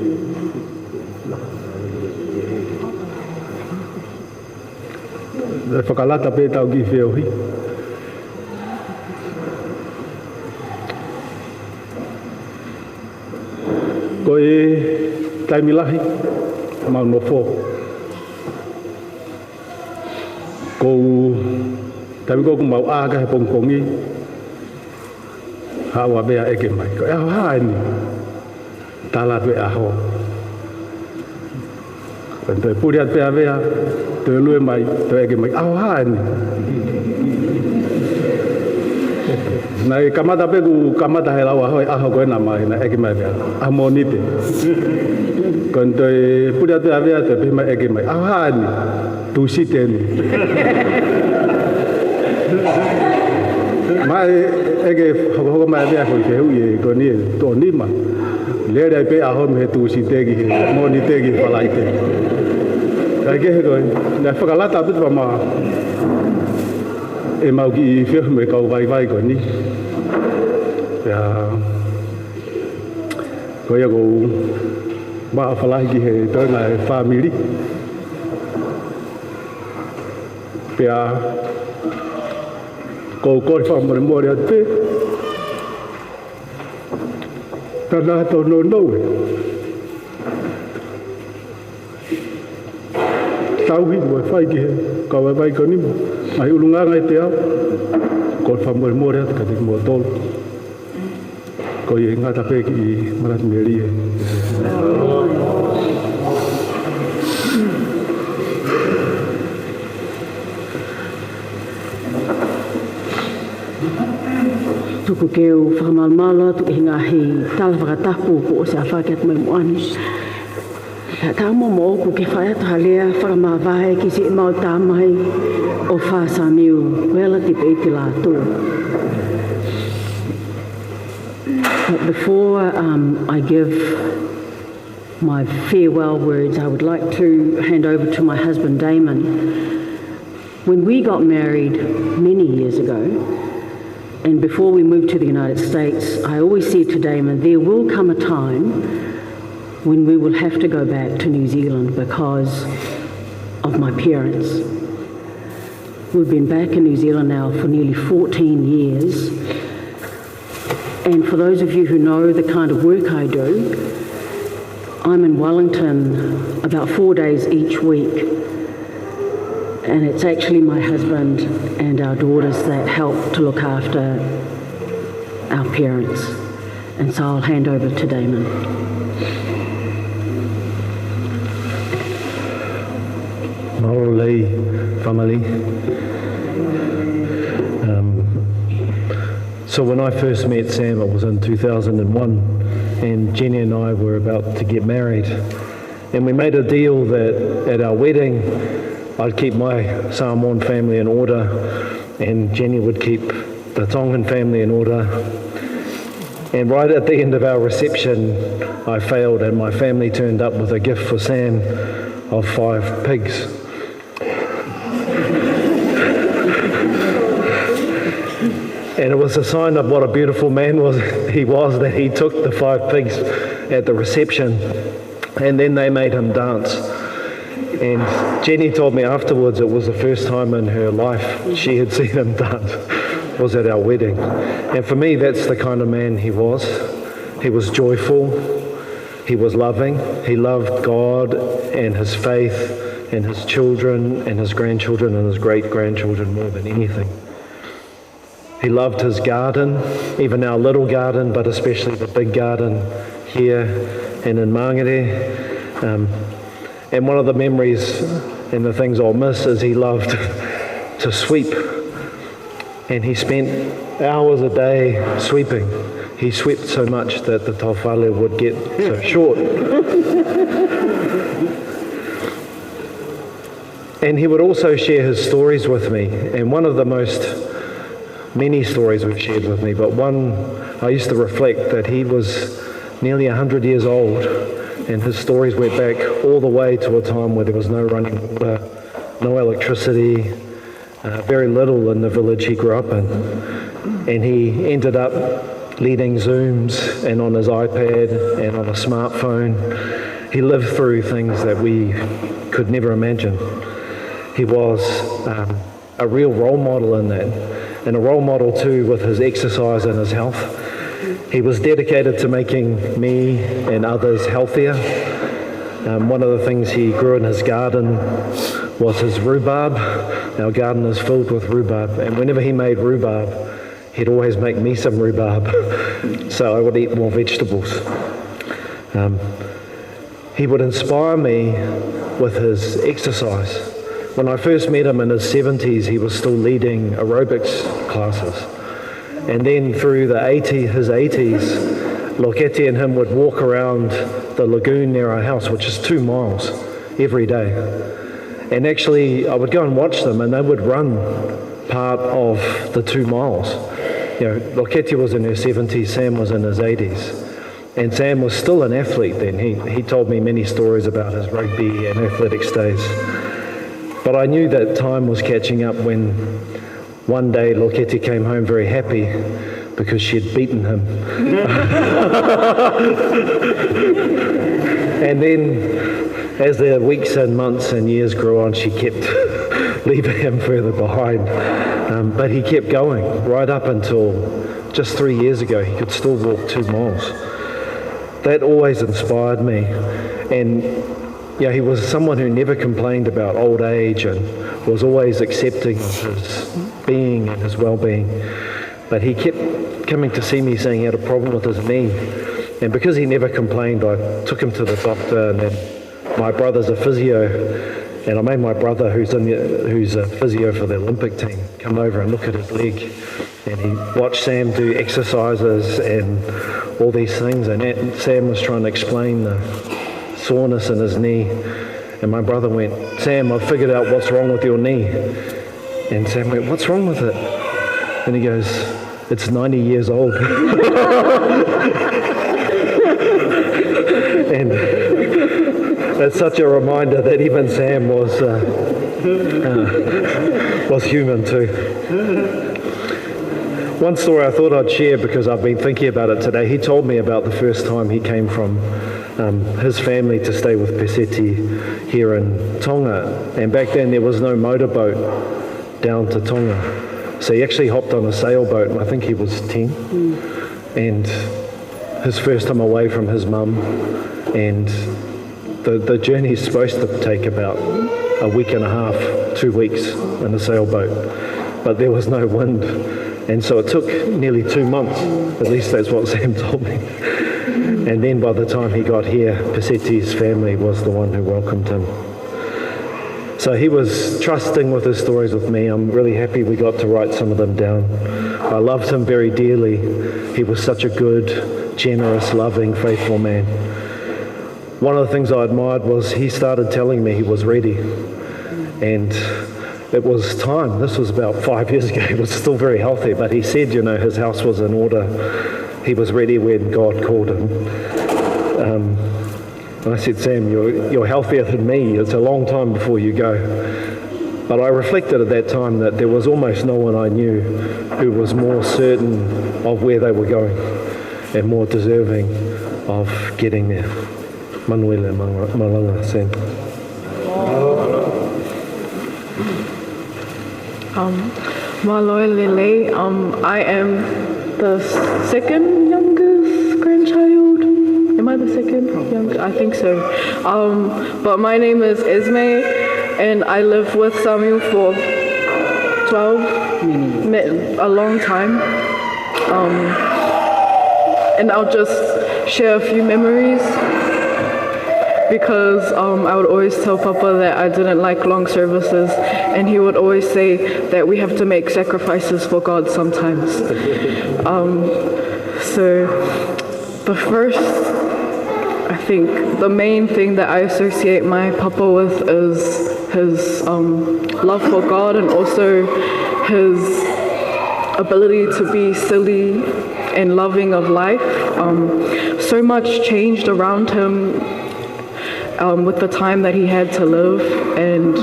ʻE fakalata pē taukifeohi. Ko e taimi lahi mau nofo. Ko e taimi ko ē ʻoku mau ʻā hake he pongipongi, haʻu ʻa Vea ʻeke mai, "Ko e ʻaho hā eni?" Tala atu e ʻaho. Ko ʻene toe puli atu pē ʻa Vea, toe lue mai, toe ʻeke mai, "ʻAho hā eni?" Naʻe kamata pē, kuo kamata he lau ʻaho, e ʻaho ko ē naʻe mai, naʻe ʻeke mai ʻe Vea, "ʻAho Mōnite." Ko ʻene toe puli atu pē ʻa Vea, toe pehē mai, ʻeke mai, "ʻAho hā eni?" "Tūsite eni." Mai ʻeke hokohoko mai ʻa Vea ko e fehuʻi ko eni ʻe toko nima. Lele ai pē ʻaho mei he Tūsite ki he Mōnite ki he Falaite. Kae kehe ko ē, naʻe fakalata atu pē mo ʻemau kiʻi feohi mo e kau vaivai ko eni. Pea ko ia ʻoku ou ʻofa lahi ki he toenga e fāmili. Pea ʻoku ou kole fakamolemole atu pē, ka naʻa tau nounou e tauhi mo e fai ki he kau vaivai ko eni mo e ngaahi ʻulungaanga ʻiate au. Kole fakamolemole atu kiate kimoutolu. Ko ia, ngata pē kiʻi manatu melie. Tuku ke u fakamalumalu atu ʻi he ngaahi tala fakatapu kuo ʻosi ʻafaki atu mai muʻa ni. Ka ʻoku ou moʻoku ke fai atu ha lea fakamavae ki siʻemau tamai ʻo Fāsamiu, Relative ʻEiki Lātū. But before, um, I give my farewell words, I would like to hand over to my husband, Damon. When we got married many years ago, and before we moved to the United States, I always said to Damon, "There will come a time when we will have to go back to New Zealand because of my parents." We've been back in New Zealand now for nearly fourteen years. And for those of you who know the kind of work I do, I'm in Wellington about four days each week. And it's actually my husband and our daughters that help to look after our parents. And so I'll hand over to Damon. Mālō e lelei, fāmili. Um, so when I first met Sam, it was in two thousand and one, and Jenny and I were about to get married. And we made a deal that at our wedding, I'd keep my Samoan family in order, and Jenny would keep the Tongan family in order. And right at the end of our reception, I failed, and my family turned up with a gift for Sam of five pigs. And it was a sign of what a beautiful man was, he was, that he took the five pigs at the reception. And then they made him dance. And Jenny told me afterwards it was the first time in her life she had seen him dance, was at our wedding. And for me, that's the kind of man he was. He was joyful. He was loving. He loved God and his faith and his children and his grandchildren and his great-grandchildren more than anything. He loved his garden, even our little garden, but especially the big garden here and in Mangere. Um, and one of the memories and the things I'll miss is he loved to sweep. And he spent hours a day sweeping. He swept so much that the taufale would get so short. And he would also share his stories with me. And one of the most many stories were shared with me, but one, I used to reflect that he was nearly a hundred years old, and his stories went back all the way to a time where there was no running water, no electricity, uh, very little in the village he grew up in. And he ended up leading Zooms and on his iPad and on a smartphone. He lived through things that we could never imagine. He was, um, a real role model in that, and a role model too with his exercise and his health. He was dedicated to making me and others healthier. Um, one of the things he grew in his garden was his rhubarb. Our garden is filled with rhubarb, and whenever he made rhubarb, he'd always make me some rhubarb so I would eat more vegetables. Um, he would inspire me with his exercise. When I first met him in his seventies, he was still leading aerobics classes. And then through the eighty, his eighties, Loketi and him would walk around the lagoon near our house, which is two miles, every day. And actually, I would go and watch them, and they would run part of the two miles. You know, Loketi was in her seventies, Sam was in his eighties. And Sam was still an athlete then. He, he told me many stories about his rugby and athletics days. But I knew that time was catching up when one day Loketi came home very happy because she had beaten him. And then, as the weeks and months and years grew on, she kept leaving him further behind. Um, but he kept going right up until just three years ago, he could still walk two miles. That always inspired me. And, you know, he was someone who never complained about old age and was always accepting of his being and his well-being. But he kept coming to see me saying he had a problem with his knee. And because he never complained, I took him to the doctor, and then my brother's a physio, and I made my brother, who's in the, who's a physio for the Olympic team, come over and look at his leg. And he watched Sam do exercises and all these things, and that, Sam was trying to explain the soreness in his knee. And my brother went, "Sam, I've figured out what's wrong with your knee." And Sam went, "What's wrong with it?" And he goes, "It's ninety years old." And it's such a reminder that even Sam was, uh, uh, was human too. One story I thought I'd share because I've been thinking about it today. He told me about the first time he came from, um, his family to stay with Peseti here in Tonga. And back then there was no motorboat down to Tonga. So he actually hopped on a sailboat, and I think he was ten. And his first time away from his mum, and the, the journey is supposed to take about a week and a half, two weeks in a sailboat, but there was no wind, and so it took nearly two months, at least that's what Sam told me. And then by the time he got here, Peseti's family was the one who welcomed him. So he was trusting with his stories with me. I'm really happy we got to write some of them down. I loved him very dearly. He was such a good, generous, loving, faithful man. One of the things I admired was he started telling me he was ready. And it was time. This was about five years ago. He was still very healthy, but he said, you know, his house was in order. He was ready when God called him. Um, and I said, "Sam, you're, you're healthier than me. It's a long time before you go." But I reflected at that time that there was almost no one I knew who was more certain of where they were going and more deserving of getting there. Manuela Malanga, Sam. Um, mālō e lelei, um, I am the second youngest grandchild. Am I the second youngest? I think so. Um, but my name is Esme, and I lived with Samuel for twelve, a long time. Um, and I'll just share a few memories because, um, I would always tell Papa that I didn't like long services, and he would always say that we have to make sacrifices for God sometimes. Um, so the first, I think the main thing that I associate my Papa with is his, um, love for God and also his ability to be silly and loving of life. Um, so much changed around him, um, with the time that he had to live, and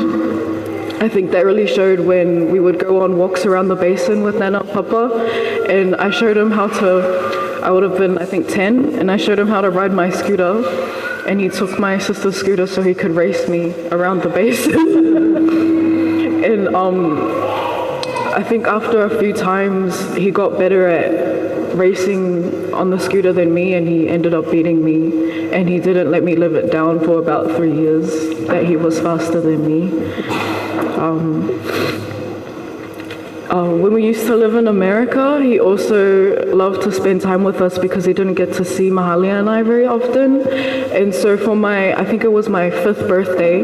I think that really showed when we would go on walks around the basin with Nana Papa, and I showed him how to, I would have been, I think, ten, and I showed him how to ride my scooter, and he took my sister's scooter so he could race me around the basin. And, um, I think after a few times, he got better at racing on the scooter than me, and he ended up beating me, and he didn't let me live it down for about three years that he was faster than me. Um, uh, when we used to live in America, he also loved to spend time with us because he didn't get to see Mahalia and I very often. And so for my, I think it was my fifth birthday,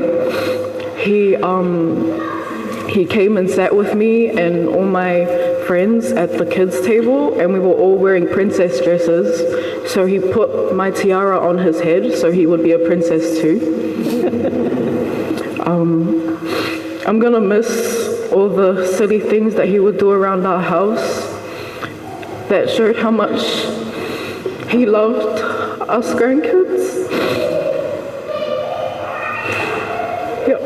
he, um, he came and sat with me and all my friends at the kids' table, and we were all wearing princess dresses. So he put my tiara on his head so he would be a princess too. Um, I'm gonna miss all the silly things that he would do around our house that showed how much he loved us grandkids. Yep.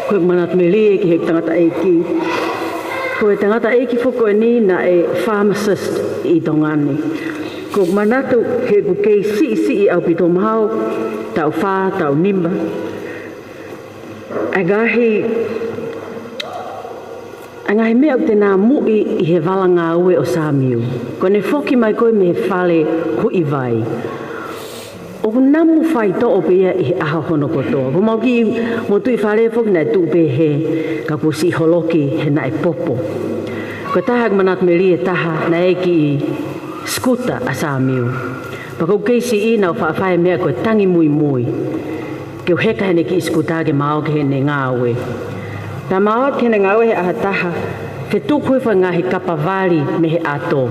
Ko e manatu melie ki he tangataʻeiki. Ko e tangataʻeiki foki ko eni naʻe pharmacist ʻi Tonga ni. Ko e manatu he ʻoku kei siʻisiʻi ʻaupito, mahalo taʻu fā, taʻu nima. ʻA e ngaahi, ʻa e ngaahi meʻa ʻoku te namuʻi ʻi he vala ngāue ʻo Samiu. Ko ʻene foki mai ko ē mei he fale huʻi vai, ʻoku namu faitoʻo pē ia ʻi he ʻaho hono kotoa. Ko homau kiʻi motuʻi fale foki naʻe tuʻu pē hē, ka kuo siʻi holoki he naʻe popo. Ko e taha ʻeku manatu melie ʻe taha naʻe kiʻi scooter ʻa Samiu. Pea ʻoku kei siʻi naʻa ku faʻa fai e meʻa ko e tangi muimui ke u heka heʻene kiʻi scooter ke ma ō ki heʻene ngāue. Pea ma ō ki heʻene ngāue he ʻaho ʻe taha, fetuku hifo e ngaahi kapa vali mei he ʻato.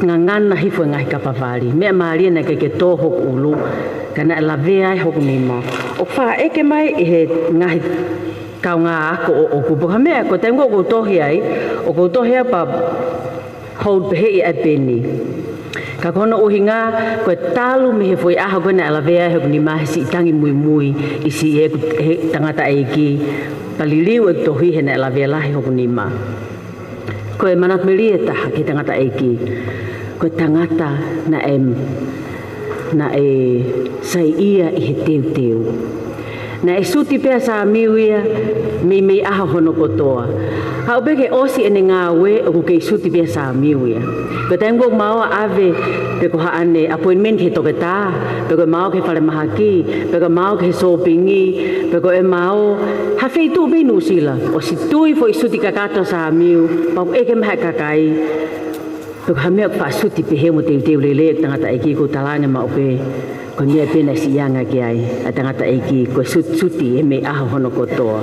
Ngangana hifo e ngaahi kapa vali. Meʻa mālie naʻe ʻikai ke tō hoku ʻulu, ka naʻe lavea ai hoku nima. ʻOku faʻa ʻeke mai ʻe he ngaahi kaungā ako ʻoʻoku pe ko e hā e meʻa, ko e taimi ko ē ʻoku ou tohi ai, ʻoku ou tohi ai pea hold pehē ʻa e peni. Ka ko hono ʻuhinga, ko e talu mei he foʻi ʻaho ko ē naʻe lavea ai hoku nima he siʻi tangi muimui ʻi siʻi ʻeku, he tangataʻeiki, pea liliu ʻeku tohi he naʻe lavea lahi hoku nima. Ko e manatu melie ʻe taha ki he tangataʻeiki, ko e tangata naʻe, naʻe saiʻia ʻi he teuteu. Naʻe suti pē ʻa Samiu ia mei, mei he ʻaho hono kotoa. Aʻu pē ke ʻosi ʻene ngāue ʻoku kei suti pē ʻa Samiu ia. Ko e taimi ko ē ʻoku ma ō ʻo ʻave, pe ko haʻane appointment ki he toketā, pe ko e ma ō ki he falemahaki, pe ko e ma ō ki he sōpingi, pe ko e ma ō ha feituʻu pē ʻi Nuʻusila, ʻosi tui foʻi suti kakato ʻa Samiu, pea ʻoku ʻeke mai ʻe he kakai, pe ko e hā e meʻa ʻoku faʻa suti pehē mo teuteu lelei ʻeku tangataʻeiki. Kou talaange maʻu pē, ko e meʻa pē naʻe siʻi anga ki ai ʻa e tangataʻeiki, ko e sut-, suti ē mei he ʻaho hono kotoa.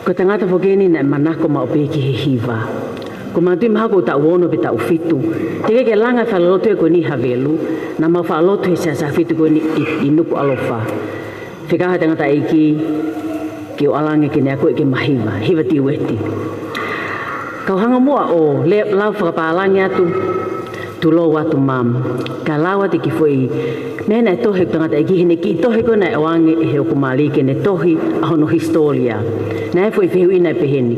Ko e tangata foki eni naʻe manako maʻu pē ki he hiva. Kou manatuʻi mahalo kou taʻu ono pe taʻu fitu. Teʻeki ke langa e falelotu ē ko eni ʻi Havelu, naʻa mau faʻa lotu he Siasi ʻAhofitu ko eni ʻi, ʻi Nukuʻalofa. Fekau ʻe he tangataʻeiki ke u ʻalu ange ke ne akoʻi ke ma hiva, hiva tiueti. Kau hanga muʻa ʻo lea, lau fakapālangi atu, tulou atu, Mum. Kae lau atu e kiʻi foʻi meʻa naʻe tohi ʻe he tangataʻeiki, heʻene kiʻi tohi ko ē naʻe ʻoange ʻe he ʻOku Mali ke ne tohi ʻa hono hisitōlia. Naʻe foʻi fehuʻi naʻe pehē ni: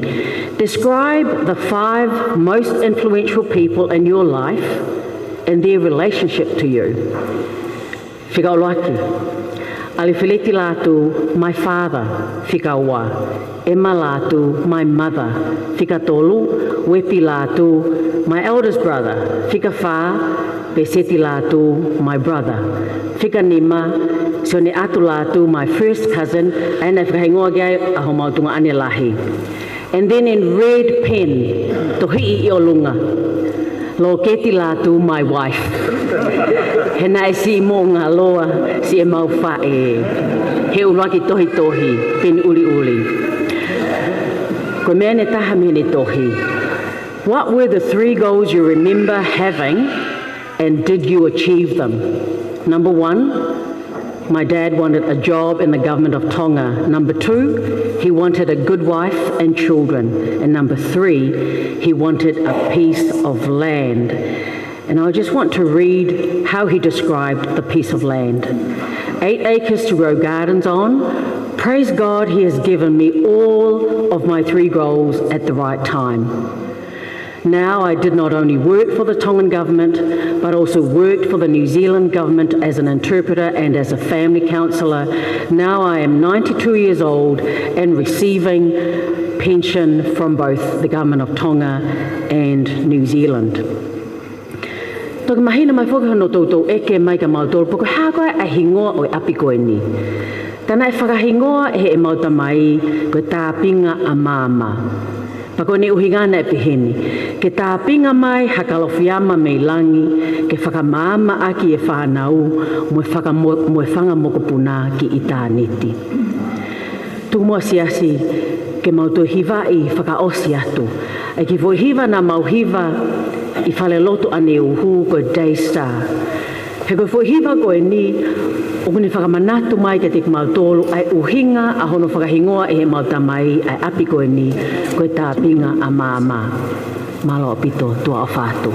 Describe the five most influential people in your life and their relationship to you. Fika ʻuluaki, ʻAlifeleti Lātū, my father, fika ua. ʻEma Lātū, my mother, fika tolu. Uepi Lātū, my eldest brother, fika fā. Pēseti Lātū, my brother, fika nima. Sione ʻAtu Lātū, my first cousin, ʻa ia naʻe fakahingoa ki ai ʻa homau tuongaʻane lahi. And then in red pen, tohiʻi ʻi ʻolunga, Lōketi Lātū, my wife. He naʻe siʻi moʻungaloa siʻemau faʻē. He ʻuluaki tohitohi, peni ʻuliʻuli. Ko e meʻa eni ʻe taha mei heʻene tohi: What were the three goals you remember having, and did you achieve them? Number one, my dad wanted a job in the government of Tonga. Number two, he wanted a good wife and children. And number three, he wanted a piece of land. And I just want to read how he described the piece of land. Eight acres to grow gardens on. Praise God, he has given me all of my three goals at the right time. Now I did not only work for the Tongan government, but also worked for the New Zealand government as an interpreter and as a family counsellor. Now I am ninety-two years old and receiving pension from both the government of Tonga and New Zealand. Toki mahino mai foki hono toutou ʻeke mai kia mautolu pe ko e hā koā ʻa e hingoa ʻo e ʻapi ko eni. Tā naʻe fakahingoa ʻe heʻemau tamai ko e Tāpinga ʻa Maama. Pea ko ʻene ʻuhinga naʻe peheni: ke tāpinga mai ha Kalofiama mei langi, ke fakamaama ʻaki e fānau mo e fakamo-, mo e fanga mokopuna ki ʻitāniti. Tuku muʻa Siasi ke mau toe hivaʻi fakaʻosi atu ʻa e kiʻi foʻi hiva naʻa mau hiva ʻi falelotu ʻaneuhu ko e Daystar. He ko e foʻi hiva ko eni ʻoku ne fakamanatu mai kiate kimautolu ʻa e ʻuhinga ʻa hono fakahingoa ʻe heʻemau tamai ʻa e ʻapi ko eni ko e Tāpinga ʻa Maama. Mālō ʻaupito, tuʻa ʻofa atu.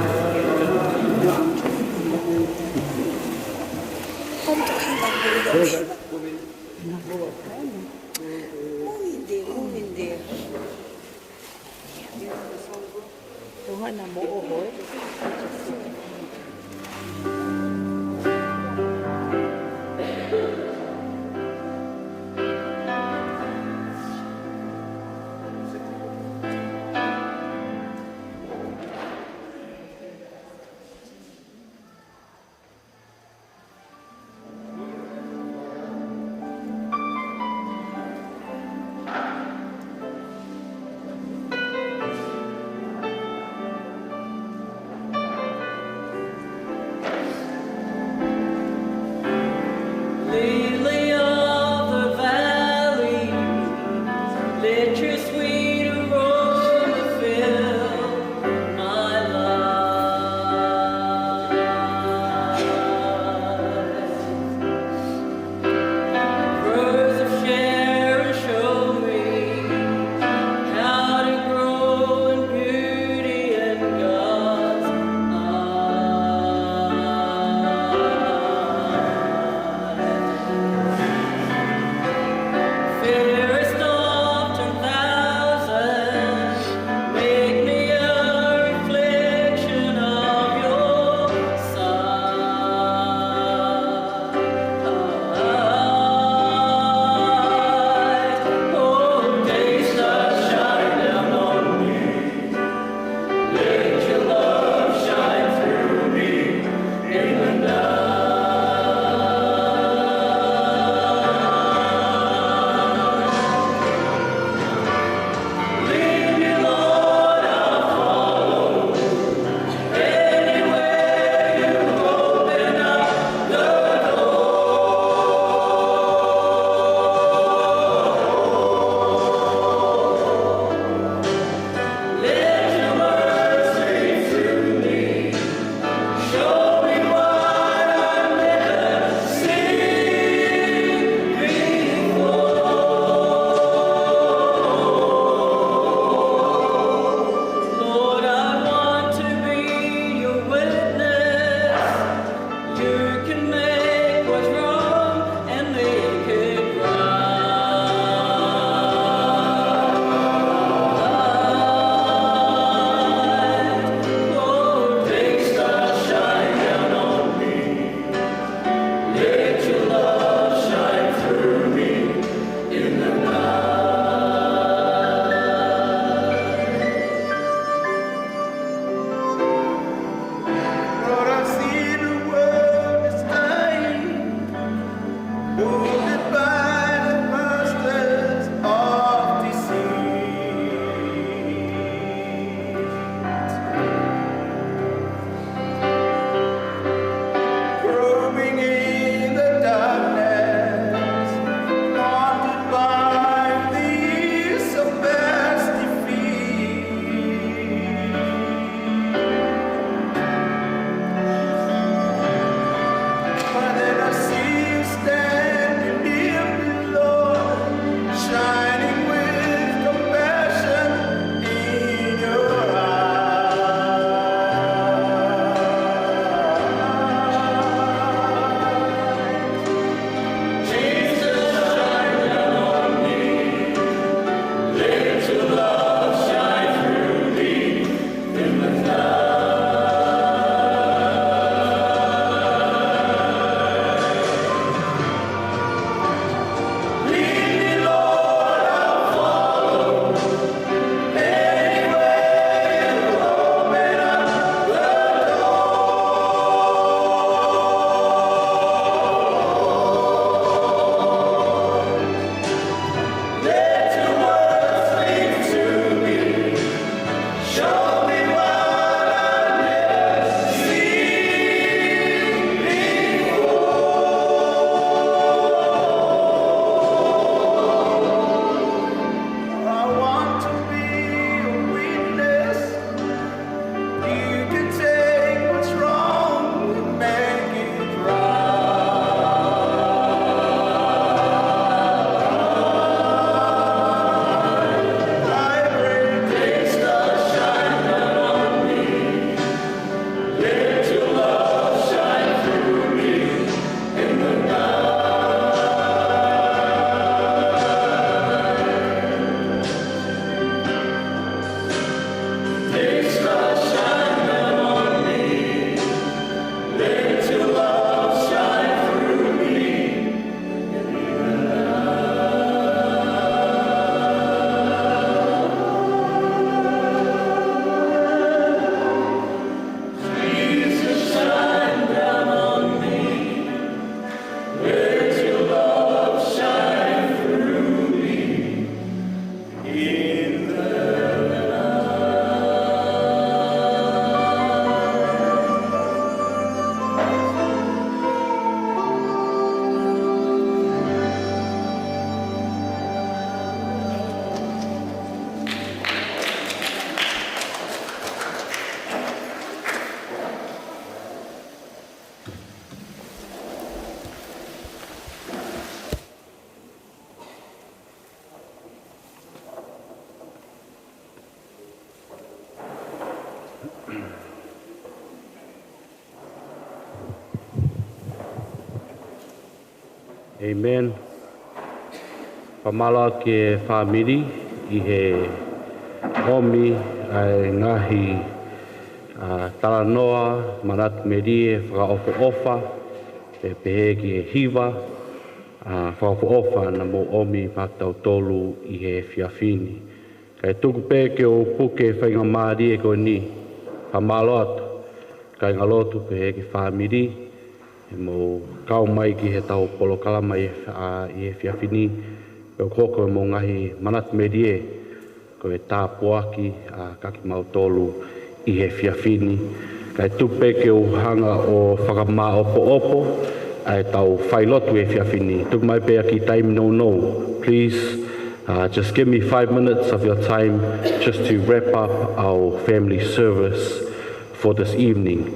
Amen. Fakamālō ki he fāmili ʻi he ʻomi ʻa e ngaahi, ʻa, talanoa, manatu melie, fakaʻofoʻofa, pea pehē ki he hiva, ʻa, fakaʻofoʻofa naʻa mou ʻomi maʻatautolu ʻi he efiafi ni. Kae tuku pē ke u puke faingamālie ko eni, fakamālō atu, kāingalotu pehē ki he fāmili, ʻi hoʻomou kau mai ki heʻetau polokalama ʻi he, ʻa, ʻi he efiafi ni, pea ʻoku hoko ʻemau ngaahi manatu melie, ko e tāpuaki, ʻa, kiate kimautolu ʻi he efiafi ni. Kae tuku pē ke u hanga ʻo fakamāʻopoʻopo ʻa ʻetau failotu he efiafi ni. Tuku mai pē ha kiʻi taimi nounou. Please, uh, just give me five minutes of your time just to wrap up our family service for this evening.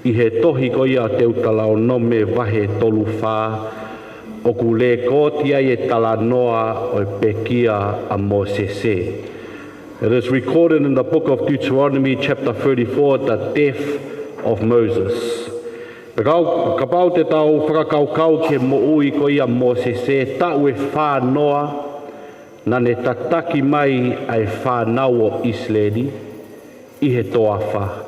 ʻI he tohi ko ia Teutalānome vahe tolu fā, ʻoku lēkooti ai e talanoa ʻo e pekia ʻa Mōsese. It is recorded in the book of Deuteronomy chapter thirty-four, the death of Moses. Kapau, kapau te tau fakakaukau ki he moʻui ko ia ʻa Mōsese, taʻu ʻe fā noa, naʻa ne tataki mai ʻa e fānau ʻo ʻIsileli ʻi he toafa.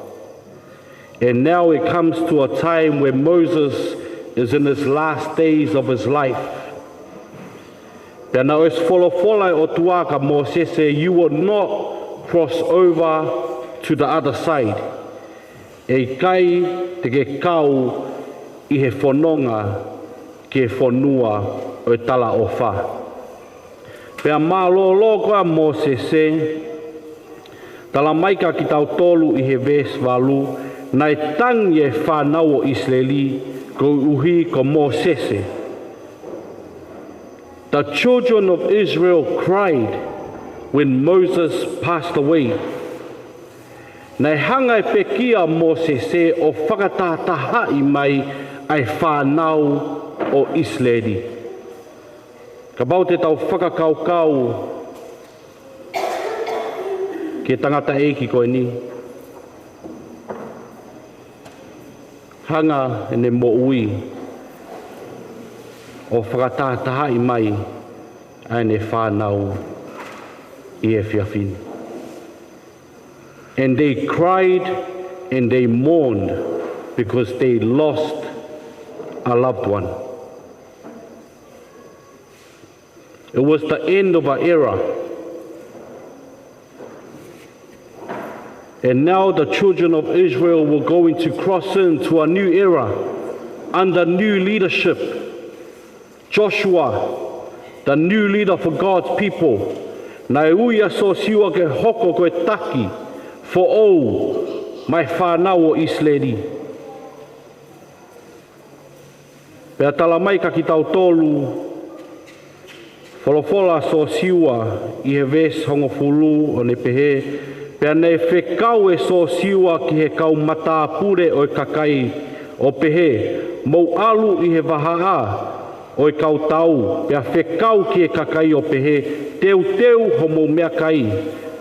And now it comes to a time where Moses is in his last days of his life. Pea naʻe ʻosi folofola ʻa e ʻOtua kia Mōsese, "You will not cross over to the other side." ʻE ʻikai te ke kau ʻi he fononga ki he fonua ʻo e talaʻofa. Pea mālōlō ko ia ʻa Mōsese, tala mai kia kitautolu ʻi he veesi valu, naʻe tangi e fānau ʻo ʻIsileli koeʻuhi ko Mōsese. The children of Israel cried when Moses passed away. Naʻe hanga ʻe he pekia ʻa Mōsese ʻo fakatahatahaʻi mai ʻa e fānau ʻo ʻIsileli. Kapau te tau fakakaukau ki he tangataʻeiki ko eni, hanga ʻene moʻui ʻo fakatahatahaʻi mai ʻa ʻene fānau ʻi he efiafi ni. And they cried and they mourned because they lost a loved one. It was the end of an era. And now the children of Israel were going to cross into a new era under new leadership. Joshua, the new leader for God's people. Naʻe ui ʻa Sōsiua ke hoko ko e taki foʻou maʻa e fānau ʻo ʻIsileli. Pea tala mai kia kitautolu, folofola ʻa Sōsiua ʻi he veesi hongofulu ʻo ne pehē, pea naʻe fekau ʻe Sōsiua ki he kau matāpule ʻo e kakai ʻo pehē, mou ʻalu ʻi he vahaʻa ʻo e kau tau, pea fekau ki he kakai ʻo pehē, teuteu homou meʻakai,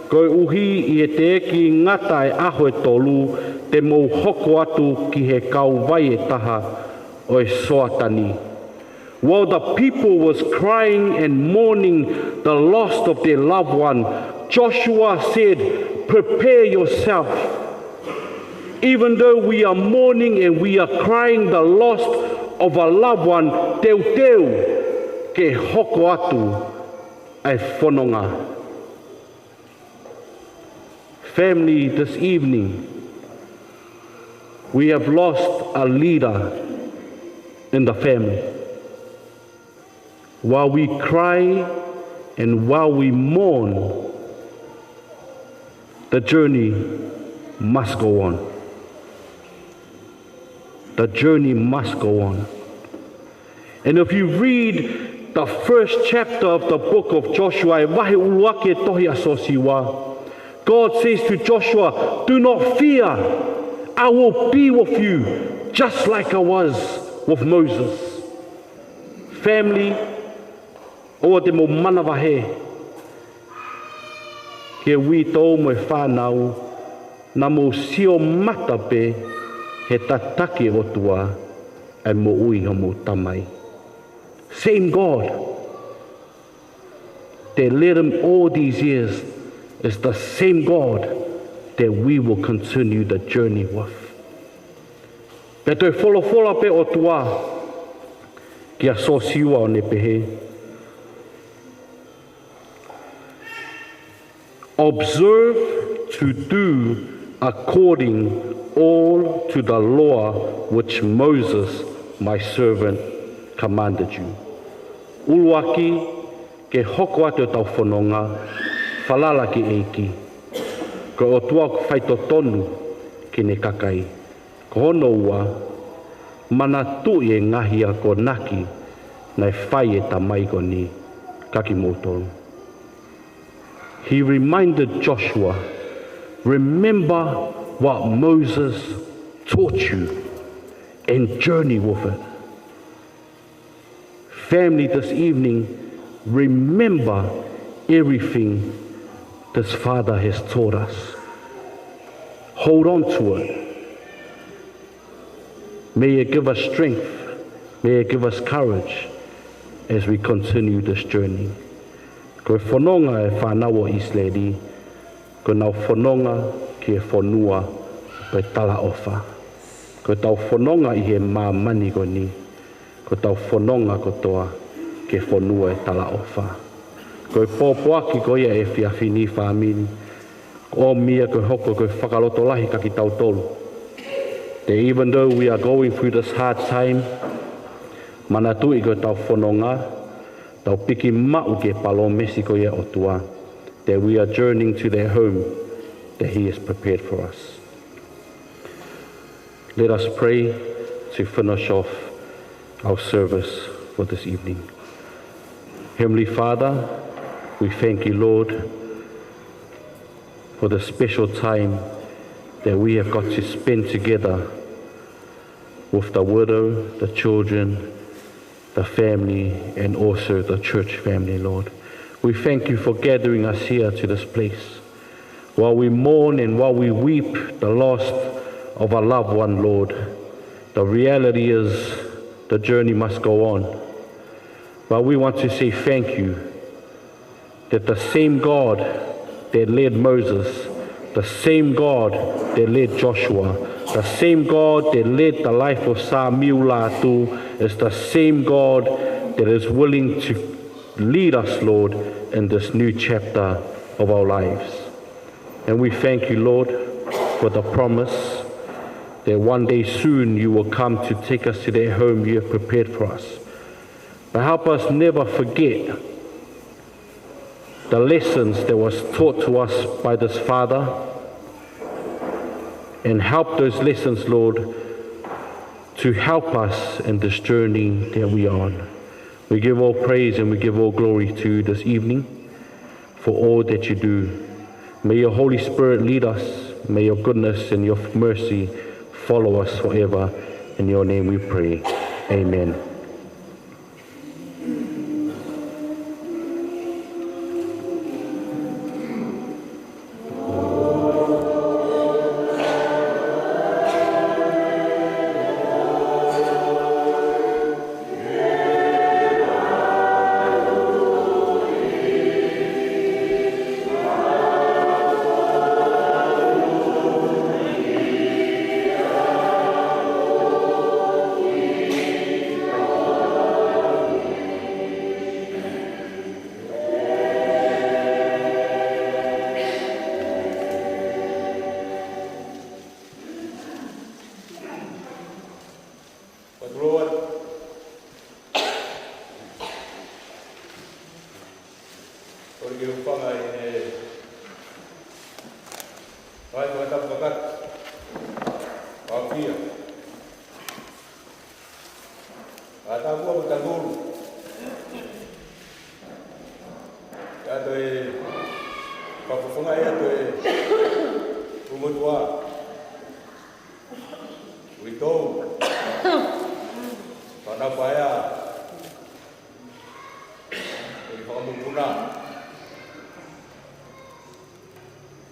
koeʻuhi ʻi he teʻeki ngata e ʻaho ʻe tolu, te mou hoko atu ki he kauvai ʻe taha ʻo e Soatani. While the people was crying and mourning the loss of their loved one, Joshua said, prepare yourself. Even though we are mourning and we are crying the loss of a loved one, teuteu ke hoko atu ʻa e fononga. Family, this evening, we have lost a leader in the family. While we cry and while we mourn, the journey must go on. The journey must go on. And if you read the first chapter of the book of Joshua, e vahe ʻuluaki e tohi ʻa Sōsiua, God says to Joshua, do not fear, I will be with you, just like I was with Moses. Family, ʻoua te mou manavahē ki he uitou mo e fānau, naʻa mou sio mata pē he tataki ʻe he ʻOtua ʻa e moʻui homou tamai. Same God that led him all these years is the same God that we will continue the journey with. Pea toe folofola pē ʻOtua kia Siosiua ʻo ne pehē, "Observe to do according all to the law which Moses my servant commanded you." ʻUluaki, ke hoko atu ʻetau fononga, falala ki he ʻEiki. Ko e ʻOtua ʻoku faitotonu ki heʻene kakai. Ko hono ua, manatuʻi e ngaahi akonaki naʻe fai ʻe he tamai ko eni kia kimoutolu. He reminded Joshua, "Remember what Moses taught you and journey with it." Family, this evening, remember everything this Father has taught us. Hold on to it. May it give us strength. May it give us courage as we continue this journey. Ko e fononga ʻa e fānau ʻo ʻIsileli, ko ʻenau fononga ki he fonua ʻo e talaʻofa. Ko ʻetau fononga ʻi he māmani ko eni, ko ʻetau fononga kotoa ki he fonua ʻo e talaʻofa. Ko e pōpoaki ko ia ʻo e efiafi ni, fāmili, ʻomi ia ke hoko ko e fakalotolahi kia kitautolu. That even though we are going through this hard time, manatuʻi ko ʻetau fononga, tau piki maʻu ki he palōmesi ko ia ʻa e ʻOtua, that we are journeying to that home that He has prepared for us. Let us pray to finish off our service for this evening. Heavenly Father, we thank you, Lord, for the special time that we have got to spend together with the widow, the children, the family, and also the church family, Lord. We thank you for gathering us here to this place. While we mourn and while we weep the loss of a loved one, Lord, the reality is the journey must go on. But we want to say thank you that the same God that led Moses, the same God that led Joshua, the same God that led the life of Sāmiu Lātū is the same God that is willing to lead us, Lord, in this new chapter of our lives. And we thank you, Lord, for the promise that one day soon you will come to take us to that home you have prepared for us. But help us never forget the lessons that was taught to us by this Father, and help those lessons, Lord, to help us in this journey that we are on. We give all praise and we give all glory to you this evening for all that you do. May your Holy Spirit lead us. May your goodness and your mercy follow us forever. In your name we pray. Amen. Patulua. Kole ke u hūfanga ʻi he ngaahi fakatapu kakato. Pau kia. Ka tāpua mo tangulu. Ia toe fakafofongaʻi atu e Fumotuʻa. Uitou. Fānau Paea. ʻEiki Fakamokopuna.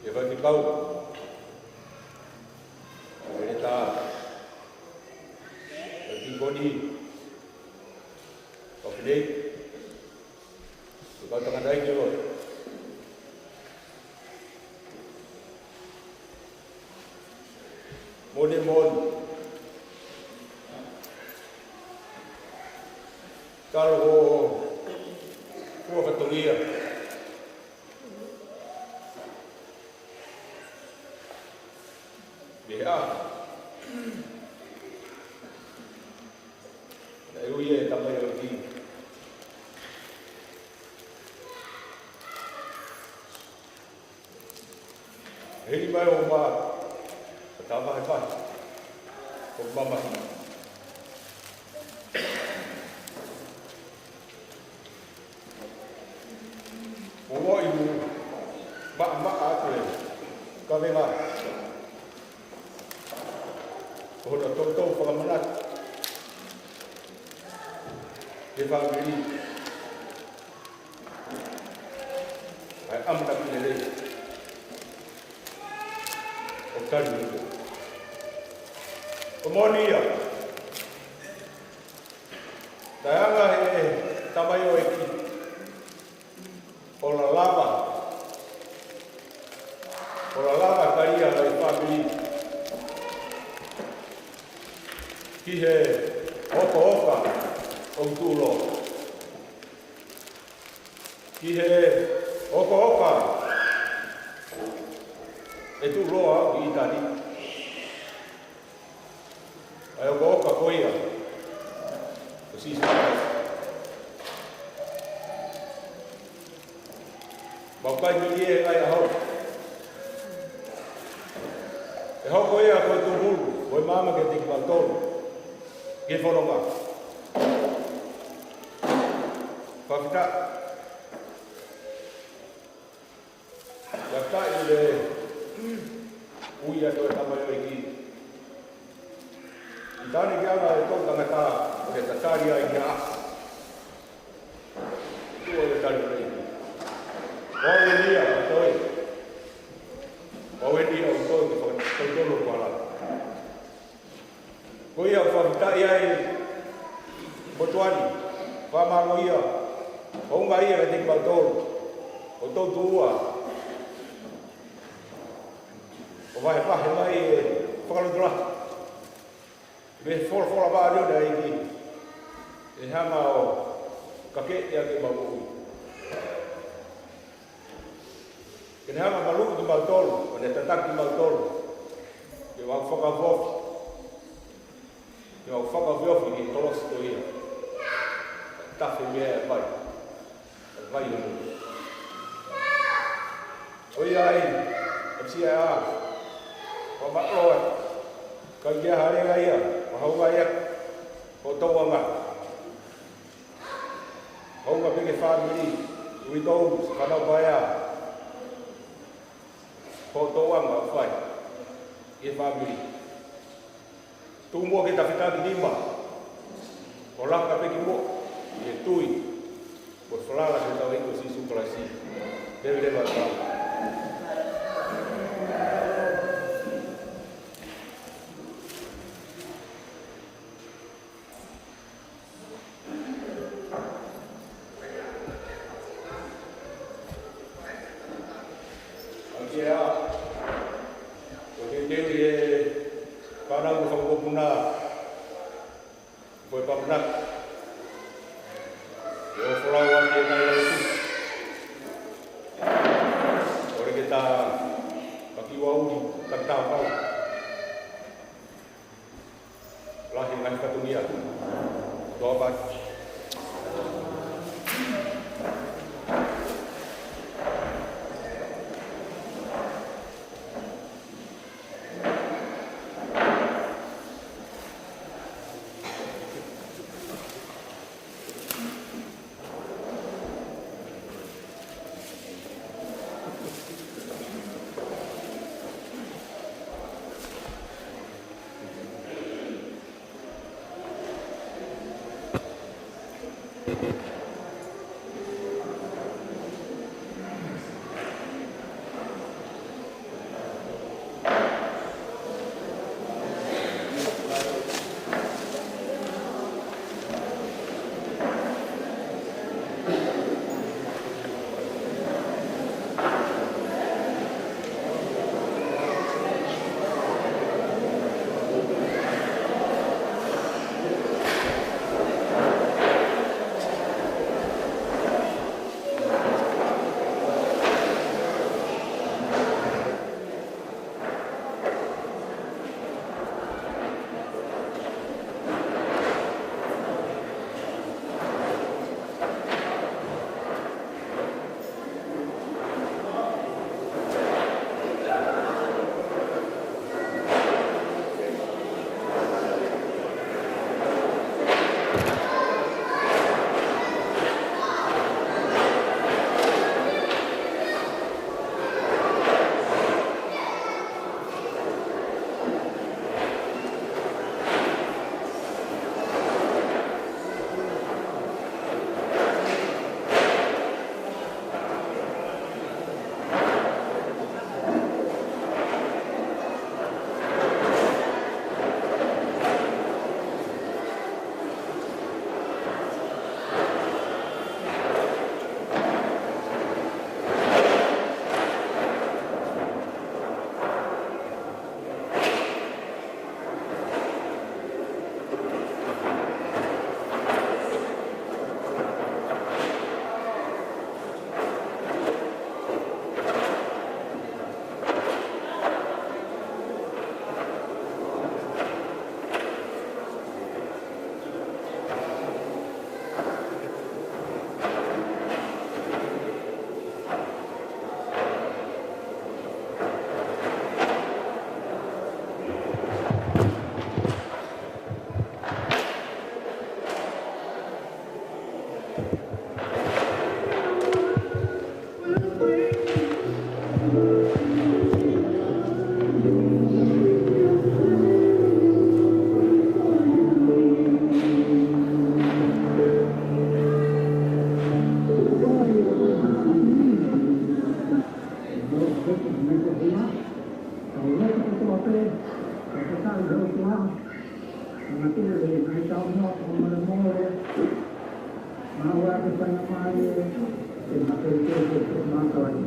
ʻEiki Faifekau. ʻEletā. ʻEiki Koni. Nei, ko e kau tangataʻeiki lotu. Moʻoni moʻoni. Talu hoʻo fua fatongia. Mei he ʻaho naʻe ui ai e tamaioʻeiki. Hili mai ʻo mā, ka tā vahevahe ʻo mamahi. ʻO ʻi ai e maʻamaʻa atu e kavenga, ko hono toutou fakamanatu ki he fāmili ʻa e ʻamanaki lelei ʻo tali ʻi he uko. Ko e moʻoni ia, taʻeʻaonga ʻe he tamaioʻeiki ʻo lalava, ʻo lalava e kalia ʻo e fāmili ki he ʻokaʻoka ʻoku tuʻuloa. Ki he ʻokaʻoka ʻe tuʻuloa ʻi ʻĪteni. ʻA e ʻokaʻoka ko ia ko Sīsū Kalaisi. Mau kai melie ʻa e ʻaho. ʻE hoko ia ko e tūhulu, ko e maama kiate kimautolu, ki he fononga. Fakafetaʻi. Fakafetaʻi he ui atu e tamaioʻeiki. ʻI he taimi ko ia ʻa e toʻutangata ʻo ne tatali ai ki he ʻaho. Tuʻu ʻo tatali ai. Mau ʻomi ia ʻa toe. Mau ʻomi ia ʻa toe ki he fakatonutonu ʻo e ʻaho. Ko ia ʻoku fakafetaʻi ai motuʻa ni, fakamālō ia, ʻoku ʻuhinga ia kiate kimautolu, ʻo toutou ʻuha, ʻo vahevahe mai e fakalotolahi mei he folofola māʻoniʻoni ʻa e ʻEiki, ʻe hanga ʻo kakeʻi ʻaki ʻemau moʻui. Ke ne hanga ʻo maluʻi kimautolu, ʻo ne tataki kimautolu, ke mau fakaofiofi, ke mau fakaofiofi ki he kolosi ko ia. Tafe mei ai ʻa e vai, ʻa e vai ʻo e moʻui. ʻOiauē, ʻa e siʻa ʻa, ʻoku māʻolunga, ka ʻi ai ha lea ia, ʻoku haʻu ai ʻa hoʻo tōʻonga. Hounga pē ki he fāmili, ui tau, fānau paea. Ko e tōʻonga ʻoku fai ʻe he fāmili. Tuku muʻa ke tau fetakinima, ʻo laka pē ki muʻa ʻi he tui mo e falala ki hotau ʻEiki ko Sīsū Kalaisi. Leveleva atu. ʻA ia, ʻoku teuteu ʻe he fānau ʻo e fanga mokopuna, ko e pāpuna, ʻo folau ʻaki ʻenau lotu. ʻOku ʻikai ke ta, ka ki ua uli, ka ta pau. Lahi e ngaahi fatongia. Tō ʻaupito. Ka ko e tau ʻa e ʻOtua, ʻa e ngaahi tau mo e molemole, ma ua ke fai mai e, e makeikei ke ke mātau ai.